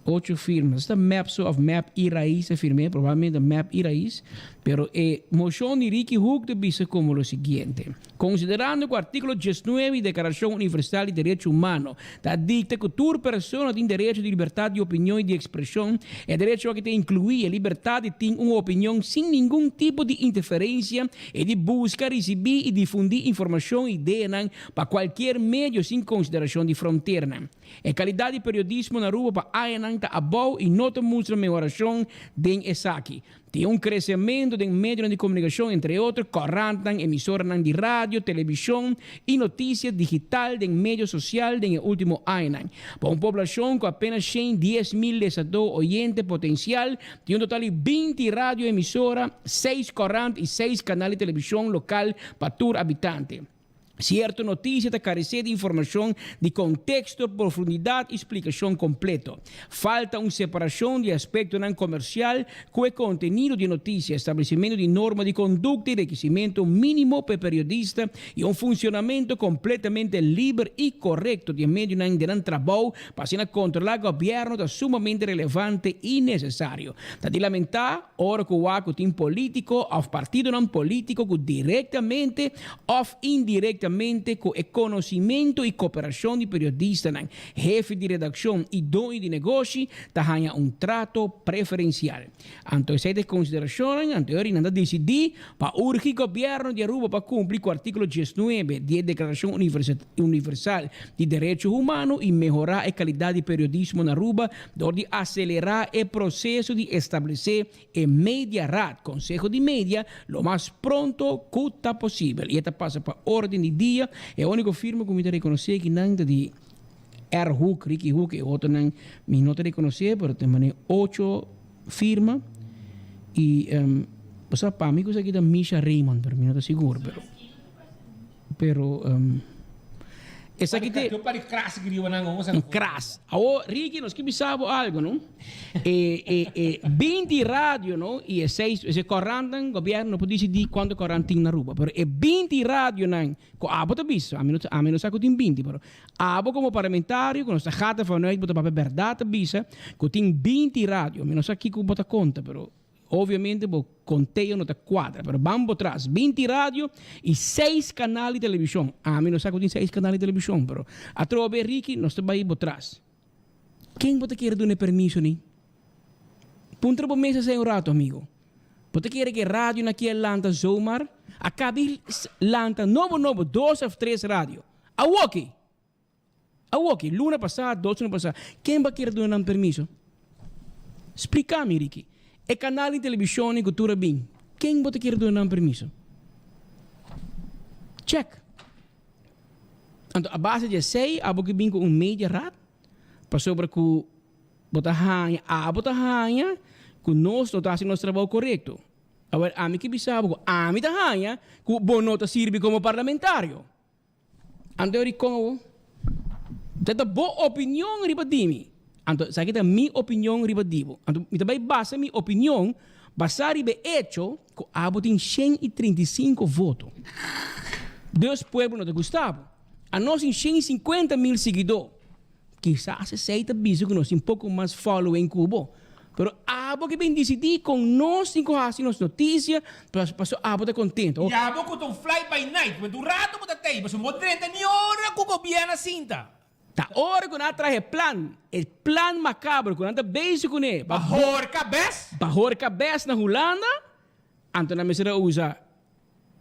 Ocho firma. Esta mep so of mep y Raiz a firm'é, probablemente mep y Raiz. Pero e mocion di Ricky Hoek ta bisa como lo siguiente, Considerando cu articulo diesnuebe di Declaracion Universal di Derecho Humano ta dicta cu tur persona tin derecho di libertad di opinion y di expresion, e derecho aki ta inclui e libertad di tin un opinion sin ningun tipo di interferencia y di busca, ricibi y difundi informacion y ideanan pa cualkier medio sin consideracion di fronteranan. E kalidat di periodismo na Aruba pa añanan ta abou i no ta mustra mehorashon den esaki. Tin un kresementu den medionan di komunikashon, entre otro korantnan, emisoranan di radio, televishon i notisia digital den medio sosial den e último añanan. Pa un poblashon ku apenas 110,000 lesadó oyente potensial, tin un total di 20 radio emisora, seis korant i seis kanal di televishon lokal pa tur abitante. Sierto notisia ta karesé di informashon di konteksto, profundidat i splikashon kompleto. Falta un separashon di aspektonan komersial ku e kontenido di e notisia, establesimentu di norma di kondukta i rekisimentu mínimo pa e periodista i un funshonamentu kompletamente liber i korekto di e medionan den nan trabou pa asina kontrolá gobièrnu ta sumamente relevante i nesesario. Ta di lamentá ora ku wak ku tin polítiko òf partidonan polítiko ku direktamente òf indirektamente ku e konosimentu i koperashon di periodistanan, hefe di redakshon i doño di negoshi ta haña un trato preferensial. Anto esei ta e konsiderashonnan anto nan ta disidí pa urgi gobièrnu di Aruba pa kumpli ku artíkulo 19 di e Deklarashon Universal di Derecho Humano i mehorá e kalidat di periodismo na Aruba dor di aselerá e proseso di establesé E Mediaraad, Conseho di Media, lo mas pronto cu ta posibel. Y e ta pasa pa orden di dia. E unico firma cu mi ta reconoce aki nan ta di R. Hoek, Ricky Hoek. E otronan mi no ta reconoce, pero ta mane ocho firma. Y bo sa pa mi cu esaki ta Misha Raymond, pero mi no ta sigur. Pero, pero esaki te. Yo pari kras aquí riba nan, Un kras. Awo, Ricky, nos ke bisa bo algo, no? E, e, e 20 radio, no? I e seis, e korantan, gobierno no por disidí kuantu korant tin na Aruba. Pero e 20 radionan ku abo ta bisa, ami no, ami no sa ku tin 20, pero abo komo parlamentario, ku nos ta gata vanuit bo ta papia bèrdat ta bisa ku tin 20 radio. Mi no sa kiko bo ta konta, pero Obviamente bo conteo no ta cuadra, pero ban bo tras. 20 radio y 6 canal di television. Ami no sa cu tin 6 canal di television, pero atrobe Ricky nos ta bay bo tras. Ken bo ta kere duna e permiso ni? Puntra bo mes esey un rato, amigo. Bo ta kere cu e radio na kier lanta zomaar? A cabi lanta nobo nobo dos of tres radio. Awoki! Awoki, luna pasá, dos luna pasá, ken bo a kere duna nan permiso? Spliká mi, Ricky. E kanal di televishon ku tur a bin, Ken bo ta kere duna nan permiso? Check. Anto a base di esei abo ke bin ku un media raad pasobra ku bo ta haña, abo ta haña ku nos no ta hasi nos trabou korekto. Awor ami ke bisa bo ku ami ta haña ku bo no ta sirbi komo parlamentario. Anto e rikon awo? Ta ta bo opinion riba di mi. Anto esaki ta mi opinion riba di bo. Anto mi ta bai basa mi opinion basá riba e echo ku abo tin 135 voto. Dus pueblo no ta gusta bo. Anos tin 150 mil siguidó. Kisas esei ta bisa ku nos tin poko mas following ku bo. Pero abo ke bin disidí kon nos tin ku hasi nos notisia pasobra abo ta kontento. I abo ku ta un fly by night, ku un rato bo ta tei, pasobra bo drenta ni ora ku gobièrnu a sinta. Ta ora ku nan a traha e plan, e plan makabro ku nan ta bezig kuné pa horka bes. Pa horka bes na Hulanda, anto nan mester a usa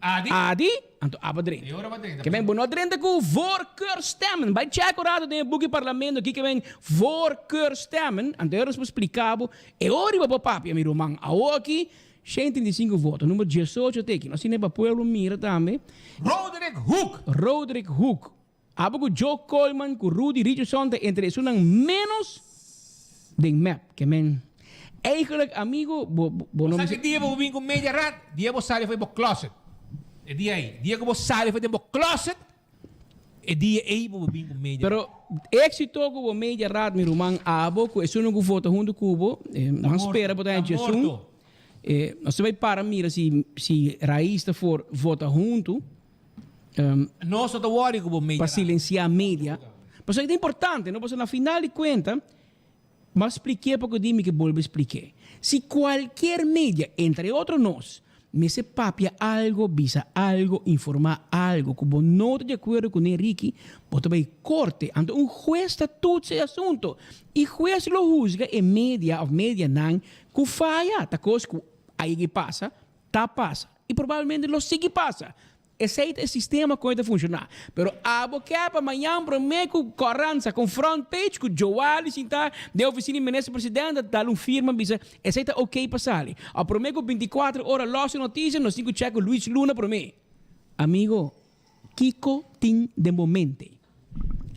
Adi. Adi, anto aba drenta. E ora ba drenta. Ke men bo no drenta ku voorkeurstemmen. Bai check un rato den e buki parlamento ki ke men voorkeurstemmen. Anto e ora nos por splika bo e ora riba bo papia mi ruman. Awoki 135 voto. Number 18 teki. Nos tene pa pueblo mira tambe. Roderick Hoek. Roderick Hoek. Abo ku Joe Coleman ku Rudy Richardson ta entre esunnan ménos den mep. Ke men eigenlijk amigo bo bo no Sa ki dia bo bin ku media rat? Dia bo sali for di bo closet. E dia ei. Dia ku bo sali for den bo closet, e dia ei bo bin ku media rat. Pero éxito ku bo media rat mi ruman abo ku esunnan ku vota huntu ku bo, nan spera bo ta hèchi esun. Nos ta bai para mira si si Raiz ta for vota huntu. Nos no ta worry ku bo media. Pa silenciá media. Pasobra ta importante, no? Pasobra na final di cuenta, m'a spliké poko di mi ke bolbe spliké. Si cualkier media, entre otro nos, mester papia algo, bisa algo, informá algo ku bo no ta di akuerdo kuné Ricky, bo ta bai korte. Anto un hues ta toets e asunto. I hues lo huzga e media òf medianan ku faya. Ta kos ku a yega i pasa, Ta pasa y probablemente lo sigui pasa. Esey ta e sistema con e ta funciona. Pero abo ke pa mañan prome cu Coranza con front page cu Joali sinta den oficina di minister president ta dal un firma bisa esey ta ok pa sali. Of prome cu 24 ora los e noticia nos tin cu check cu Luis Luna prome. Amigo, Kiko tin den bo mente?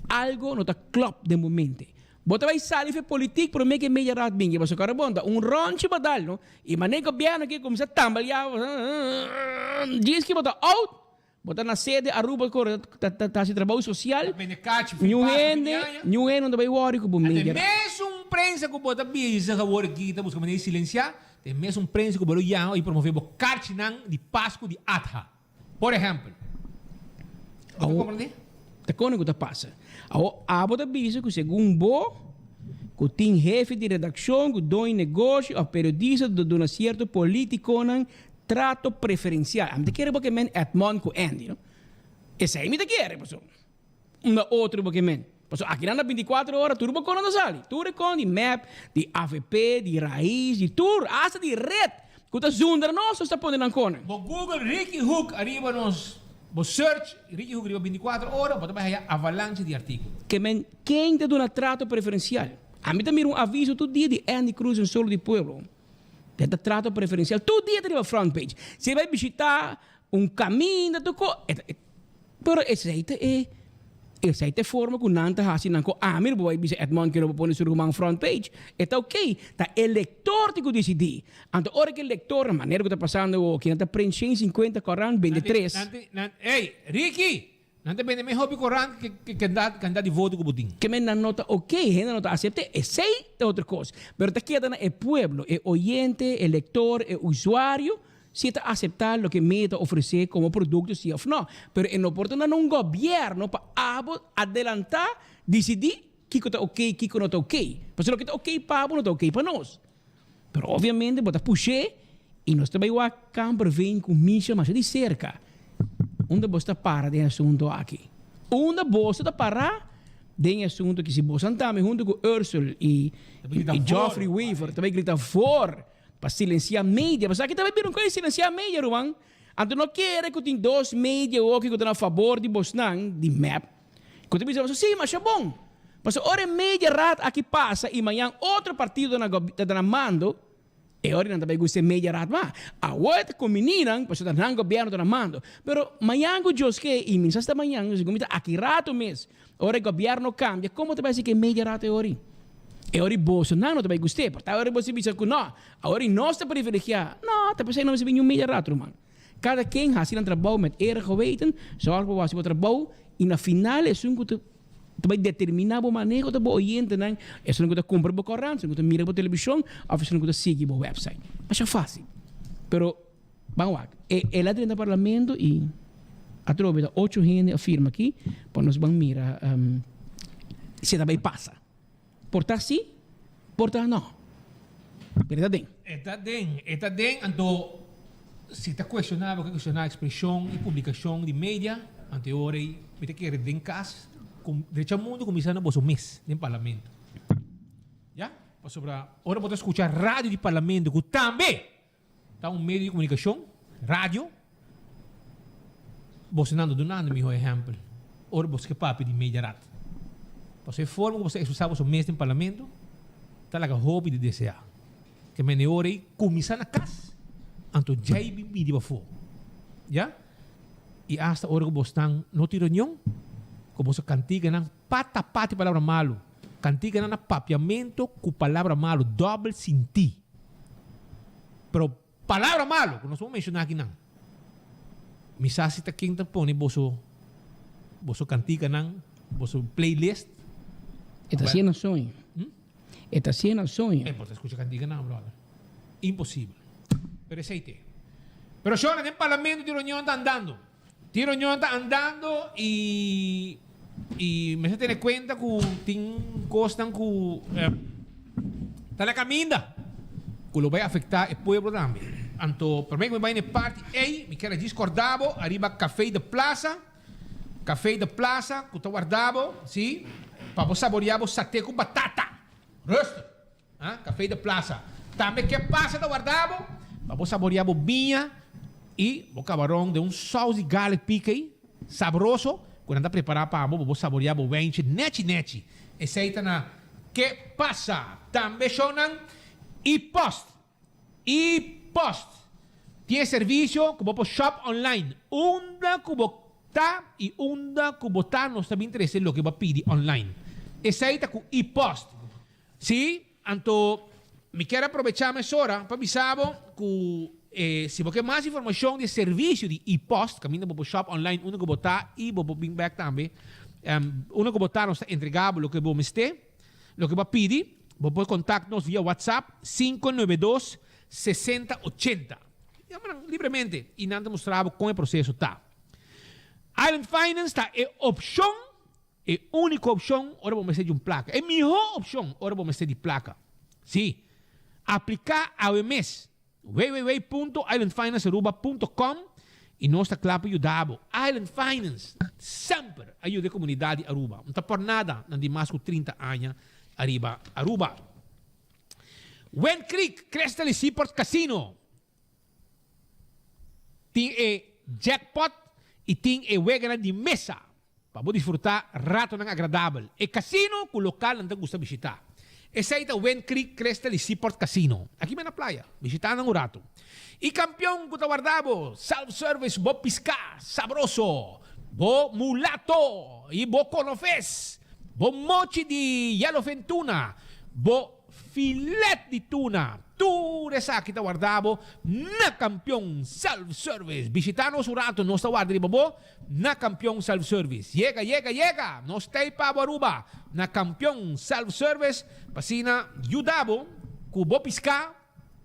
Algo no ta klop den bo mente. Bo ta bai sali fe politik prome ke media raad bin. Pasobra kòrda bon, ta un ròntje bo dal no. I manera gobièrnu ke kuminsá tambaliá bo, djis ke bo ta out, bo ta na sede Aruba kore ta ta hasi trabou sosial, niun hende, niun hende no ta bai wòri ku bo media raad. Te mesun prensa ku bo ta bisa awor aki ta buska manera di silensiá, te mesun prensa ku bo lo yama i promové bo karchinan di Pasku di Adha. Por ehèmpel, bo ta komprendé? Ta kone ku ta pasa. Awor, abo ta bisa ku segun bo, ku tin hefe di redakshon, ku doño negoshi òf periodista ta duna sierto polítikonan trato preferensial. Ami ta kere bo ke men Edmond ku Andy, no? Esei mi ta kere, pasobra unda otro bo ke men. Pasobra akinan na bintikuater ora tur bo kono ta sali. Tur e kon di mep, di avp, di Raiz, di tur, asta di Red ku ta zundra nos, nos ta pone nan konan. Bo google Ricky Hoek ariba nos, bo search Ricky Hoek riba bintikuater ora, bo ta bai haya avalancha di artíkulo. Ke men ken ta duna trato preferensial? Ami ta mira un aviso tur dia di Andy Cruz en Solo di Pueblo. Den ta trato preferensial tur dia ta riba front page. Si e bai bishita un kaminda tur ko, e ta. Pero esei ta e esei ta e forma ku nan ta hasi nan ku ami lo por bai bisa Edmond ke lo por pone su ruman front page. E ta oké. Ta e lektor tin ku disidí. Anto ora ku e lektor, na manera ku ta pasando awor, kinan ta print 150 korant bende tres. Nan tin, nan, ey, Ricky! Nan ta bende mes hopi korant ke ke kantidat di voto ku bo tin. Ke men nan no ta oké, hende no ta asept'é, esei ta otro kos. Pero ta keda na e pueblo, e oyente, e lektor, e usuario, Si e ta aseptá loke media ta ofresé komo produkto si òf nò. Pero e no por ta na un gobièrnu pa abo adelantá disidí kiko ta oké i kiko no ta oké. Pasobra loke ta oké pa abo no ta oké pa nos. Pero obviamente bo ta push'é i nos ta bai wak Kamperveen ku Misha masha di serka. Unda bo ta para den e asuntu aki? Unda boso ta pará den e asuntu aki? Si boso a tambe huntu ku Ursel i Geoffrey Wever ta bai grita voor! Pa silencia media. Pasobra aki ta bay bira un cosa di silencia media, ruman. Anto no kere cu tin dos media oki cu ta na fabor di bosnan, di mep, cu ta bisa boso, si, masha bon. Pasobra ora e media raad aki pasa y mañan otro partido ta na mando, E ora nan ta bai gusta e mediaraad mas. Awor e ta kombiní nan pasobra ta nan gobièrnu ta na mando. Pero mañan ku Dios ke i mi sa si ta mañan, segun mi ta aki rato mes, ora e gobièrnu kambia, komo ta bai hasi ku e mediaraad e ora ei? E ora ei bosonan no ta bai gust'é, por ta ora boso bisa ku no, awor ei nos ta privilegiá. No, ta p'esei no mester bin niun mediaraad ruman. Kada ken hasi nan trabou met eer en geweten, zòrg pa bo hasi bo trabou i na final esun ku ta ta bai determiná bo maneho ta bo oyentenan, esun ku ta kumpra bo korant, esun ku ta mira bo televishon òf esun ku ta sigui bo wèpsait. Masha fásil. Pero ban wak, e el a drenta parlamento i atrobe ta ocho hende a firma aki pa nos ban mira si e ta bai pasa. Por ta sí, por ta no. Pero e ta den. E ta den, e ta den. Anto si ta cuestiona bo ke cuestiona expresion y publicacion di media, anto e ora ei mi ta kere den cas cu drecha mundo cuminsa na boso mes den parlamento. Ya? Pasobra ora bo ta scucha radio di parlamento cu tambe Ta un medio di comunicacion, radio. Bosonan ta dunando miho ehempel ora boso ke papia di media rat. Pasobra e forma ku boso ta expresa boso mes den parlamento ta laga hopi di desea. Ke mende e ora ei cuminsa na cas, anto djei bin bini pafó. Ya? I asta ora ku bosnan no tin reunion, ku boso cantiganan pata pata e palabra malu. Cantiganan na papiamento ku palabra malu, dobbel sinti. Pero palabra malo ku nos por menshoná akinan, mi sa si ta ken ta pone boso boso kantikanan, boso playlist. E ta siena soño. E ta siena soño. E por ta skucha kantikanan, brother. Imposibel. Pero esei te. Pero shona, den parlamento di reunion ta andando. Tin reunion ta andando y y mester tene cuenta cu tin cosnan cu ta na caminda cu lo bay afecta e pueblo tambe. Anto prome cu mi bay na e parti ey mi kier a djis corda bo ariba Café de Plaza, Café de Plaza cu ta warda bo, si, pa bo saborea bo sate cu batata. Rustig. Ha, Café de Plaza. Tambe ke pasa ta warda bo pa bo saborea bo biña y bo cabaron den un saus di garlic pica ey, sabroso, cu nan ta prepara pa bo pa bo saborea bo wijntje nechi nechi. Esey ta na Ke Pasa. Tambe shownan y post. Y post. Tin e servicio cu bo por shop online unda cu bo ta y unda cu bo ta nos ta bin trece loke bo a pidi online. Esey ta cu e-post. Sí, anto mi kier aprovechá mesora pa bisa bo ku si bo ke mas informashon di e servisio di e-post, kaminda bo por shop online unda ku bo ta i bo por bin bèk tambe. Unda ku bo ta nos ta entregá bo loke bo mester, loke bo a pidi. Bo por kontakt nos via WhatsApp 592 60 80. Yama nan libremente i nan ta mustra bo kon e proseso ta. Island Finance ta e opshon. E úniko opshon ora bo mester di un plaka. E mihó opshon ora bo mester di plaka. Sí. Apliká awe mes. Www punto islandfinancearuba punto com i nos ta kla pa yuda bo. Island Finance semper a yuda e komunidat di Aruba. No ta por nada nan di mas ku 30 aña ariba Aruba. Wind Creek Crystal i Seaport Casino. Tin e jackpot y tin e weganan di mesa pa bo disfruta ratonan agradabel. E casino cu localnan ta gusta bishita. Esey ta Wind Creek Crystal y Seaport Casino. Aki men na playa. Bishita nan un rato. Y campeon cu ta warda bo, self service bo pisca sabroso, bo mulato y bo conofes, bo mochi di yellowfin tuna, bo Filet di tuna, tur esaki ta warda bo na Kampion Self Service. Bishita nos un rato, nos ta warda riba bo na Kampion Self Service. Yega, yega, yega! Nos ta ei pa bo Aruba na Kampion Self Service pa asina yuda bo ku bo piská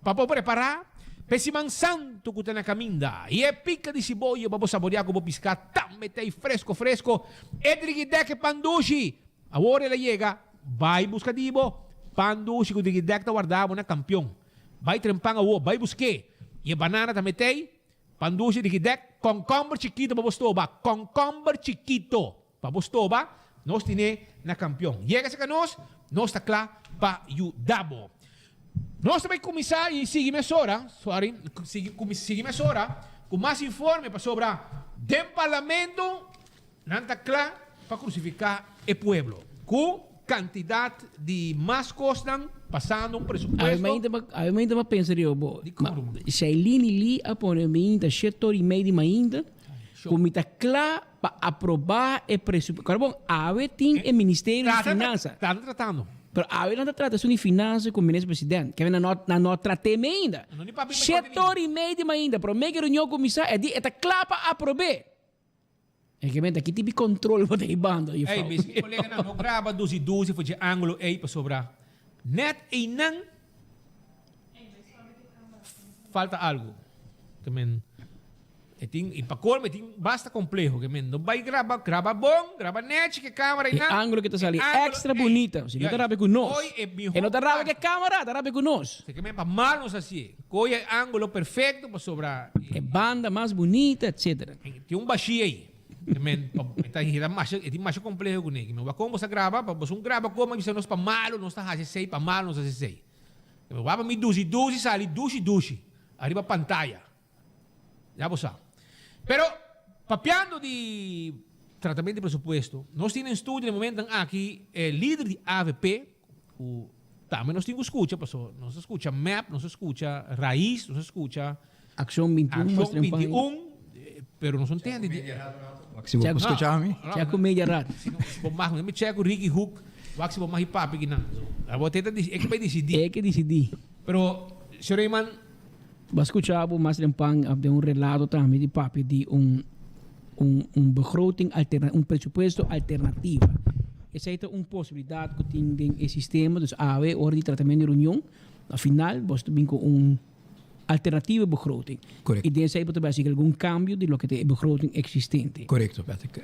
pa bo prepará p'e siman santu ku ta na kaminda. I e pika di siboyo pa bo saboreá ku bo piská tambe ta ei fresko fresko. E drigidèk e pan dushi awor el a yega. Bai buska di bo pan dushi ku digidèk ta warda bo na kampion. Bai tren pan awo, bai busk'é. I e banana ta met'ei, pan dushi digidèk, kònkòmber chikito pa bo stoba, kònkòmber chikito pa bo stoba, nos tin'é na kampion. Yega serka nos, nos ta kla pa yuda bo. Nos ta bai kuminsá i sigui mesora, sorry, sigui, sigui mesora ku mas informe pasobra den parlamento Nan ta kla pa krusifiká e pueblo ku. kantidat di mas kosnan pasando un presupuesto. Awe mainta m'a pensa riba bo. Shailene Lee a pone mainta shete ora i mei di mainta ku mi ta kla pa aprobá e presupuesto. Kòrda bon, awe tin e Ministerio di Finansa. Trata tratando. Pero awe nan ta trata esun di Finansa ku Minister President. Kende nan no nan no trat'é mainta. Shete ora i mei di mainta promé ku e reunion kuminsá e di e ta kla pa aprob'é. E ke menta ki tipo di control bo ta hibando, Ey, juffrouw? bes mi coleganan no graba dusi dusi for dje angulo ey pasobra net eynan falta algo. Ke men e tin y pa colmo e tin basta compleho ke men no bay graba, graba bon, graba nechi ke camera E eynan. angulo ke ta E sali angulo extra ey. bunita. Si no ta Juist. rabia cu nos. Hoy e miho E no ta rabia parte. ke camera, ta rabia cu nos. Se ke men pa mal nos hacié. Coge e angulo perfecto pasobra E banda mas bunita, etc. Tin un bashí ei. E men pa e ta hira masha e tin masha kompleho kuné. Ki men wak kon bo sa graba pa boso un graba kon a bisa nos pa malu nos ta hasi esei pa malu nos ta hasi esei. E men wak pa mi dushi dushi sali dushi dushi ariba pantaya. Ya bo sa. Pero papiando di tratamentu di presupuesto nos tin den studio den momentonan aki e lider di avp ku tambe nos tin ku skucha paso nos a skucha mep nos a skucha Raiz nos a skucha Accion 21 mas Accion trempan. 21, pero nos no tende di. Wak si bo por scucha mi. Check cu media rat. Bo mag, mi check cu Ricky Hoek, wak si bo mag papi kinan. Abo te ta e ke bay dicidi. E ke dicidi. Pero, señor Reyman. Bo a scucha bo mas trempan den un relato tambe di papia di un un un begroting alterna un presupuesto alternativa. Esey ta un posibilidad cu tin den e sistema, dus awe ora di tratamento di reunion, na final bo ta bin cu un. Alternatieve begroting. Correcto. Y den esey bo ta bay haci algun cambio di loke ta e begroting existente. Correcto, Patrick.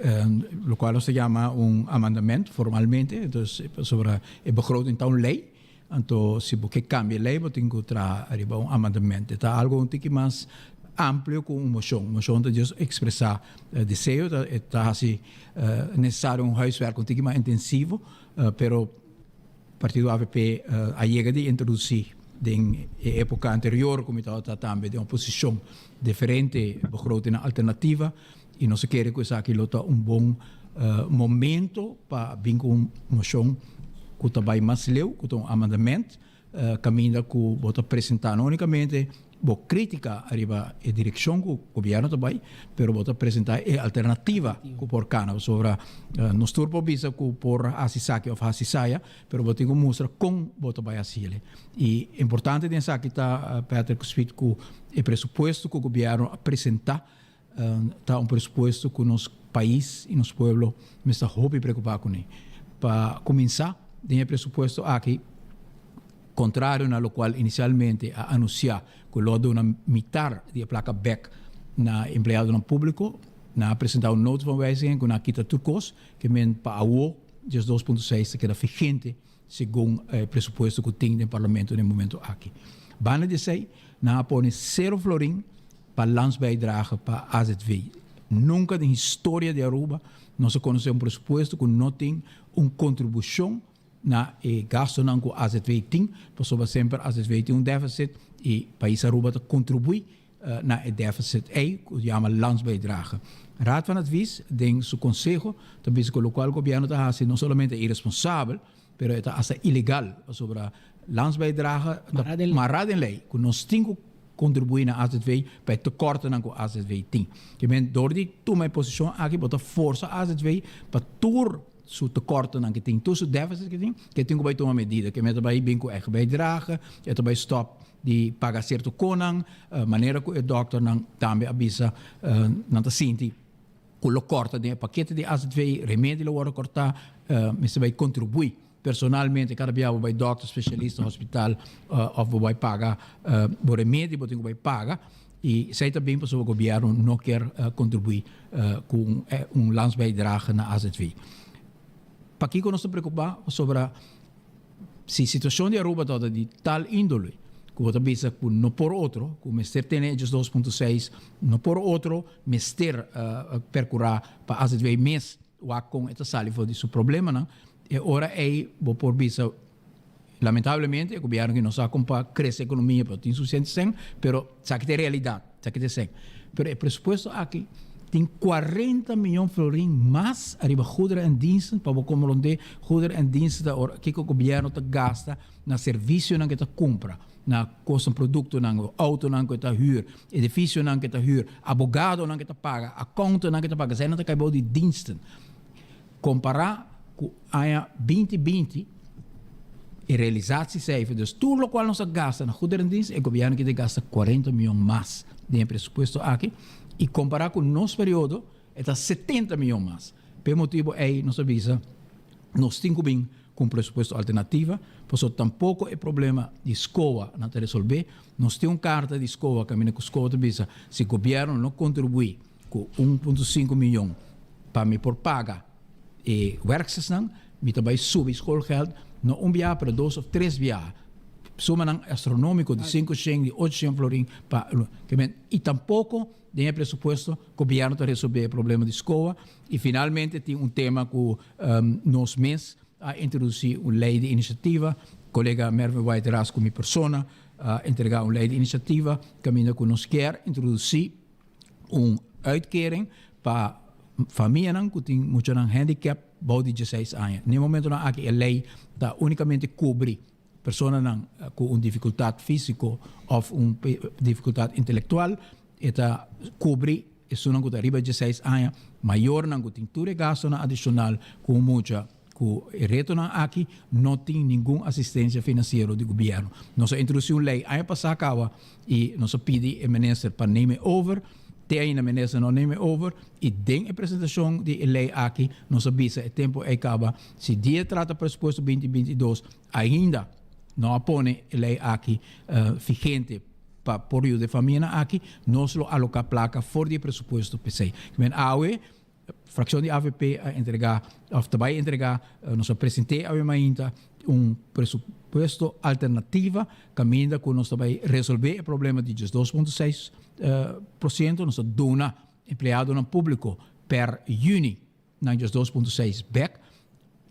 Locual nos ta yama un amendament formalmente, dus pasobra e begroting ta un ley, anto si bo ke cambia e ley bo tin cu traha ariba un amendament. E ta algo un tiki mas amplio cu un mocion. Un mocion ta just expresa deseo, ta e ta haci necesario un huiswerk un tiki mas intensivo, pero Partido avp a yega di introduci den e epoca anterior cu mi tabata tambe den oposicion diferente begrotingnan alternativa y nos a kere cu esaki lo ta un bon momento pa bin cu un mocion cu ta bay mas leu, cu ta un amendament caminda cu bo ta presenta no unicamente Bo critica ariba e direccion cu gobierno ta bay, pero bo ta presenta e alternativa cu por cana. Pasobra nos tur por bisa cu por haci esaki of haci esaya, pero bo tin cu mustra con bo ta bay haciele. Y importante den esaki ta, Patrick Speed, cu e presupuesto cu gobierno a presenta ta un presupuesto cu nos pais y nos pueblo mester hopi preocupa cune. Pa cuminsa, den e presupuesto aki, contrario na locual inicialmente a anuncia cu lo a duna mitar di e placa bek na empleadonan publico, nan a presenta un nota van wijziging cu nan a kita tur cos, ke men pa awo 12.6 ta keda vigente segun e presupuesto cu tin den parlamento den e momento aki. Banda di esey, nan a pone cero florin pa landsbijdrage pa azv. Nunca den historia di Aruba nos a conoce un presupuesto cu no tin un contribucion na e gastonan cu azv tin, pasobra semper azv tin un deficit y pais Aruba ta contribui na e deficit ey cu yama landsbijdrage. Raad van Advies den su conseho ta bisa cu locual gobierno ta haci no solamente irresponsabel, pero e ta hasta ilegal pasobra landsbijdrage ta mara den ley cu nos tin cu contribui na azv pa e tekortonan cu azv tin. Ke men door di tuma e posicion aki bo ta forsa azv pa tur su tekortonan ke tin, tur su deficit ke tin, ke tin ku bai tuma medida, ke men ta bai bin ku eigen bijdrage, e ta bai stop di paga sierto konan, manera ku e dòkternan tambe a bisa nan ta sinti ku lo kòrta den e pakete di azv, remedi lo wòrdu kòrtá, mester bai kontribuí personalmente kada bia bo bai dòkter, spesialista, hospital òf bo bai paga bo remedi bo tin ku bai paga i esei ta bin pasobra gobièrnu no kier kontribuí ku un landsbijdrage na azv. Pakiko nos ta preokupá? Pasobra si situashon di Aruba tabata di tal índole ku bo ta bisa ku no por otro, ku mester tene e 2.6, no por otro, mester perkurá pa azv mes wak kon e ta sali for di su problemanan, e ora ei bo por bisa lamentablemente e gobièrnu aki no sa kon pa krese ekonomia pero tin sufisiente sèn, pero esaki ta e realidat, esaki ta e sèn. Pero e presupuesto aki. Tin 40 miyon florin mas ariba goederen en diensten, pa bo komprondé goederen en diensten ta ora kiko gobierno ta gasta na servisionan ku e ta kumpra, na kosnan, produktonan, outonan ku e ta hür, edifisionan ku e ta hür, abogadonan ku e ta paga, akountonan ku e ta paga, eseinan ta kai bou di diensten. Kompará ku aña 2020, e realisatiecijfer, dus tur lokual nos a gasta na goederendienst, e gobièrnu aki ta gasta 40 miyon mas den e presupuesto aki, i kompará ku nos periodo e ta 70 miyon mas. P'e motibu ei nos a bisa nos tin ku bin ku un presupuesto alternativa, pasobra tampoko e problema di SCOA nan ta resolvé. Nos tin un karta di SCOA kaminda ku SCOA ta bisa si gobièrnu no kontribuí ku 1.5 miyon pa mi por paga e werkstersnan, mi ta bai subi schoolgeld no un biaha pero dos of tres biaha. Sumanan astronómiko di sinku shen, di ocho shen florin pa ke men i tampoko den e presupuesto gobièrnu ta resolvé e problema di SCOA i finalmente tin un tema ku nos mes a introdusí un lei di inisiativa, kolega Mervin Wyatt Ras ku mi persona a entregá un lei di inisiativa kaminda ku nos kier introdusí un uitkering pa famianan ku tin muchanan handicap bou di dieseis aña. Na e momentonan aki e lei ta unicamente kubri personanan ku un difikultat físiko òf un difikultat intelektual. E ta kubri esunnan ku ta riba dieseis aña, mayornan ku tin tur e gastunan adishonal ku un mucha Ku e retonan aki no tin ningun asistencia financiero di gobierno. Nos a introduci un ley aña pasa caba y nos a pidi e minister pa neem e over. Te ainda minister no a neem e over y den e presentacion di e ley aki nos a bisa e tempo ey caba si dia trata presupuesto 2022 ainda no a pone e ley aki vigente pa por yuda e famianan aki nos lo aloca placa for di e presupuesto p'esey. Awe Fraccion di avp a entrega of ta bay entrega, nos a presente awe mainta un presupuesto alternativa caminda cu nos ta bay resolve e problema di 12.6 por ciento. Nos ta duna empleadonan publico per juni nan 12.6 bek.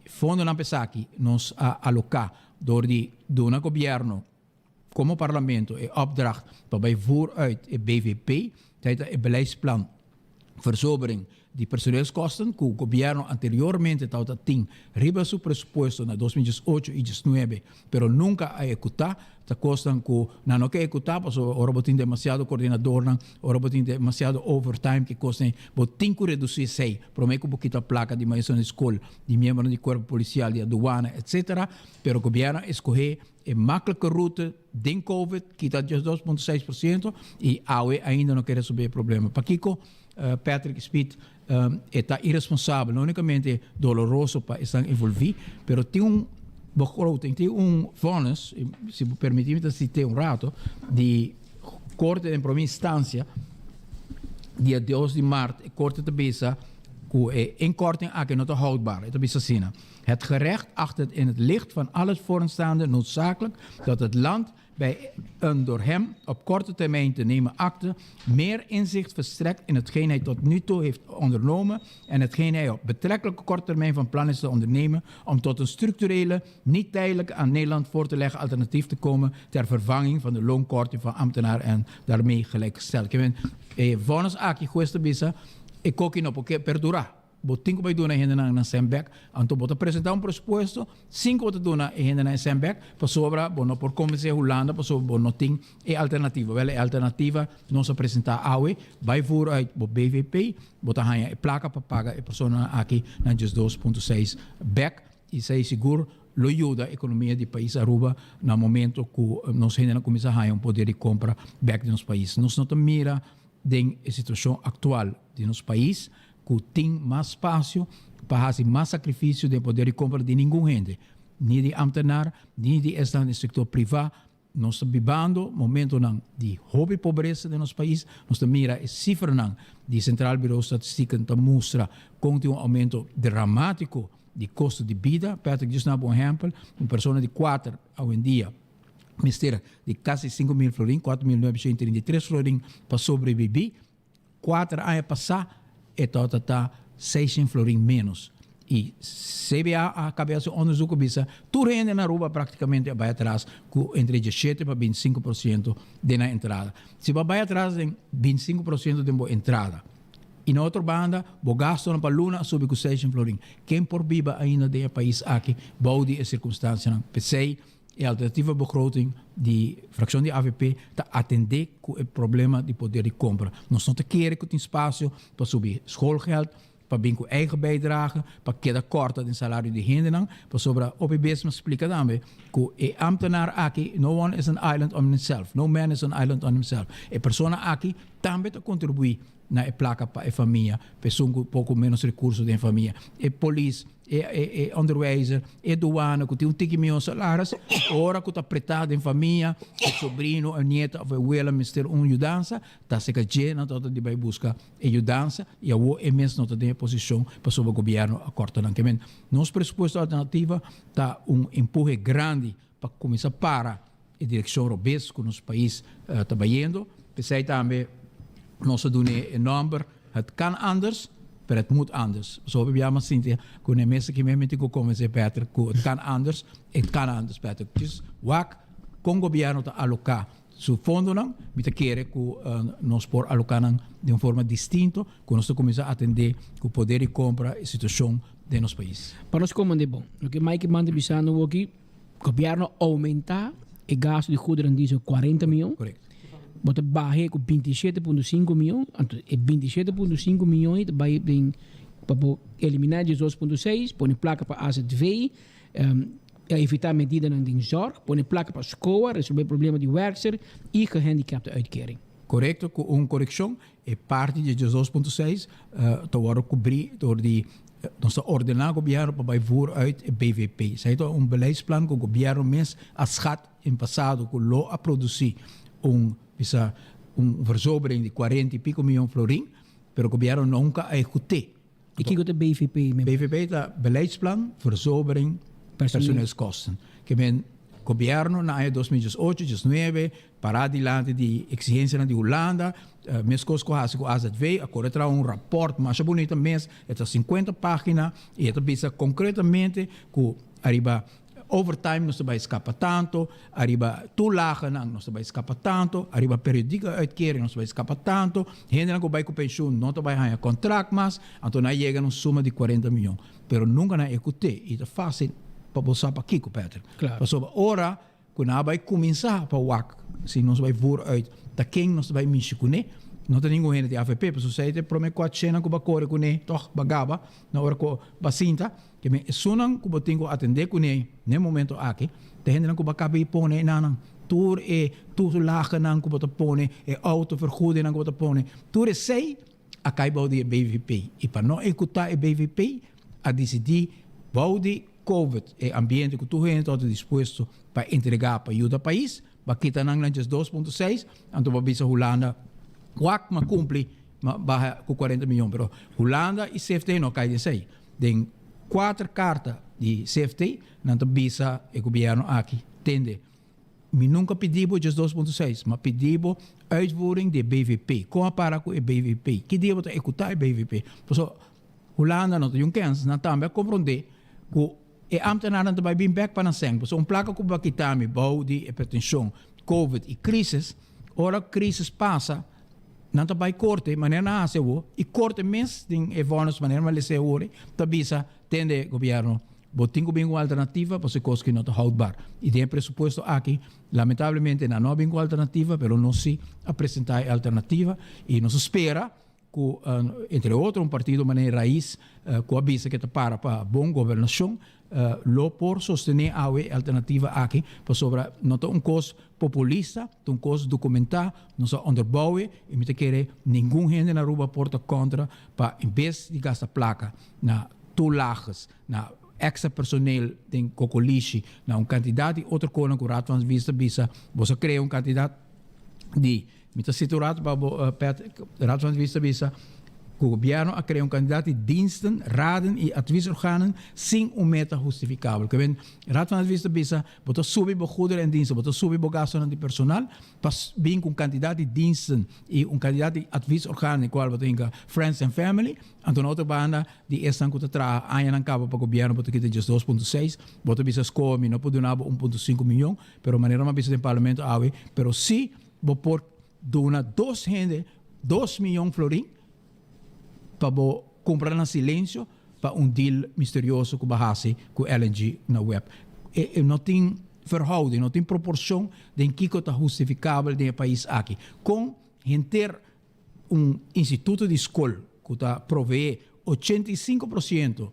Fondonan pa esaki nos a aloca door di duna gobierno como parlamento e opdracht pa bay vooruit e BVP, ta e beleidsplan verzobering di personeelskosten cu gobierno anteriormente tabata tin riba su presupuesto na 2018 y 19, pero nunca a ehecuta. Ta cosnan cu nan no ke ehecuta pasobra ora bo tin demasiado coordinadornan, ora bo tin demasiado overtime, ke cosnan bo tin cu reduci esey prome cu bo kita placa di maestronan di scol, di miembronan di cuerpo policial, di aduana, etc. Pero gobierno a escoge E maklike rute den Covid kita 12.6% y awe ainda no ke resolve e problema. Pakiko Patrick Speed e ta irresponsabel, no unicamente doloroso pa esnan envolvi, pero tin un begroting, tin un vonnis, si bo permiti mi ta cite un rato, di Corte den prome instancia, dia 2 di maart, e Corte ta bisa cu e inkorting aki no ta houdbaar. E ta bisa asina. Het gerecht acht het in het licht van alles vorenstaande noodzakelijk dat het land bij een door hem op korte termijn te nemen akte meer inzicht verstrekt in hetgeen hij tot nu toe heeft ondernomen en hetgeen hij op betrekkelijke korte termijn van plan is te ondernemen om tot een structurele, niet tijdelijk aan Nederland voor te leggen alternatief te komen ter vervanging van de loonkorting van ambtenaren en daarmee gelijkgesteld. Ke men, e vonnis aki hues ta bisa, e koki no por ke perdura. Bo tin ku bai duna e hendenan nan sèn bèk. Anto bo ta presentá un presupuesto sin ku bo ta duna e hendenan e sèn bèk, pasobra bo no por konvensé Hulanda pasobra bo no tin e alternativa. Wèl, e alternativa nos a presentá awe, bai voer uit bo BVP, bo ta haña e plaka pa paga e personanan aki nan 12.6 bèk i esei sigur lo yuda ekonomia di pais Aruba na momento ku nos hendenan kuminsá haña un poder di kompra bèk den nos pais. Nos no ta mira den e situashon aktual di nos pais ku tin mas spasio pa hasi mas sakrifisio den poder di kompra di ningun hende, ni di amtenar, ni di esnan den sektor privá. Nos ta bibando momentonan di hopi pobresa den nos pais. Nos ta mira e sifranan di Centraal Bureau Statistieken ta mustra kon tin un oumento dramátiko di kosto di bida. Patrick, djis na bo un ehèmpel, un persona di kuater awendia mester di kasi 5000 florin, 4933 florin pa sobrebibí. Kuater aña pasá e tabata ta seishent florin ménos. I CBA a kabia su onderzoek a bisa tur hende na Aruba praktikamente a bai atras ku entre 17 pa 25% den nan entrada. Si bo a bai atras den 25% den bo entrada. I na otro banda, bo gastonan pa luna a subi ku seishen florin. Ken por biba ainda den e pais aki bou di e sirkunstansianan? P'esei e alternatieve begroting di frakshon di avp ta atendé ku e problema di poder di kompra. Nos no ta kere ku tin spasio pa subi schoolgeld, pa bin ku eigen bijdrage, pa keda kòrta den salario di hendenan, pasobra hopi bes mi a splika tambe ku e ambtenaar aki, no one is an island on himself, no man is an island on himself, e persona aki tambe ta kontribuí na e plaka pa e famia, pa esun ku poko ménos rekurso den e famia, e polis, e e onderwijzer, e douane ku tin un tiki mihó salaris, ora ku ta apretá den famia, e sobrino, e nieta òf e wela mester un yudansa, ta seka dje nan ta di bai buska e yudansa i awor e mes no ta den e posishon pasobra gobièrnu a kòrta nan. Ke men nos presupuesto alternativa ta un empuhe grandi pa kuminsá para e direkshon robes ku nos pais ta bayendo. P'esei tambe nos a dun'é e nòmber Het kan anders, pero het moet anders. Pasobra hopi bia mi a sinti ku na e mesa aki mi tin ku konvensé Patrick ku het kan anders, het kan anders Patrick. Djis wak kon gobièrnu ta aloká Su fondonan, mi ta kere ku nos por aloká nan den un forma distinto, ku nos ta kuminsá atendé ku poder di kompra e situashon den nos pais. Pa nos komand'é bon, loke Mike Eman ta bisando awoki, gobièrnu a oumentá e gasto di goederen diesel 40 mion, bo ta bah'é ku 27.5 mion, anto e 27.5 mion ei ta bai den pa bo eliminá 12.6, pone plaka pa azv, Evitá medidanan den zorg, pone plaka pa skoa, resolvé problema di werkster i gehandicaptenuitkering. Korekto, ku un korekshon, e parti di 12.6 ta wòrdu kubrí dor di nos ta ordená gobièrnu pa bai voer uit e BVP. Esei ta un beleidsplan ku gobièrnu mes a skat en pasado ku lo a produsí un bisa un verzobering di kuarenta i piko mion florin, pero gobièrnu nunka a ehekut'é. I kiko ta BVP? BVP ta Beleidsplan Verzobering Personeelskosten. Ke men gobièrnu na aña 2018, 19 pará dilanti di eksigensianan di Hulanda, meskos ku hasi ku AZV, a kore traha un rapòrt masha bunita mes, e ta 50 página i e ta bisa konkretamente ku ariba Overtime nos ta bai skapa tanto, ariba toelagenan nos ta bai skapa tanto, ariba periodieke uitkering nos ta bai skapa tanto, hendenan ku bai ku penshun no ta bai haña kontrakt mas, anto nan a yega na un suma di kuarenta miyon. Pero nunka nan ehekut'é i ta fásil pa bo sa pakiko, Patrick. Pasobra ora ku nan a bai kuminsá pa wak si nos bai voer uit ta ken nos ta bai mishi kuné, no ta ningun hende di avp, pasobra esei ta e promé kuatshenan ku bo a kore kuné tòg bo a gaba na ora ku bo a sinta. Ke men esunnan ku bo tin ku atendé kuné n'e momento aki ta hendenan ku bo a kaba di pone enanan. Tur e toelagenan ku bo ta pone, e outovergoedingnan ku bo ta pone, tur esei a kai bou di e BVP. I pa no ehekutá e BVP a disidí bou di covid, e ambiente ku tur hende tabata dispuesto pa entregá pa yuda pais, bo a kita nan na djes 2.6, anto bo a bisa Hulanda, wak, m'a kumpli, m'a baha ku 40 miyon. Pero Hulanda i CFT no a kai den esei. Den kuater karta di CFT nan ta bisa e gobierno aki, Tende, mi nunka pidi bo djes 2.6, ma pidi bo uitvoering di e BVP. Kon a para ku e BVP? Ki dia bo ta ekuta e BVP? Pasobra Hulanda no ta yun kens, nan tambe a komprondé ku e ambtenarnan ta bai bin bèk pa nan sèn. Pasobra un plaka ku bo a kita mi bou di e pretenshon covid i krisis, ora krisis pasa, Nan ta bai korte, manera nan hasi awor, i korte mes den e vònis manera nan lesa awor ta bisa, tende gobièrnu, bo tin ku bin ku un alternativa pasobra e kos aki no ta houdbaar. I den e presupuesto aki, lamentablemente nan no a bin ku alternativa, pero nos si a presentá e alternativa i nos a spera ku entre otro un partido manera Raiz ku a bisa ke ta para pa bon gobernashon, Lo por sostené awe e alternativa aki pasobra no ta un kos populista, ta un kos dokumentá, nos a onderbouw'e i mi ta kere ningun hende na Aruba por ta kontra pa en bes di gasta plaka na toelages, na extra personeel den kokolishi, na un kantidat di otro konan ku Raad van Advies ta bisa, boso a krea un kantidat di Mi ta sita un rato pa bo, Pet, Raad van Advies ta bisa ku gobièrnu a krea un kandidat di diensten, raden i adviesorganen sin un meta hustifikabel. Ke men, Raad van Advies ta bisa bo ta subi bo goederen en diensten, bo ta subi bo gastonan di personal pa bin ku un kandidat di diensten i un kandidat di adviesorganen kual bo ta hinka friends and family. Anto na otro banda di esnan ku ta traha añanan kaba pa gobièrnu bo ta kita 12.6, bo ta bisa skohe mi no por duna bo 1.5 miyon, pero manera mi a bisa den parlamento awe, pero si Bo por duna dos hende 2 miyon florin. pa bo kumpra na silensio pa un deal misterioso ku bo a hasi ku LNG na web. E no tin verhouding, no tin proporshon den kiko ta hustifikabel den e pais aki. Kon henter un instituto di skol ku ta proveé 85 por ciento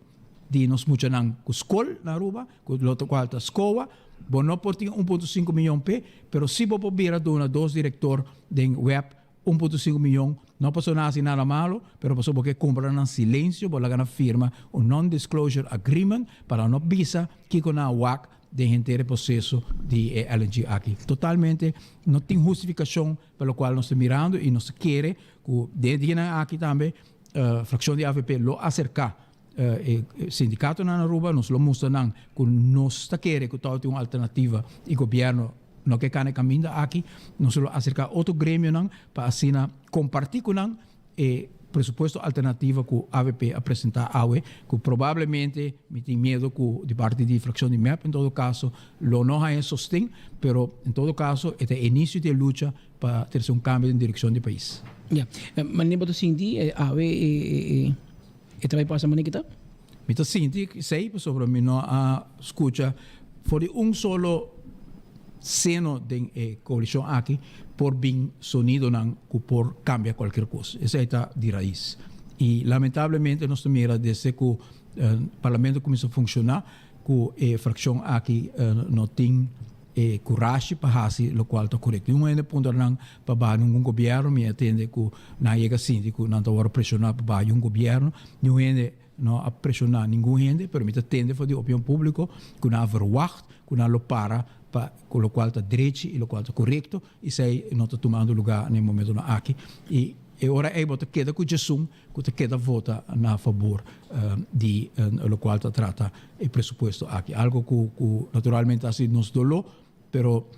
di nos muchanan ku skol na Aruba, ku lokual ta SKOA, bo no por tin 1.5 miyon p'e, pero si bo por bira duna dos direktor den web 1.5 miyon, no pasó nan hasi nada malo, pero pasó bo ke kumpra nan silensio, bo laga nan firma un non-disclosure agreement pa nan no bisa kiko nan a wak den henter e proseso di e LNG aki. Totalmente no tin hustifikashon pa lokual nos ta mirando i nos ta kere ku den e dianan aki tambe frakshon di avp lo aserká e sindikatonan na Aruba, nos lo mustra nan ku nos ta kere ku tòg tin un alternativa i gobièrnu no ke kana e kaminda aki. Nos lo aserká otro gremionan pa asina kompartí ku nan e presupuesto alternativa ku avp a presentá awe, ku probablemente mi tin miedo ku di parti di frakshon di mep en todo kaso lo no haña sosten, pero en todo kaso e ta e inisio di e lucha pa trese un kambio den direkshon di pais. Ya. Manera bo ta sinti awe e e ta bai pasa manera ki ta? Mi ta sinti esei pasobra mi no a skucha for di un solo seno den e koalishon aki por bin sonidonan ku por kambia kualkier kos. Esei ta di rais. I lamentablemente nos ta mira desde ku parlamento kuminsá funshoná ku e frakshon aki no tin e kurashi pa hasi lokual ta korekto. Niun hende puntra nan pa baha ningun gobièrnu, mi a tende ku nan a yega sinti ku nan ta wòrdu preshoná pa baha un gobièrnu. Niun hende no a preshoná ningun hende, pero mi ta tende for di opinion públiko ku nan a verwagt ku nan lo para pa ku lokual ta drechi i lokual ta korekto, i esei no ta tumando lugá na e momentonan aki. I e ora ei bo ta keda ku djesun ku ta keda vota na fabor di lokual ta trata e presupuesto aki. Algo ku ku naturalmente a hasi nos doló, pero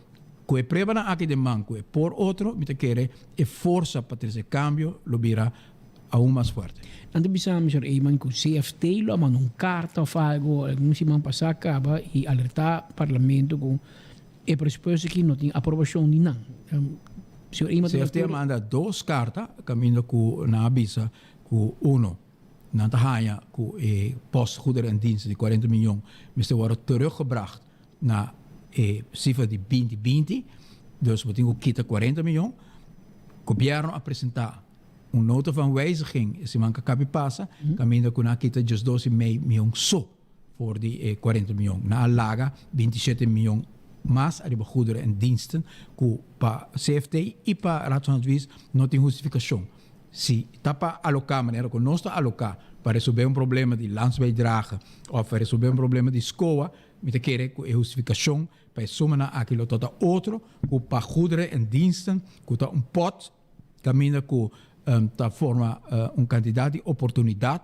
ku e pruebanan aki den man ku e por otro, mi ta kere e forsa pa trese kambio lo bira aun mas fuerte. Nan ta bisa mi, señor Eman, ku CFT lo a manda un karta òf algo algun siman pasá kaba i alertá parlamento ku e presupuesto aki no tin aprobashon di nan. Señor Eman ta CFT a manda dos karta kaminda ku nan a bisa ku uno, nan ta haña ku e post goederen en diensten di 40 miyon mester wòrdu teruggebracht na e sifra di binti binti, dus bo tin ku kita 40 miyon. Gobièrnu a presentá un nota van wijziging e siman ku a kabi pasa, kaminda ku nan a kita 12 i mei miyon so for di e 40 miyon. Nan a laga 27 miyon mas ariba goederen en diensten ku pa CFT i pa Raad van Advies no tin hustifikashon. Si ta pa aloká manera ku nos ta aloká pa resolvé un problema di landsbijdrage òf pa resolvé un problema di SKOA, mi ta kere ku e hustifikashon pa e sumanan aki lo ta otro ku pa goederen en diensten ku ta un pòt kaminda ku ta forma un kantidat di oportunidat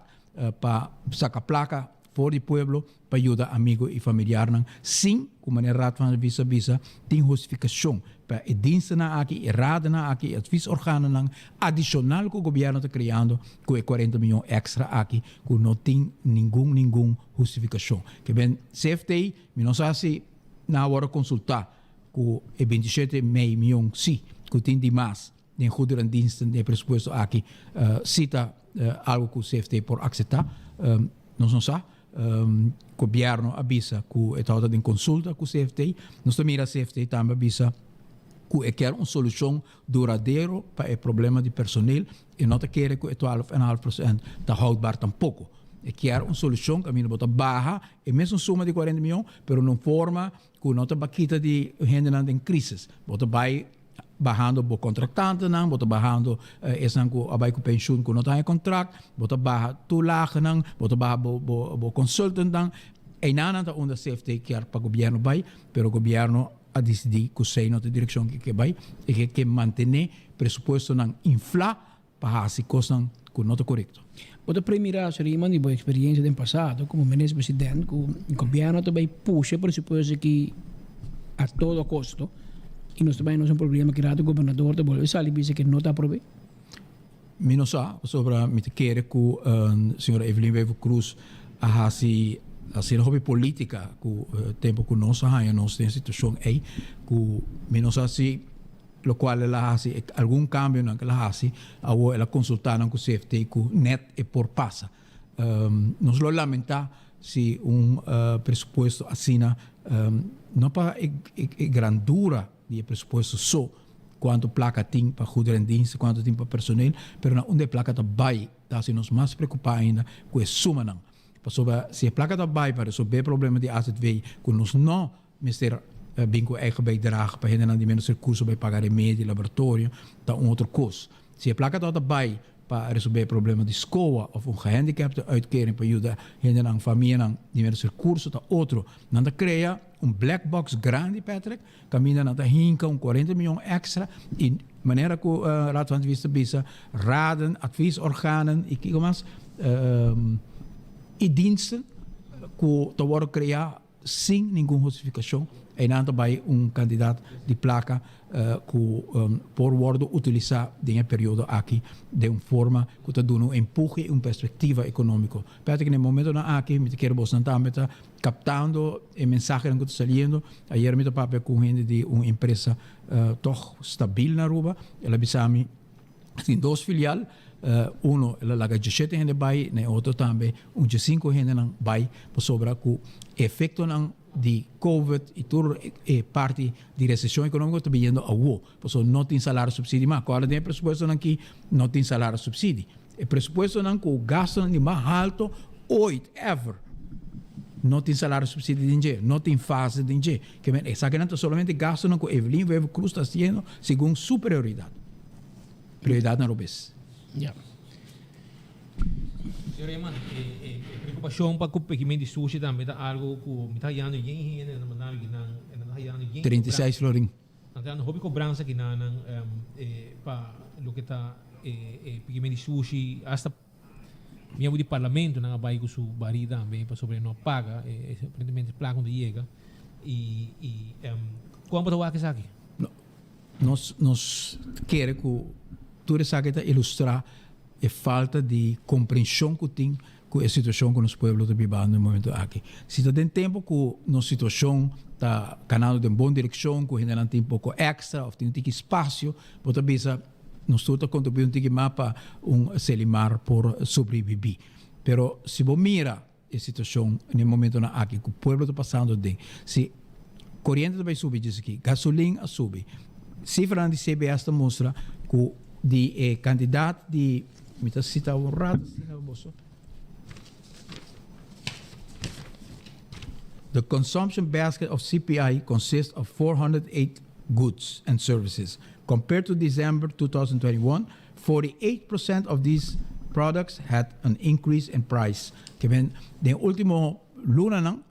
pa saka plaka for di pueblo pa yuda amigo i familiarnan sin ku manera Raad van Advies a bisa tin hustifikashon pa e dienstennan aki, e radennan aki, e adviesorganonan adishonal ku gobièrnu ta kreando ku e 40 miyon èkstra aki ku no tin ningun ningun hustifikashon. Ke ben CFT mi no sa si nan a wòrdu konsultá ku e 27 mei miyon si ku tin di mas den goederendiensten den e presupuesto aki si ta algo ku CFT por akseptá. Nos no sa. Gobièrnu a bisa ku e tabata den konsulta ku CFT. Nos ta mira CFT tambe a bisa ku e kier un solushon duradero pa e problema di personeel i no ta kere ku e 12,5% ta houdbaar tampoko. E kier un solushon kaminda bo ta baha e mesun suma di 40 mion pero na un forma ku no ta kita di hendenan den krisis. Bo ta bai bahando bo kontraktantenan, bo ta bahando esnan ku a bai ku penshun ku no ta haña kontrakt, bo ta baha toelagenan, bo ta baha bo bo bo consultantnan. Einanan ta unda CFT kier pa gobièrnu bai, pero gobièrnu a disidí ku esei no ta e direkshon ku e ke bai. E ke ke mantené presupuestonan inflá pa hasi kosnan ku no ta korekto. Bo ta premira, señor Eman, di bo eksperiencia den pasado komo minister president ku gobièrnu ta bai pusha e presupuesto aki a todo kosto i nos ta bai nos un problema ki rato gobernador ta bolbe sali bisa ke no ta aprob'é? Mi no sa, pasobra mi ta kere ku señora Evelyn Wever-Croes a hasi asina hopi politica ku tempo ku nos a haña nos den e situashon ei ku mi no sa si. Lokual el a hasi, algun kambionan ku el a hasi, awor el a konsultá nan ku CFT ku nèt e por pasa. Nos lo lamentá si un presupuesto asina, no pa e grandura di e presupuesto so, kuantu plaka tin pa goederendiensten, kuantu tin pa personeel, pero na unda e plaka ta bai ta hasi nos mas preokupá ainda ku e sumanan. Pasobra si e plaka ta bai pa resolvé e problema di azv ku nos no Mester bin ku eigen bijdrage pa hendenan di menos rekurso bai paga remedi, laboratorio, ta un otro kos. Si e plaka tabata bai pa resolbe e problema di skoa of un gehandicapte uitkering pa yuda hendenan, famianan di menos rekurso ta otro. Nan ta krea un black box grandi, Patrick, kaminda nan ta hinka un kuarenta mion extra i manera ku Raad van Advies ta bisa, raden, adviesorganen i kiko mas, i diensten ku ta wòrdu kreá Sin ningun hustifikashon, einan ta bai un kantidat di plaka ku por wòrdu utilisá den e periodo aki den un forma ku ta duna un empuhe i un perspektiva ekonómiko. Patrick, na e momentonan aki mi ta kere bosnan tambe ta kaptando e mensahenan ku ta saliendo. Ayer mi ta papia ku un hende di un empresa tòg stabil na Aruba, el a bisa mi, Tin dos filial, uno el a laga djeshete hende bai, na e otro tambe un djesinku hendenan bai pasobra ku efektonan di covid i tur e parti di reseshon ekonómiko ta biniendo awo, pasobra no tin salario supsidi mas. Kòrda den e presupuestonan aki no tin salario supsidi. E presupuestonan ku gastonan di mas halto ooit, ever, no tin salario supsidi den dje, no tin fase den dje. Ke men esakinan ta solamente gastonan ku Evelyn Wever Croes ta hasiendo segun su prioridat. Prioridad na robes. Ja. Señor Eman, e, e, e preocupacion pa cu pekiment di sushi tambe ta algo cu mi ta hayando yen hende na manda mi kinan, en nan ta hayando yen 36 florin. Nan ta hayando hopi cobransa kinan nan um, e, pa loke ta e, e pekiment di sushi, hasta miembro di parlamento nan a bai cu su bari tambe pasobra e no a paga, e, e, aparentemente placa no ta yega. Y, y um, con bo ta wak esaki? No. Nos nos kere ku tur esaki ta ilustrá e falta di komprenshon ku tin ku e situashon ku nos pueblo ta bibando e momento aki. Si ta den tempu ku nos situashon ta kanando den bon direkshon, ku hendenan tin poko èkstra òf tin un tiki spasio, bo ta bisa nos tur ta kontribuí un tiki mas pa un Selimar por sobrevibí. Pero si bo mira E situacion n'e momentonan aki cu pueblo ta pasando den. Si coriente ta bay subi djis aki, gasolin a subi. Cifranan di CBS ta mustra cu di e cantidad di, mi ta cita un rato asina pa boso. The consumption basket of CPI consists of 408 goods and services. Compared to December 2021, 48% of these products had an increase in price. Ke men den ultimo lunanan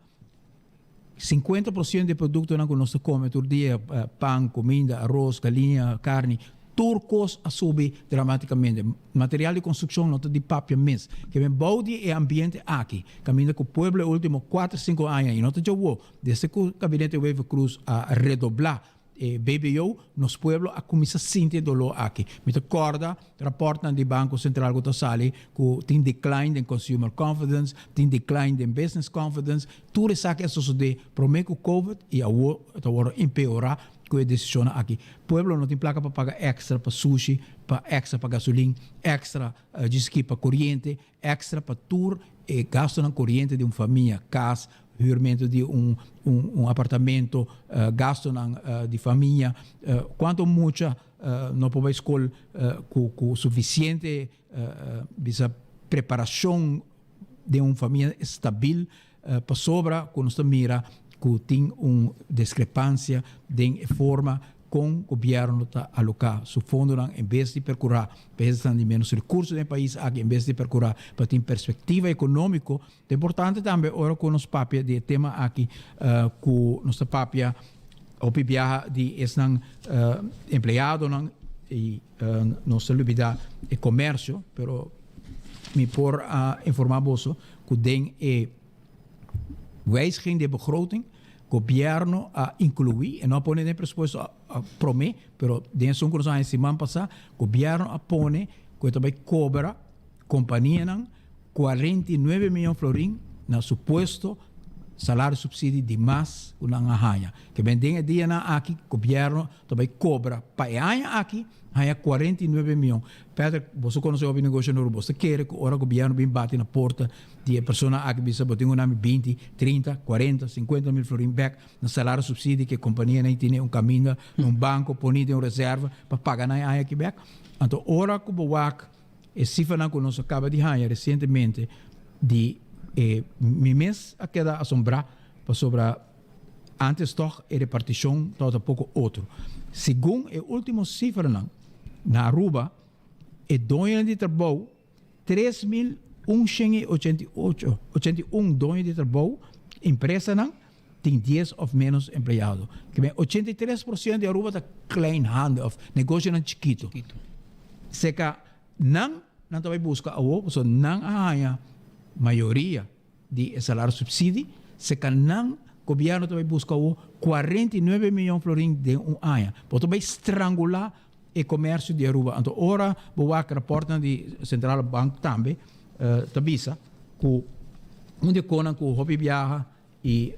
50% di e produktonan ku nos ta kome tur dia, pan, kuminda, aros, galiña, karni, tur kos a subi dramatikamente. Material di konstrukshon no ta di papia mes. Ke men bou di e ambiente aki, kaminda ku pueblo e ultimo kuater sinku aña i no ta djawo, desde ku Gabinete Wever-Croes a redoblá E BBO, nos pueblo a cuminsa sinti e dolor aki. Mi ta corda raportnan di Banco Central cu ta sali cu tin decline den consumer confidence, tin decline den business confidence. Tur esaki a sosode prome cu covid y awor ta wordo empeora cu e decisionnan aki. Pueblo no tin placa pa paga extra pa sushi, pa extra pa gasolin, extra djis pa coriente, Extra pa tur e gastonan coriente di un famia, cas, huurmento di un un apartamento, gastonan di famia, cuanto mucha no por bay scol cu cu suficiente bisa preparacion den un famia stabil Pasobra ku nos ta mira ku tin un diskrepansia den e forma kon gobièrnu ta aloká su fondonan en bes di perkurá pa esnan di ménos rekurso den e pais aki, en bes di perkurá pa tin perspektiva ekonómiko. Ta importante tambe ora ku nos papia di e tema aki ku nos ta papia hopi biaha di esnan empleadonan i nos ta lubidá e komersio, pero mi por a informá boso ku den e wijziging di e begroting gobierno a inkluí, e no a pone den e presupuesto promé, pero den esun ku nos a haña siman pasá, gobierno a pone ku e ta bai kobra kompanianan 49 mion florin na supuesto. salario subsidie di mas ku nan a haña. Ke ben den e dianan aki gobierno ta bai kobra pa e aña aki haña 49 mion. Patrick, boso konosé hopi negoshi na Aruba, boso ta kere ku ora gobierno bin bati na porta di e persona aki bisa bo tin un nami binti, trinta, kuarenta, sinkuenta mil florin bek na salario subsidie ku e kompanianan tene un kaminda na un banko poni den un reserva pa paga nan e aña aki bek? Anto ora ku bo wak E sifranan ku nos a kaba di haña resientemente di e mi mes a keda asombrá pasobra ántes tòg e repartishon tabata poko otro. Segun e último sifranan na Aruba e doñonan di trabou 3188, 81 doño di trabou, empresanan, tin dies òf ménos empleado. Ke men 83% di Aruba ta kleinhandel òf negoshonan chikitu. Seka nan, nan ta bai buska awo pasobra nan a haña mayoria di e salario subsidi. Seka nan, gobièrnu ta bai buska awo 49 miyon florin den un aña. Bo ta bai strangulá e komersio di Aruba. Anto ora bo wak raportnan di Centrale Bank tambe ta bisa ku un di e konan ku hopi biaha I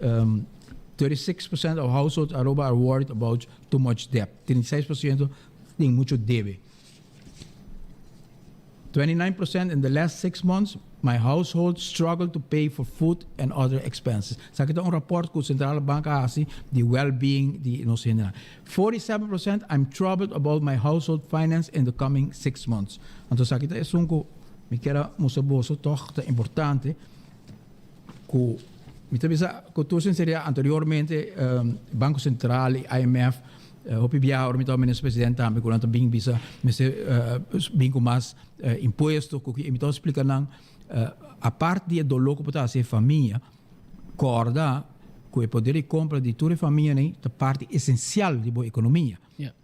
36% of households Aruba are worried about too much debt. 36% tin mucho debe. 29% in the last 6 months my household struggled to pay for food and other expenses. Esaki ta un rapport cu Centrale Bank a haci di well-being di nos hendenan. 47% I'm troubled about my household finance in the coming 6 months. Anto esaki ta esun cu mi kier a mustra boso toch ta importante. Ku mi ta bisa ku tur sinseridat anteriormente Banko Sentral i IMF hopi biaha ora mi tabata minister president tambe ku nan ta bin bisa mester bin ku mas impuesto ku ki mi tabata splika nan apart di e doló ku bo ta hasi e famia kòrda ku e poder di kompra di tur e famianan ta parti esensial di bo ekonomia.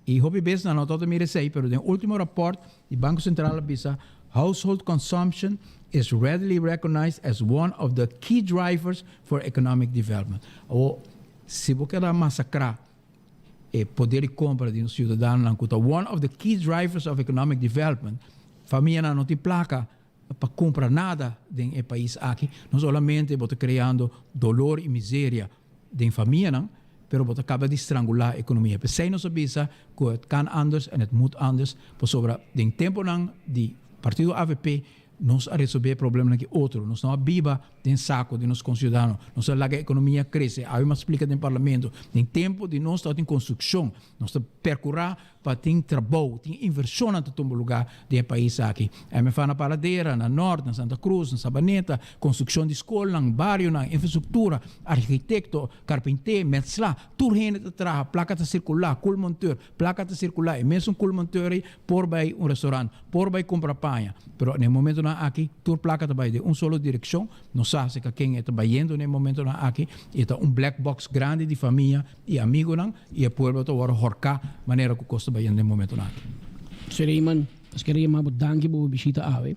I hopi bes nan no tabata mira esei, pero den ultimo raport di Banko Sentral a bisa, Household consumption is readily recognized as one of the key drivers for economic development. Awor, si bo keda masakrá e poder di kompra di nos siudadanonan ku ta one of the key drivers of economic development, famianan no tin plaka pa kumpra nada den e pais aki, no solamente bo ta kreando dolor i miseria den famianan, pero bo ta kaba di strangulá ekonomia. P'esei nos a bisa ku het kan anders en het moet anders, pasobra den temponan di partido avp nos a resolvé e problemanan ki otro, nos no a biba den sako di nos konsiudadano, nos a laga ekonomia krese, awe mi a splika den parlamento, den tempo di nos tabatin konstrukshon, nos ta perkurá Pa tin trabou, tin invershonnan ta tumba lugá den e pais aki. MFA na Paradera, na Nort, na Santa Cruz, na Sabaneta, konstrukshon di skolnan, barionan, infrastruktura, arkitekto, karpinté, metsla, tur hende ta traha, plaka ta sirkulá, koolmonteur, plaka ta sirkulá, e mesun koolmonteur ei por bai un restaurant, por bai kumpra paña. Pero na e momentonan aki tur plaka ta bai den un solo direkshon, no sa si ka ken e ta bayendo na e momentonan aki, e ta un black box grandi di famia. I amigonan i e pueblo ta wòrdu hòrká manera ku kos ta bai den momentonan aki. Suleiman, nos kere yama bo danki pa bo bishita awe.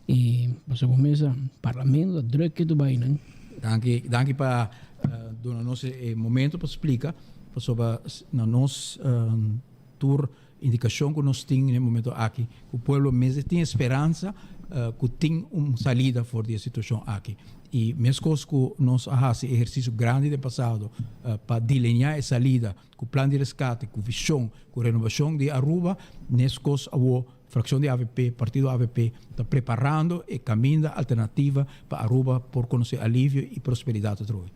I pasobra bo mes a parlamento ta drùk ke tu bai nan. Danki, danki pa duna nos e momento pa splika pasobra na nos tur Indikashon ku nos tin na e momento aki ku pueblo mester tin e speransa ku tin un salida for di e situashon aki. I meskos ku nos a hasi ehersisio grandi den pasado pa delineá e salida ku plan di reskate, ku vishon, ku renovashon di Aruba, meskos awor frakshon di avp, partido avp ta preparando e kaminda alternativa pa Aruba por konosé alivio i prosperidat atrobe.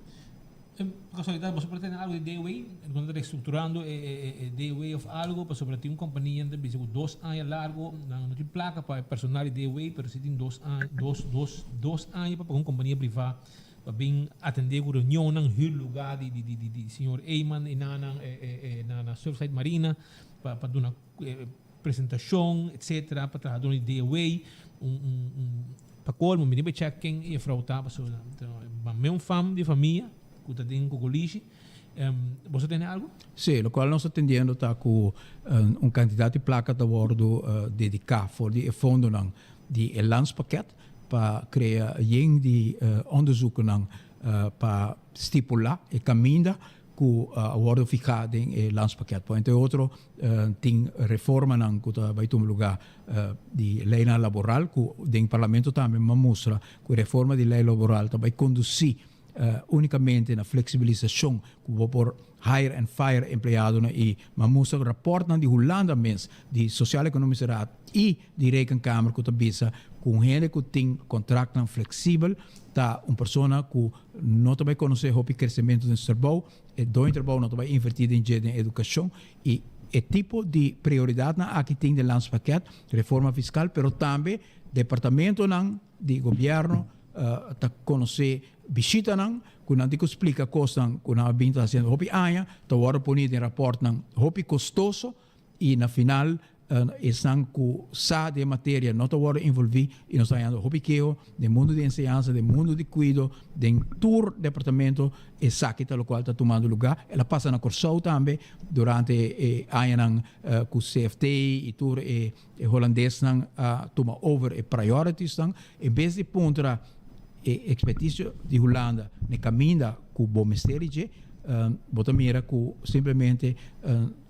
Casualidad, boso por tene algo di DW? Bo ta restructurando e DW of algo? Pasobra tin un compania ta bisa cu dos aña largo nan no tin placa pa e personal di DW, pero si tin dos aña, dos, dos, dos aña pa paga un compania priva pa bin atende cu reunionnan, huur lugar di, di, di, di señor Eman y nan, nan, na, na Surfside Marina pa, pa duna presentacion, etcetera, pa trahadornan di DW, un, un, un, Pa colmo mi riba check ken e juffrouw ta pasobra ta me un fam di famia cu ta den Cocolishi. Boso tene algo? Sí, locual nos ta tendiendo ta cu un cantidad di placa ta wordo dedica for di e fondonan di e landspakket pa crea yen di onderzoekennan pa stipula e caminda ku a wòrdu fihá den e landspakket. Por entre otro tin reformanan ku ta bai tuma lugá di leinan laboral ku den parlamento tambe a mustra ku reforma di lei laboral ta bai kondusí Únikamente na fleksibilisashon ku bo por hire and fire empleadonan i ma mustra rapòrtnan di Hulanda mes, di Sociaal Economische Raad i di Rekenkamer ku ta bisa ku un hende ku tin kontraktnan fleksibel ta un persona ku no ta bai konosé hopi kresementu den su trabou, e doño trabou no ta bai invertí den dje den edukashon i e tipo di prioridatnan aki tin den Landspakket, reforma fiskal pero tambe departamentonan di gobièrnu ta konosé bishitanan ku nan tin ku splika kosnan ku nan a bin ta hasiendo hopi aña, ta wòrdu poni den rapòrtnan hopi kostoso i na final esnan ku sa den materia no ta wòrdu envolví i nos ta hañando hopi keho den mundu di enseñansa, den mundu di kuido, den tur departamento esaki ta lokual ta tumando lugá. El a pasa na Kòrsou tambe durante e añanan ku CFT i tur e E holandesnan a tuma over e prioritiesnan en bes di puntra e experticio di Hulanda n'e caminda cu bo mester di dje, bo ta mira cu simplemente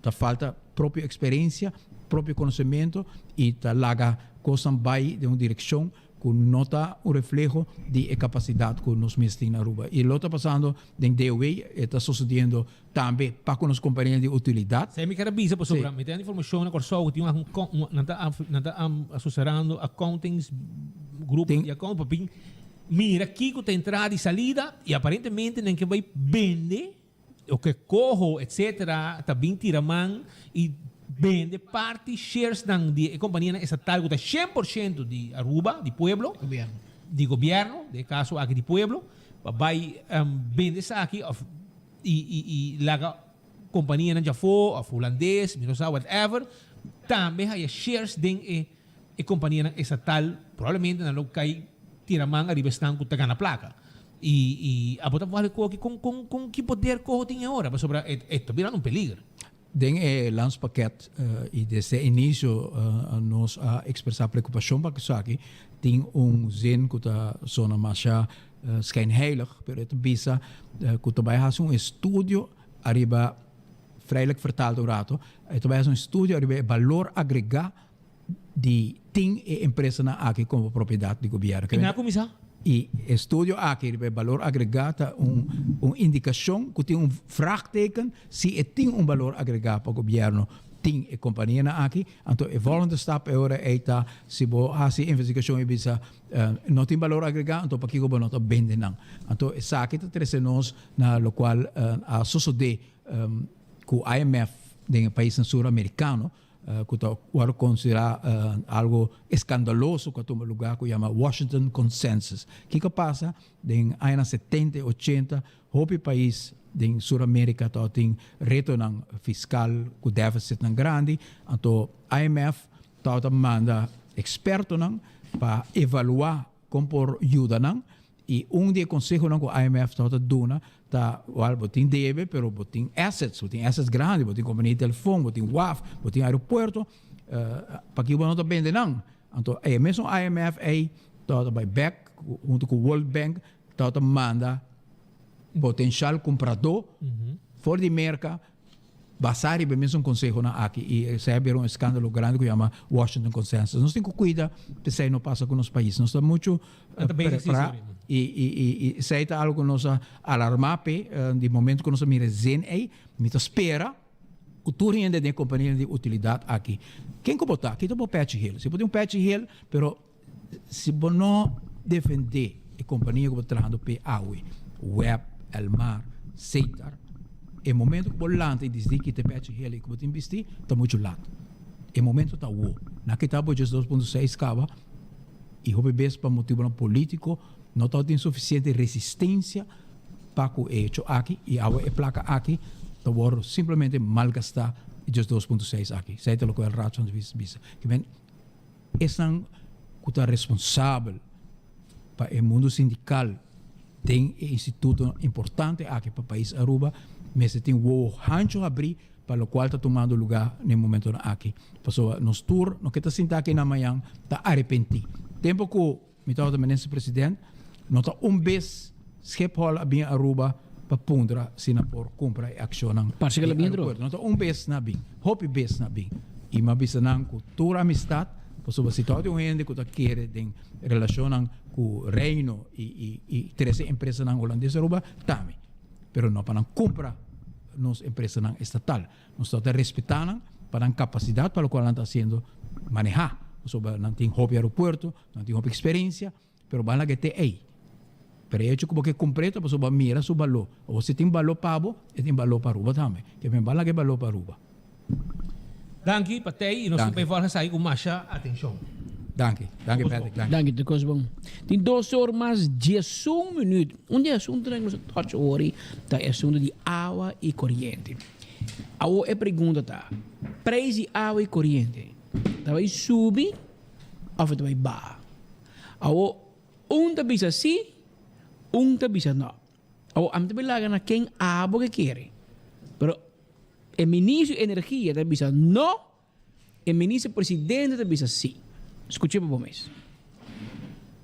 ta falta propio experiencia, propio conocemento y ta laga cosnan bay den un direccion cu no ta un refleho di e capacidad cu nos mes tin na Aruba. Y lo ta pasando den DOW, e ta sucediendo tambe pa cu nos compania di utilidad. Esei mi ker a bisa pasobra mi ta hende informacion na Corsou cu tin un nan ta nan ta asesorando accountings grupo di account pa bin mira kico ta entrada y salida y aparentemente nan ke bay bende o ke coho etcetera ta bin tira man y bende parti shares nan di e companianan estatal cu ta 100% di Aruba di pueblo di gobierno den e caso aki di pueblo pa bay bende esaki of y y y laga companianan djafo of hulandes mi no sa whatever tambe haya shares den e e companianan estatal probablemente nan lo cay tira man ariba esnan cu ta gana placa y y abo ta wak koki con con con ki poder coho tin e ora pasobra e e ta birando un peliger. Den e landspakket y desde e inicio nos a expresa preocupacion pa esaki. Tin un zin cu ta sona masha schijnheilig, pero e ta bisa cu ta bay haci un estudio ariba, vrijelijk vertaald un rato, e ta bay haci un estudio ariba e balor agrega di tin e empresanan aki como propiedad di gobierno. Y nan a cuminsa? Y e estudio aki riba e balor agrega ta un un indicacion cu tin un vraagteken si e tin un balor agrega pa gobierno tin e companianan aki. Anto e volgende stap e ora ey ta si bo haci investigacion y bisa no tin balor agrega anto pakico bo no ta bende nan. Anto esaki ta trece nos na locual a sosode cu IMF den e paisnan sur americano. ku ta wòrdu konsiderá algu eskandaloso ku a tuma lugá ku yama Washington Consensus. Kiko a pasa? Den añanan setenta i ochenta hopi pais den Sur Amerika tabatin retonan fiskal ku dèfisitnan grandi, anto IMF tabata manda ekspertonan pa evaluá kon por yuda nan. I un di e konsehonan ku IMF tabata duna ta, wèl, bo tin debe, pero bo tin assets, bo tin assets grandi, bo tin kompania di telefon, bo tin waf, bo tin aeropuerto, pakiko bo no ta bende nan? Anto e mesun IMF ei tabata bai bèk huntu ku World Bank tabata manda potenshal kumpradó for di Merka Basá riba e mesun konsehonan aki i esei a bira un eskandalo grandi ku yama Washington Consensus. Nos tin ku kuida pa esei no pasa ku nos pais. Nos ta muchu prepará i i esei ta algu ku nos a alarmá p'e di momento ku nos a mira e zin ei. Mi ta spera ku tur hende den e kompanianan di utilidat aki, ken ku bo ta, kita bo pèchi hel. Si bo tin un pèchi hel, pero si bo no defendé e kompania ku bo ta trahando p'e awe, web, Elmar, Setar, e momento ku bo lanta i disidí kita e pèchi hel ei ku bo tin bistí, ta muchu lat. E momento ta awo. Nan kita bo 2.6 kaba i hopi bes pa motibunan polítiko no tabatin sufisiente resistensia pa ku e hecho aki i awe e plaka aki ta wòrdu simplemente malgastá e 2.6 aki. Esei ta loke Raad van Advies bisa. Esnan ku ta responsabel pa e mundu sindikal den e institutonan importante aki pa pais Aruba mester tin wowo hancho habrí pa lokual ta tumando lugá na e momentonan aki. Pasobra nos tur no ke ta sinta aki na mañan ta arepentí. Tempu ku mi tabata minister president no ta un bes Schiphol a bin Aruba pa puntra si nan por kumpra e akshonnan di aeropuerto. No ta un bes nan a bin, hopi bes nan a bin. I mi a bisa nan ku tur amistat. Pasobra si tòg tin un hende ku ta kere den relashonnan ku Reino i i i trese empresanan Hulandes Aruba, ta mi. Pero no pa nan kumpra nos empresanan estatal. Nos ta ta respetá nan pa nan kapasidat pa lokual nan ta hasiendo manehá. Pasobra nan tin hopi aeropuerto, nan tin hopi eksperensia. Pero ban laga e te ei. Pero e hecho ku bo ke kumpr'é ta pasobra bo a mira su baló. Awor si tin baló pa bo, e tin baló pa Aruba tambe. Ke men ban laga e baló pa Aruba. Danki pa tei y nos ta bay volg esaki cu masha atencion. Danki. Danki Patrick. Danki. Danki tur cos bon. Tin dos or mas diesun minuut. Un di e asuntonan ku nos a touch awor ta e asunto di awa y coriente. Awor e pregunta ta, prijs di awa y coriente ta bay subi of e ta bay baha? Awor, un ta bisa sí, un ta bisa no. Awor, ami ta bin laga na ken abo ke kere. Pero e ministro di energia ta bisa no, e minister presidente ta bisa sí. Skuch'é pa bo mes.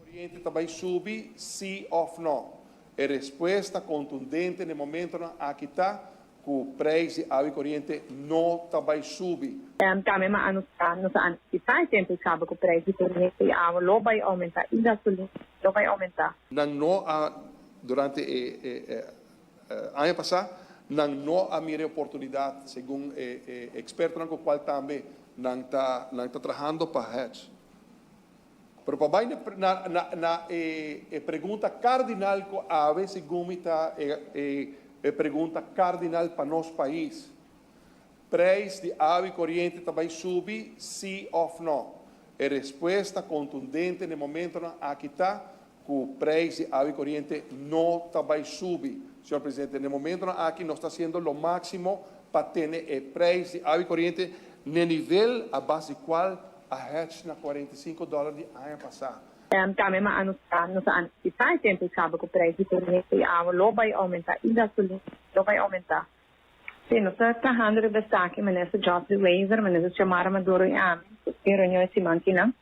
Koriente ta bai subi, sí òf no? E respuesta kontundente na e momentonan aki ta Ku prijs di awa i koriente no ta bai subi. Tambe m'a anunsiá nos a antisipá e tempu i kaba ku prijs di koriente i awa lo bai oumentá i gasolina lo bai oumentá. Nan no a, durante e aña pasá, nan no a mira e oportunidat, segun e ekspertonan ku kual tambe nan ta nan ta trahando pa hedge. Pero pa bai na na na e e pregunta kardinal ku awe segun mi ta e e e pregunta kardinal pa nos pais. Prijs di awa i koriente ta bai subi, si òf nò? E respuesta kontundente na e momentonan aki ta ku prijs di awa i koriente no ta bai subi. Señor Presidente, na e momentonan aki nos ta hasiendo lo máksimo pa tene e prijs di awa i koriente n'e nivel a base di kual a hedge na 45 dòler di aña pasá. Tambe m'a anunsiá nos a antisipá e tempu i kaba ku prijs di koriente i awa lo bai oumentá i gasolina lo bai oumentá. Sí, nos ta trahando riba esaki, Minister Geoffrey Wever, Minister Xiomara Maduro i ami den reunion e siman kinan.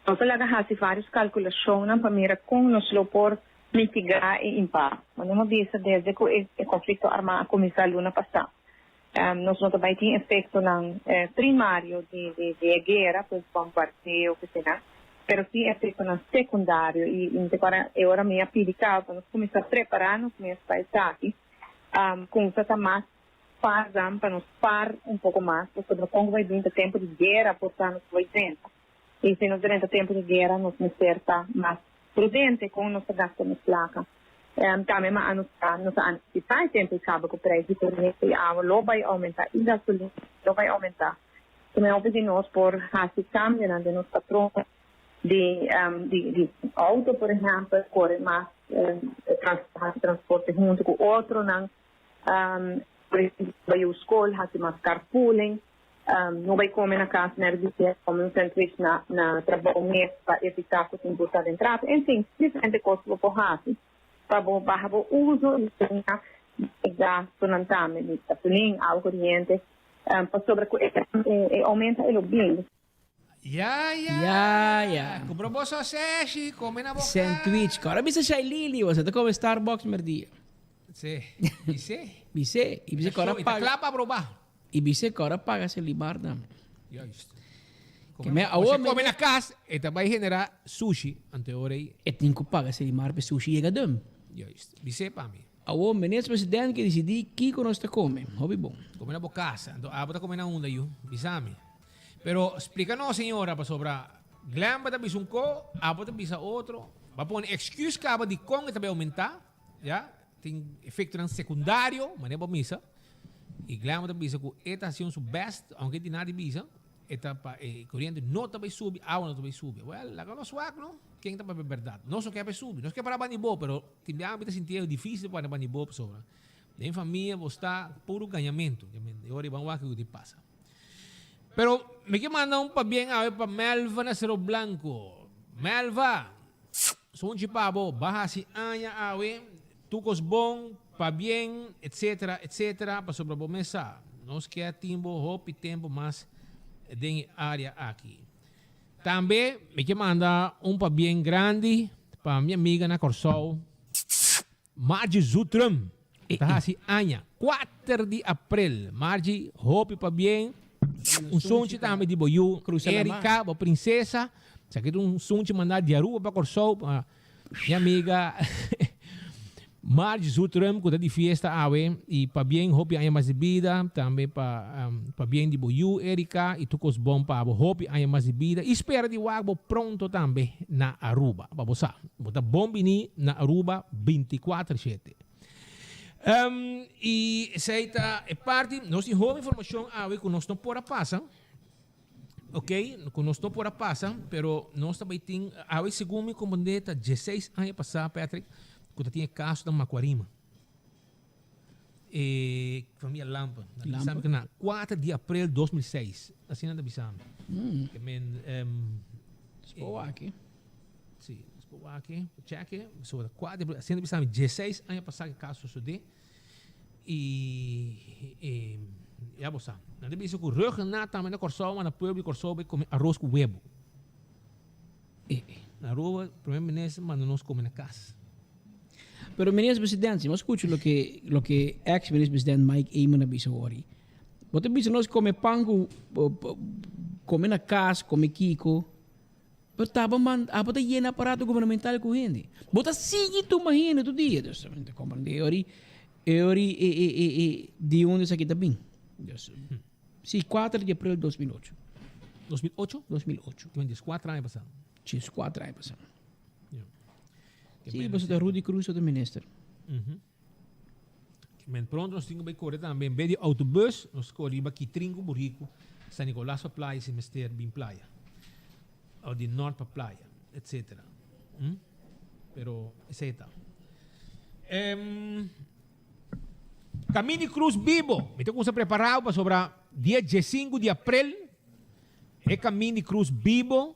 Nos a laga hasi vários kalkulashonnan pa mira kon nos lo por mitigá e impakto. Manera mi a bisa desde ku e konflikto armá a kuminsá luna pasá, nos no ta bai tin efektonan primario di e guera, pues bombardeo ku eseinan, pero sí efektonan sekundario i mi ta kòrda e ora mi a pidi kaba pa nos kuminsá prepará nos mes pa esaki. Kumsa ta mas spaarzaam pa nos spaar un poko mas pasobra kon ku bai bin ta tempu di guera por ta nos bai drenta i si nos drenta tempu di guera nos mester ta mas prudente kon nos ta gasta nos plaka. Tambe m'a anunsiá nos a antisipá e tempu i kaba ku prijs di koriente i awa lo bai oumentá i gasolina lo bai oumentá. Tambe hopi di nos por hasi kambionan den nos patron di di auto por ehempel kore mas hasi transporte hunto ku otronan por ehempel bai yu skol hasi mas carpooling no bai kome na kas mèr di dia kome un sandwich na na trabou mes pa evitá ku tin buta den trafiko enfin diferente kos ku bo por hasi pa bo baha bo uso di gastonan tambe di gasolin awa koriente pasobra ku e oumento e lo bin. Ya, ya. Ya, ya. Kumpra bo soseshi, kome na bo kas. Sandwich. Kòrda bisa Shailili, bo sa ta kome Starbucks merdia. Sí. Bis'é. Bis'é. I bis'é kòrda paga. I ta kla pa proba. I bis'é kòrda paga Selimar tambe. Juist. Ke me awor me. Kome na kas, e ta bai generá sushi, anto e ora ei. E tin ku paga Selimar pa e sushi yega dum. Juist. Bis'é pa mi. Awor Minister President ke disidí kiko nos ta kome. Hopi bon. Kome na bo kas. Anto abo ta kome na unda yu? Bisa mi. Pero splica nos señora pasobra Glenn ta bisa un co, abo ta bisa otro. Ba pone excuse caba di con e ta bay aumenta, ya, tin efectonan secundario, manera bo misa. Y Glenn ta bisa cu e ta haciendo su best, aunke di nada di bisa, e ta pa e coriente no ta bay subi, awa no ta bay subi. Well, laga nos wak no, ken ta papia berdad. Nos no ke pa e subi, nos ke para bani bo, pero tin biaha mi ta sinti e dificil pa bani bo pasobra den famia bo sta puro gañamento. E ora ban wak kico ta pasa. Pero mi ke manda un pabien awe pa Melva na Cerro Blanco. Melva, sunchi pa bo, ba hasi aña awe, tur kos bon, pabien, etcetera, etcetera, pasobra bo mes sa, nos ke a tin bo hopi tempo mas den e area aki. Tambe mi ke manda un pabien grandi pa mi amiga na Kòrsou, Margie Zutrum ta hasi aña kuater di aprel. Margie, hopi pabien. Un sunchi tambe di bo yu Cruza la mar. Erika, bo princesa. Esaki ta un sunchi manda di Aruba pa Kòrsou pa mi amiga Marge Zoetrum ku ta di fiesta awe i pabien hopi aña mas di bida, tambe pa pabien di bo yu Erika i tur kos bon pa bo hopi aña mas di bida i spera di wak bo pronto tambe na Aruba pa bo sa bo ta bon bini na Aruba bintikuater shete. I esei ta e parti nos tin hopi informashon awe ku nos no por a pasa. Ok, ku nos no por a pasa, pero nos ta bai tin, awe segun mi komprendé ta dieseis aña pasá, Patrick, ku ta tin e kaso na Macuarima. E familia Lampe. Nan ta bisa mi ku na kuater di aprel 2006, asina nan ta bisa mi. Ke men, Nos por wak. Si, nos por wak, check, so ta kuater di aprel, asina nan ta bisa mi, dieseis aña pasá ku e kaso sosodé. I e ya bo sa. Nan ta bisa ku Ruggenaath tambe na Kòrsou, ma na pueblo di Kòrsou bai kome aros ku webu. Na Aruba primer minister manda nos kome na kas. Pero minister president, si bo skucha loke loke ex minister president Mike Eman a bisa hori, bo ta bisa nos kome pan ku kome na kas, kome kiko. Pero taba man, abo ta yena aparato gubernamental ku hende. Bo ta sigui tuma hende tur dia. Dus, mi ta komprendé e ori, e ori e, e, e, e, di unda esaki ta bin. Dus, si, kuater di april 2008. 2008? 2008. Ki men dieskuater aña pasá. Dieskuater aña pasá. Ja. Si, pasobra ta Rudy Croes ta minister. Men pronto nos tin ku bai kore tambe. En bes di autobus, nos kore riba Kitrin ku Buriku, San Nicolas pa playa si mester bin playa. Of di nort pa playa, etcetera. Hm? Pero esei ta. Em, Camini Cruz Bibo. Mi ta kumsa preparado pasobra dia diesinku di aprel e Camini Cruz Bibo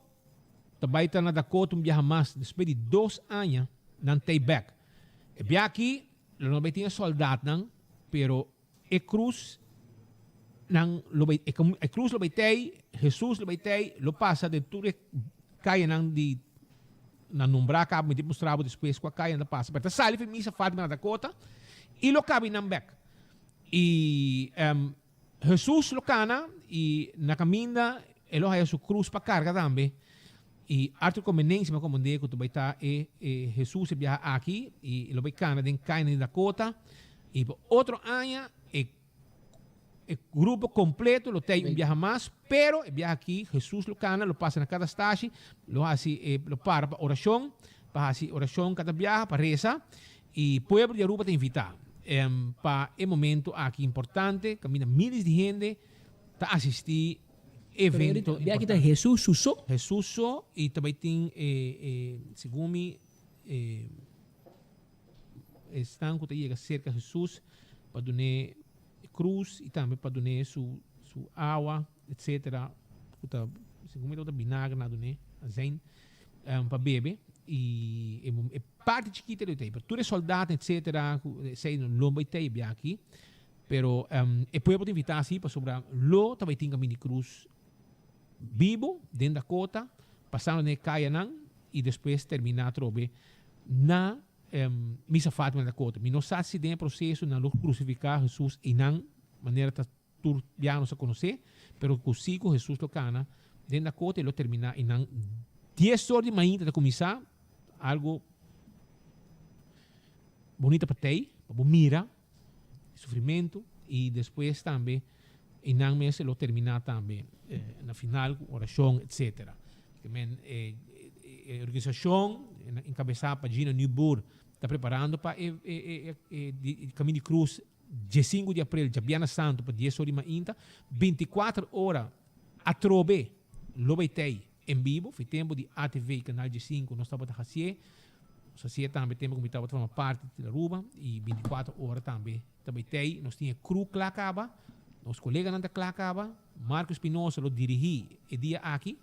ta bai ta na Dakota un biaha mas despues di dos aña nan tei bek. E bia aki lo no bai tin e soldatnan, pero e krus nan lo bai e krus lo bai tei, Jesus lo bai tei, lo pasa den tur e kayanan di nan nombrá kaba, mi tin mustra bo despues kua kaya nan ta pasa, pero ta sali for misa Fatima na Dakota i lo kabi nan bek. I Jesus lo cana y na caminda e lo haya su cruz pa carga tambe. Y Arthur Comenencia mi a comprende cu ta bay ta e e Jesus e biaha aki y e lo bay cana den caina di Dakota y pa otro aña e e grupo completo lo tey un biaha mas pero e biaha aki Jesus lo cana lo pasa na cada stashi lo haci e lo para pa oracion pa haci oracion cada biaha pa reza Y pueblo di Aruba ta invita pa e momento aki importante caminda miles di hende ta asisti e evento Pero aki ta Jesus su so? Jesus so y ta bay tin e segun mi e esnan cu ta yega cerca Jesus pa dun'e cruz y tambe pa dun'e su su awa etcetera cu ta segun mi tabata binager nan a dun'e azijn pa bebe y e parti chikito lo tei pero tur e soldaten etcetera cu esey no lo bay tei bia aki pero e pueblo ta invita si pasobra lo ta bay tin caminda di cruz bibo den Dakota pasando den e cayanan y despues termina atrobe na Misa Fatima na Dakota. Mi no sa si den e proceso nan lo crucifica Jesus eynan manera ta Tur bia nos a konosé, pero ku si ku Hesus lo kana den Dakota i lo terminá i nan dies or di mainta ta kuminsá algu bunita pa tei, pa bo mira e sufrimentu i despues tambe i nan mes lo terminá tambe na final ku orashon etsetera. Ke men e organisashon enkabesá pa Gina Nieuwboer ta preparando pa e e Kaminda di Krus Diesinku di aprel, djabièrnè santu pa dies or di mainta, bintikuater ora atrobe lo bay tei en bibo. Fi tempu di ATV Kanal diesinku nos tabata hasié. Nos hasié tambe tempu ku mi tabata forma parti di Aruba i bintikuater ora tambe ta bay tei. Nos tin e crew kla kaba, nos koleganan ta kla kaba. Marco Espinosa lo dirigí e dia aki,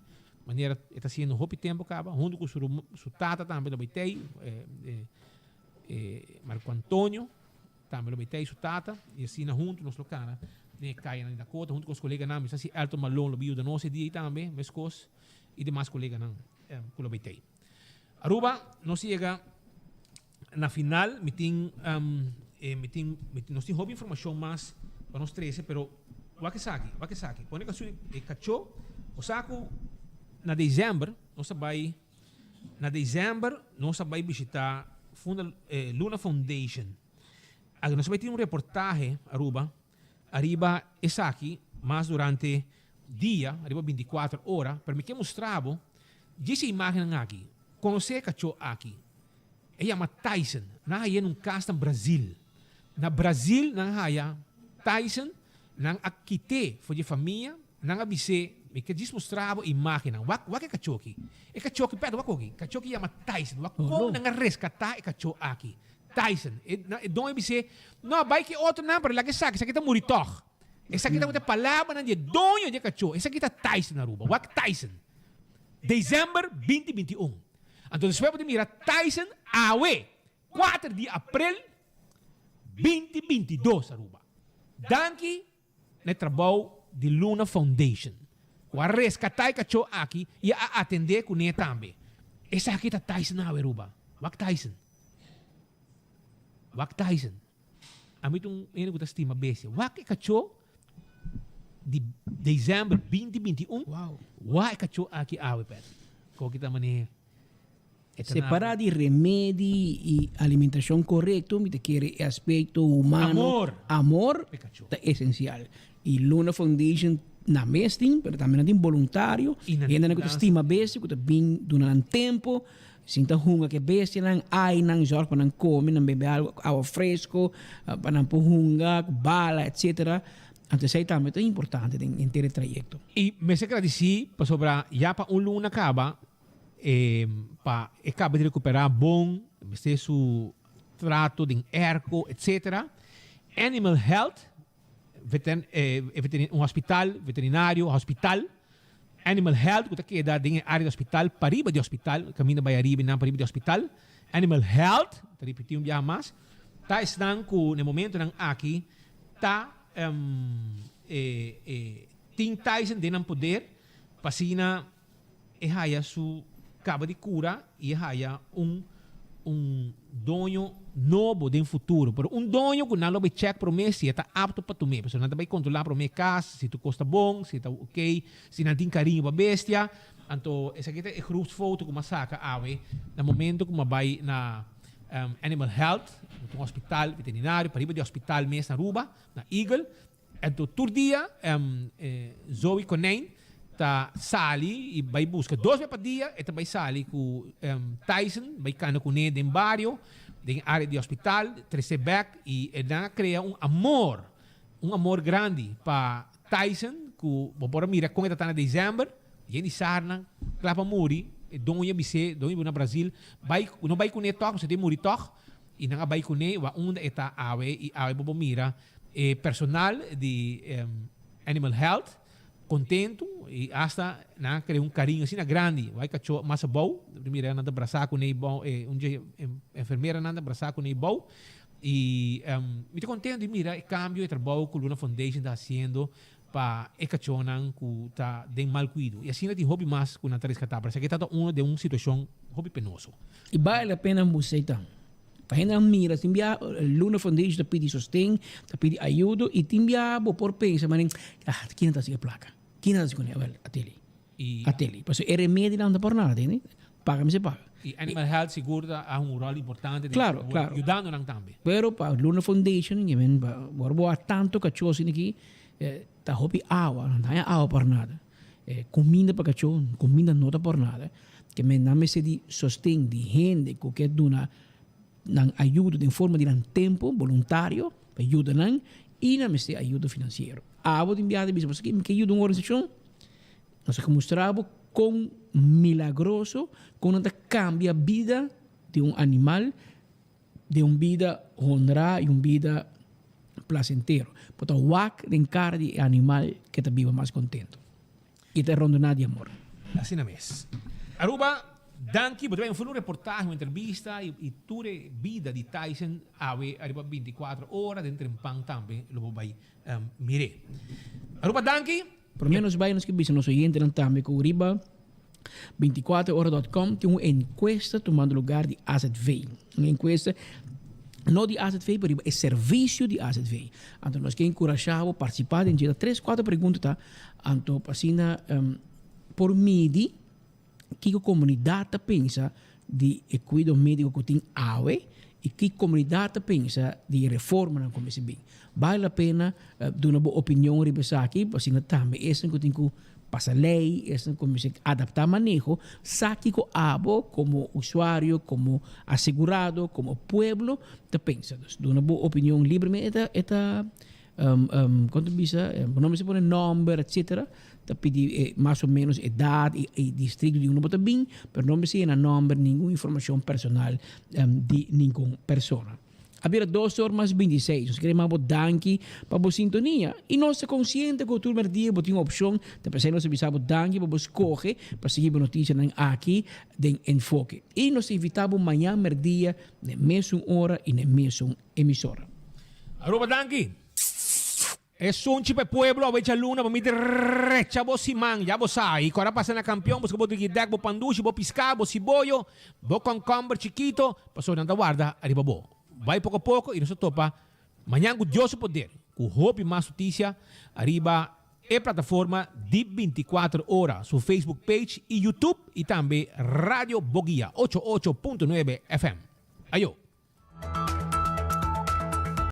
manera e ta hasiendo hopi tempu kaba, huntu ku su tata tambe lo bay tei, Marco Antonio. Tambe lo mete ei su tata y asina hunto nos lo cana den e cayanan di Dakota hunto cu nos coleganan. Mi sa si Elton Malone lo bin yuda nos e dia ei tambe, mescos y demas coleganan cu lo mete ei. Aruba, nos yega na final. Mi tin, mi tin, nos tin hopi informacion mas pa nos trece, pero. Wak esaki, wak esaki. Pone kasu e kachó. Bo sa ku na december nos a bai na december nos a bai bishita Funda Luna Foundation. Aki nos a bai tin un reportahe Aruba ariba esaki mas durante dia, ariba binticuater ora, pero mi ke mustra bo djis e imagennan aki. Konosé e kachó aki. E yama Tyson. Nan haya na un kas na Brazil. Na Brazil nan haya Tyson, nan a kit'é for di e famia, nan a bis'é, mi ke djis mustra bo e imagennan. Wak, wak e kachó aki. E kachó aki, pèt, wak oki. Kachó aki yama Tyson. Wak kon nan a reskatá e kachó aki. Tyson. E, e doño a bis'é, No, bai ku e otronan, pero laga esaki, esaki ta muri tòg. Esaki tabata e palabranan di e doño di e kachó. Esaki ta Tyson Aruba. Wak Tyson. December binti 21. Anto despues bo ta mira Tyson awe, kuater di aprel 2022 Aruba. Danki na e trabou di Luna Foundation ku a reskatá e kachó aki i a atendé kuné tambe. Esaki ta Tyson awe Aruba. Wak Tyson. Wak Tyson. Ami ta un hende ku ta stima bestia. Wak e kachó di december 2021. Wak e kachó aki awe, Patrick. Koki ta manera e ta na. Separá di remedi i alimentashon korekto, mi ta kere e aspekto humano, Amor. amor, ta esensial. I Luna Foundation nan mes tin, pero tambe nan tin boluntario, hendenan ku ta stima bestia, ku ta bin duna nan tempu, Sin ta hunga ku e bestianan, ai nan zorg pa nan kome, nan bebe algu, awa fresko, pa nan por hunga ku bala, etsetera. Anto esei tambe ta importante den henter e trayekto. I mester gradisí pasobra ya pa un luna kaba pa e kaba di rekuperá bon, mester su trato den airco, etsetera. Animal Health un hospital veterinario, hospital, Animal Health ku ta keda den e área di hospital, pariba di hospital, kaminda bai ariba i nan pariba di hospital. Animal Health, ta ripití un biaha mas, ta esnan ku na e momentonan aki ta tin Tyson den nan poder pa asina e haya su kaba di kura i e haya un un doño nobo den futuro. Pero un doño ku nan lo bai chèk promé si e ta apto pa tum'é. Pasobra nan ta bai kontrolá promé e kas, si tur kos ta bon, si ta okey, si nan tin kariño pa bestia. Anto esaki ta e groepsfoto ku mi a saka awe na momento ku mi a bai na Animal Health, un hospital veterinario, pariba di hospital mes na Aruba, na Eagle. Anto tur dia Zoe Konijn ta sali i bai buska. Dos bes pa dia e ta bai sali ku Tyson, bai kana kuné den bario, den área di hospital, tres'é bèk i e nan a krea un amor, un amor grandi pa Tyson ku bo por a mira kon e ta ta na desèmber, yen di sarnan kla pa muri, e doño a bis'é, doño biba na Brazil, bai, no bai kuné tòg pasobra e tin muri tòg i nan a bai kuné wak unda e ta awe i awe bo por mira E personal di Animal Health kontentu i asta nan a krea un kariño asina grandi. Wai kachó mas abou, mira nan ta brasá kuné i bou, un dje enfermeranan ta brasá kuné i bou. I mi ta kontentu di mira e kambio, e trabou ku Luna Foundation ta hasiendo pa e kachónan ku ta den mal kuido. I asina tin hopi mas ku nan ta reskatá, pero esaki ta ta uno den un situashon hopi penoso. I bale la pena bus'ei ta. Pa hende a mira, tin bia Luna Foundation ta pidi sosten, ta pidi ayudo i tin bia bo por pensa manen, ah, kina ta hasi e plaka? Kina ta hasi kuné? Awel, ateli. Ateli. Pasobra e remedinan no ta por nada, tende? Paga mester paga. I Animal Health sigur ta a un ròl importante den Claro, claro. yudando nan tambe. Pero pa Luna Foundation, ke men pa ora bo a tanto kachó asina aki, ta hopi awa, no ta haña awa por nada. Kuminda pa kachó, kuminda no ta por nada. Ke men nan mester di sosten di hende ku ke duna nan ayudo den forma di nan tempu boluntario pa yuda nan i nan mester ayudo finansiero. Abo tin biaha ta bisa, pasobra mi ke yuda un organisashon? Nos a mustra bo kon milagroso kon nan ta kambia bida di un animal den un bida honrá i un bida plasentero. Bo ta wak den kara di e animal ke ta biba mas kontento i ta rondoná di amor. Asina mes. Aruba, danki. Bo ta bai un reportahe, un entrevista i tur e bida di Tyson awe ariba 24 ora den Trempan tambe lo bo bai mir'é. Aruba, danki. Promé nos bai nos ke bisa nos oyentenan tambe ku riba 24 ora dot com tin un enkuesta tumando lugar di AZV. Un enkuesta. No di AZV, pero riba e servisio di AZV. Anto nos ke enkurashá bo partisipá den dje. Ta tres, kuater pregunta ta, anto pa asina por midi kiko komunidat ta pensa di e kuido médiko ku tin awe i ki komunidat ta pensa di e reformanan ku mester bin. Bale la pena duna bo opinion riba esaki, pa asina tambe esnan ku tin ku pasa lei, esnan ku mester adaptá maneho, sa kiko abo komo usuario, komo asegurado, komo pueblo ta pensa. Dus duna bo opinion libremente. E ta e ta kon ta bisa, bo no mester pone nòmber etcetera, ta pidi mas o ménos edat i distrito di unda bo ta bin, pero no mester yena nòmber, ningun informashon personal di ningun persona. A bira dos or mas bintiseis. Nos kere manda bo danki pa bo sintonia i nos ta konsiente ku tur merdia bo tin opshon, ta p'esei nos ta bisa bo danki pa bo skohe pa sigui bo notisianan aki den Enfoke. I nos ta invitá bo mañan merdia na e mesun ora i na e mesun emisora. Aruba danki. E sunchi pa e pueblo awe djaluna bo miti recha bo siman ya bo sa y kora pasa na kampion buska bo drigidek bo pandushi bo piska bo siboyo bo konkomber chikito pasobra nan ta warda ariba bo bai poko poko y nos ta topa mañan ku Dios su poder ku hopi mas notisia ariba e plataforma di 24 ora su Facebook page y YouTube y tambe Radio Boguia ocho ocho punto nuebe FM ayo.